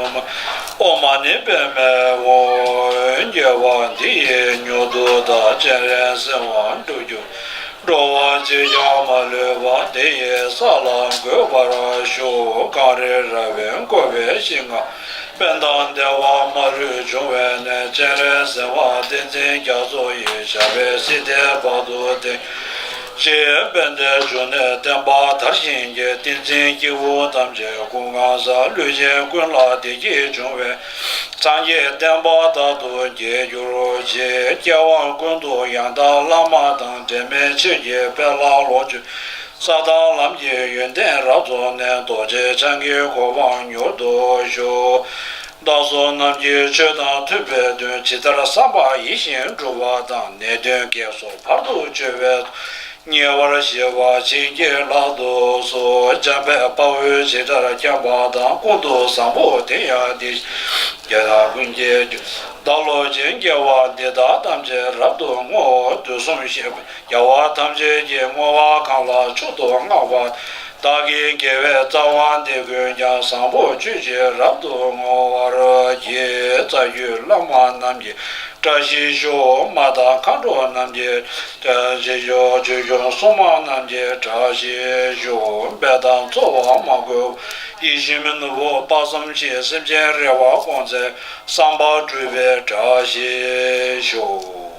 ཉོན་མོངས་པ། འོག་མ་ནི་པདྨའི་དབང་པོ། རྒྱལ་བ་འདི་ཡིས་མྱུར་དུ་བདག། སྤྱན་རས་གཟིགས་དབང་སྒྲུབ་གྱུར། འགྲོ་བ་གཅིག་ཀྱང་མ་ལུས་པ། དེ་ཡི་ས་ལ་འགོད་པར་ཤོག། གངས་རི་ར་བས་བསྐོར་བའི་ཞིང་ཁམས། དཔལ་དང་བདེ་བ་མ་ལུས་འབྱུང་བའི་གནས། སྤྱན་རས་གཟིགས་དབང་ཏིང་འཛིན་རྒྱ་མཚོ་ཡི། ཞབས་པད་སྲིད་མཐའི་བར་དུ་བརྟན། ཅེས་དཔལ་ལྡན་འབྱུང་གནས་བསྟན་པ་དར་ཞིང་རྒྱས། ཏིང་འཛིན་སྐྱེ་བོ་ཐམས་ཅད་སྐུ་ལྔ་བསགས། ལུས་ཅན་ཀུན་ལ་བདེ་སྐྱིད་འབྱུང་བའི། སངས་རྒྱས་བསྟན་པ་དར་དུ་རྒྱས་གྱུར་ཅིག། སྐྱེ་བ་ཀུན་ཏུ་ཡང་དག་བླ་མ་དང་། འབྲལ་མེད་ཆོས་ཀྱི་དཔལ་ལ་ལོངས་སྤྱོད། ས་དང་ལམ་གྱི་ཡོན་ཏན་རབ་རྫོགས་ནས། རྡོ་རྗེ་འཆང་གི་གོ་འཕང་མྱུར་དུ་ཤོག། བདག་བསོད་ནམས་ཀྱིས་ཆོས་དང་མཐུན་པའི་དོན། ཇི་ལྟར་བསམ་པ་ཡིད་བཞིན་འགྲུབ་པ་དང་། ནད་གདོན་བགེགས་སོགས་བར་དུ་གཅོད་པའི། ཉེ་བར་ཞི་བ་བྱིན་གྱིས་བརླབ་ཏུ་གསོལ། འཇམ་དཔལ་དཔའ་བོས་ཇི་ལྟར་མཁྱེན་པ་དང་། ཀུན་ཏུ་བཟང་པོ་དེ་ཡང་དེ་བཞིན། དེ་དག་ཀུན་གྱི་རྒྱུ། བདག་སློབ་ཅིང་དགེ་བ་འདི་དག་ཐམས་ཅད་རབ་ཏུ་བསྔོ། དུས་གསུམ་གཤེགས་པའི་རྒྱལ་བ་ཐམས་ཅད་ཀྱི། བསྔོ་བ་གང་ལ་མཆོག་ཏུ་བསྔགས་པ། བདག་གི་དགེ་བའི་རྩ་བ་འདི་ཀུན་ཀྱང་། བཟང་པོ་སྤྱོད་ཕྱིར་རབ་ཏུ་བསྔོ་བར་བགྱི། རྩ་བརྒྱུད་བླ་མ་རྣམས་ཀྱི་བཀྲ་ཤིས་ཤོག། མ་དང་མཁའ་འགྲོ་རྣམས་ཀྱི་བཀྲ་ཤིས་ཤོག། ཆོས་སྐྱོང་སྲུང་མ་རྣམས་ཀྱི་བཀྲ་ཤིས་ཤོག། འབད་དང་རྩོལ་བ་མ་གོས་པ། ཡིད་བཞིན་ནོར་བུ་དཔག་བསམ་ཤིང་། སེམས་ཅན་རེ་བ་སྐོང་མཛད། བསམ་པ་འགྲུབ་པའི་བཀྲ་ཤིས་ཤོག།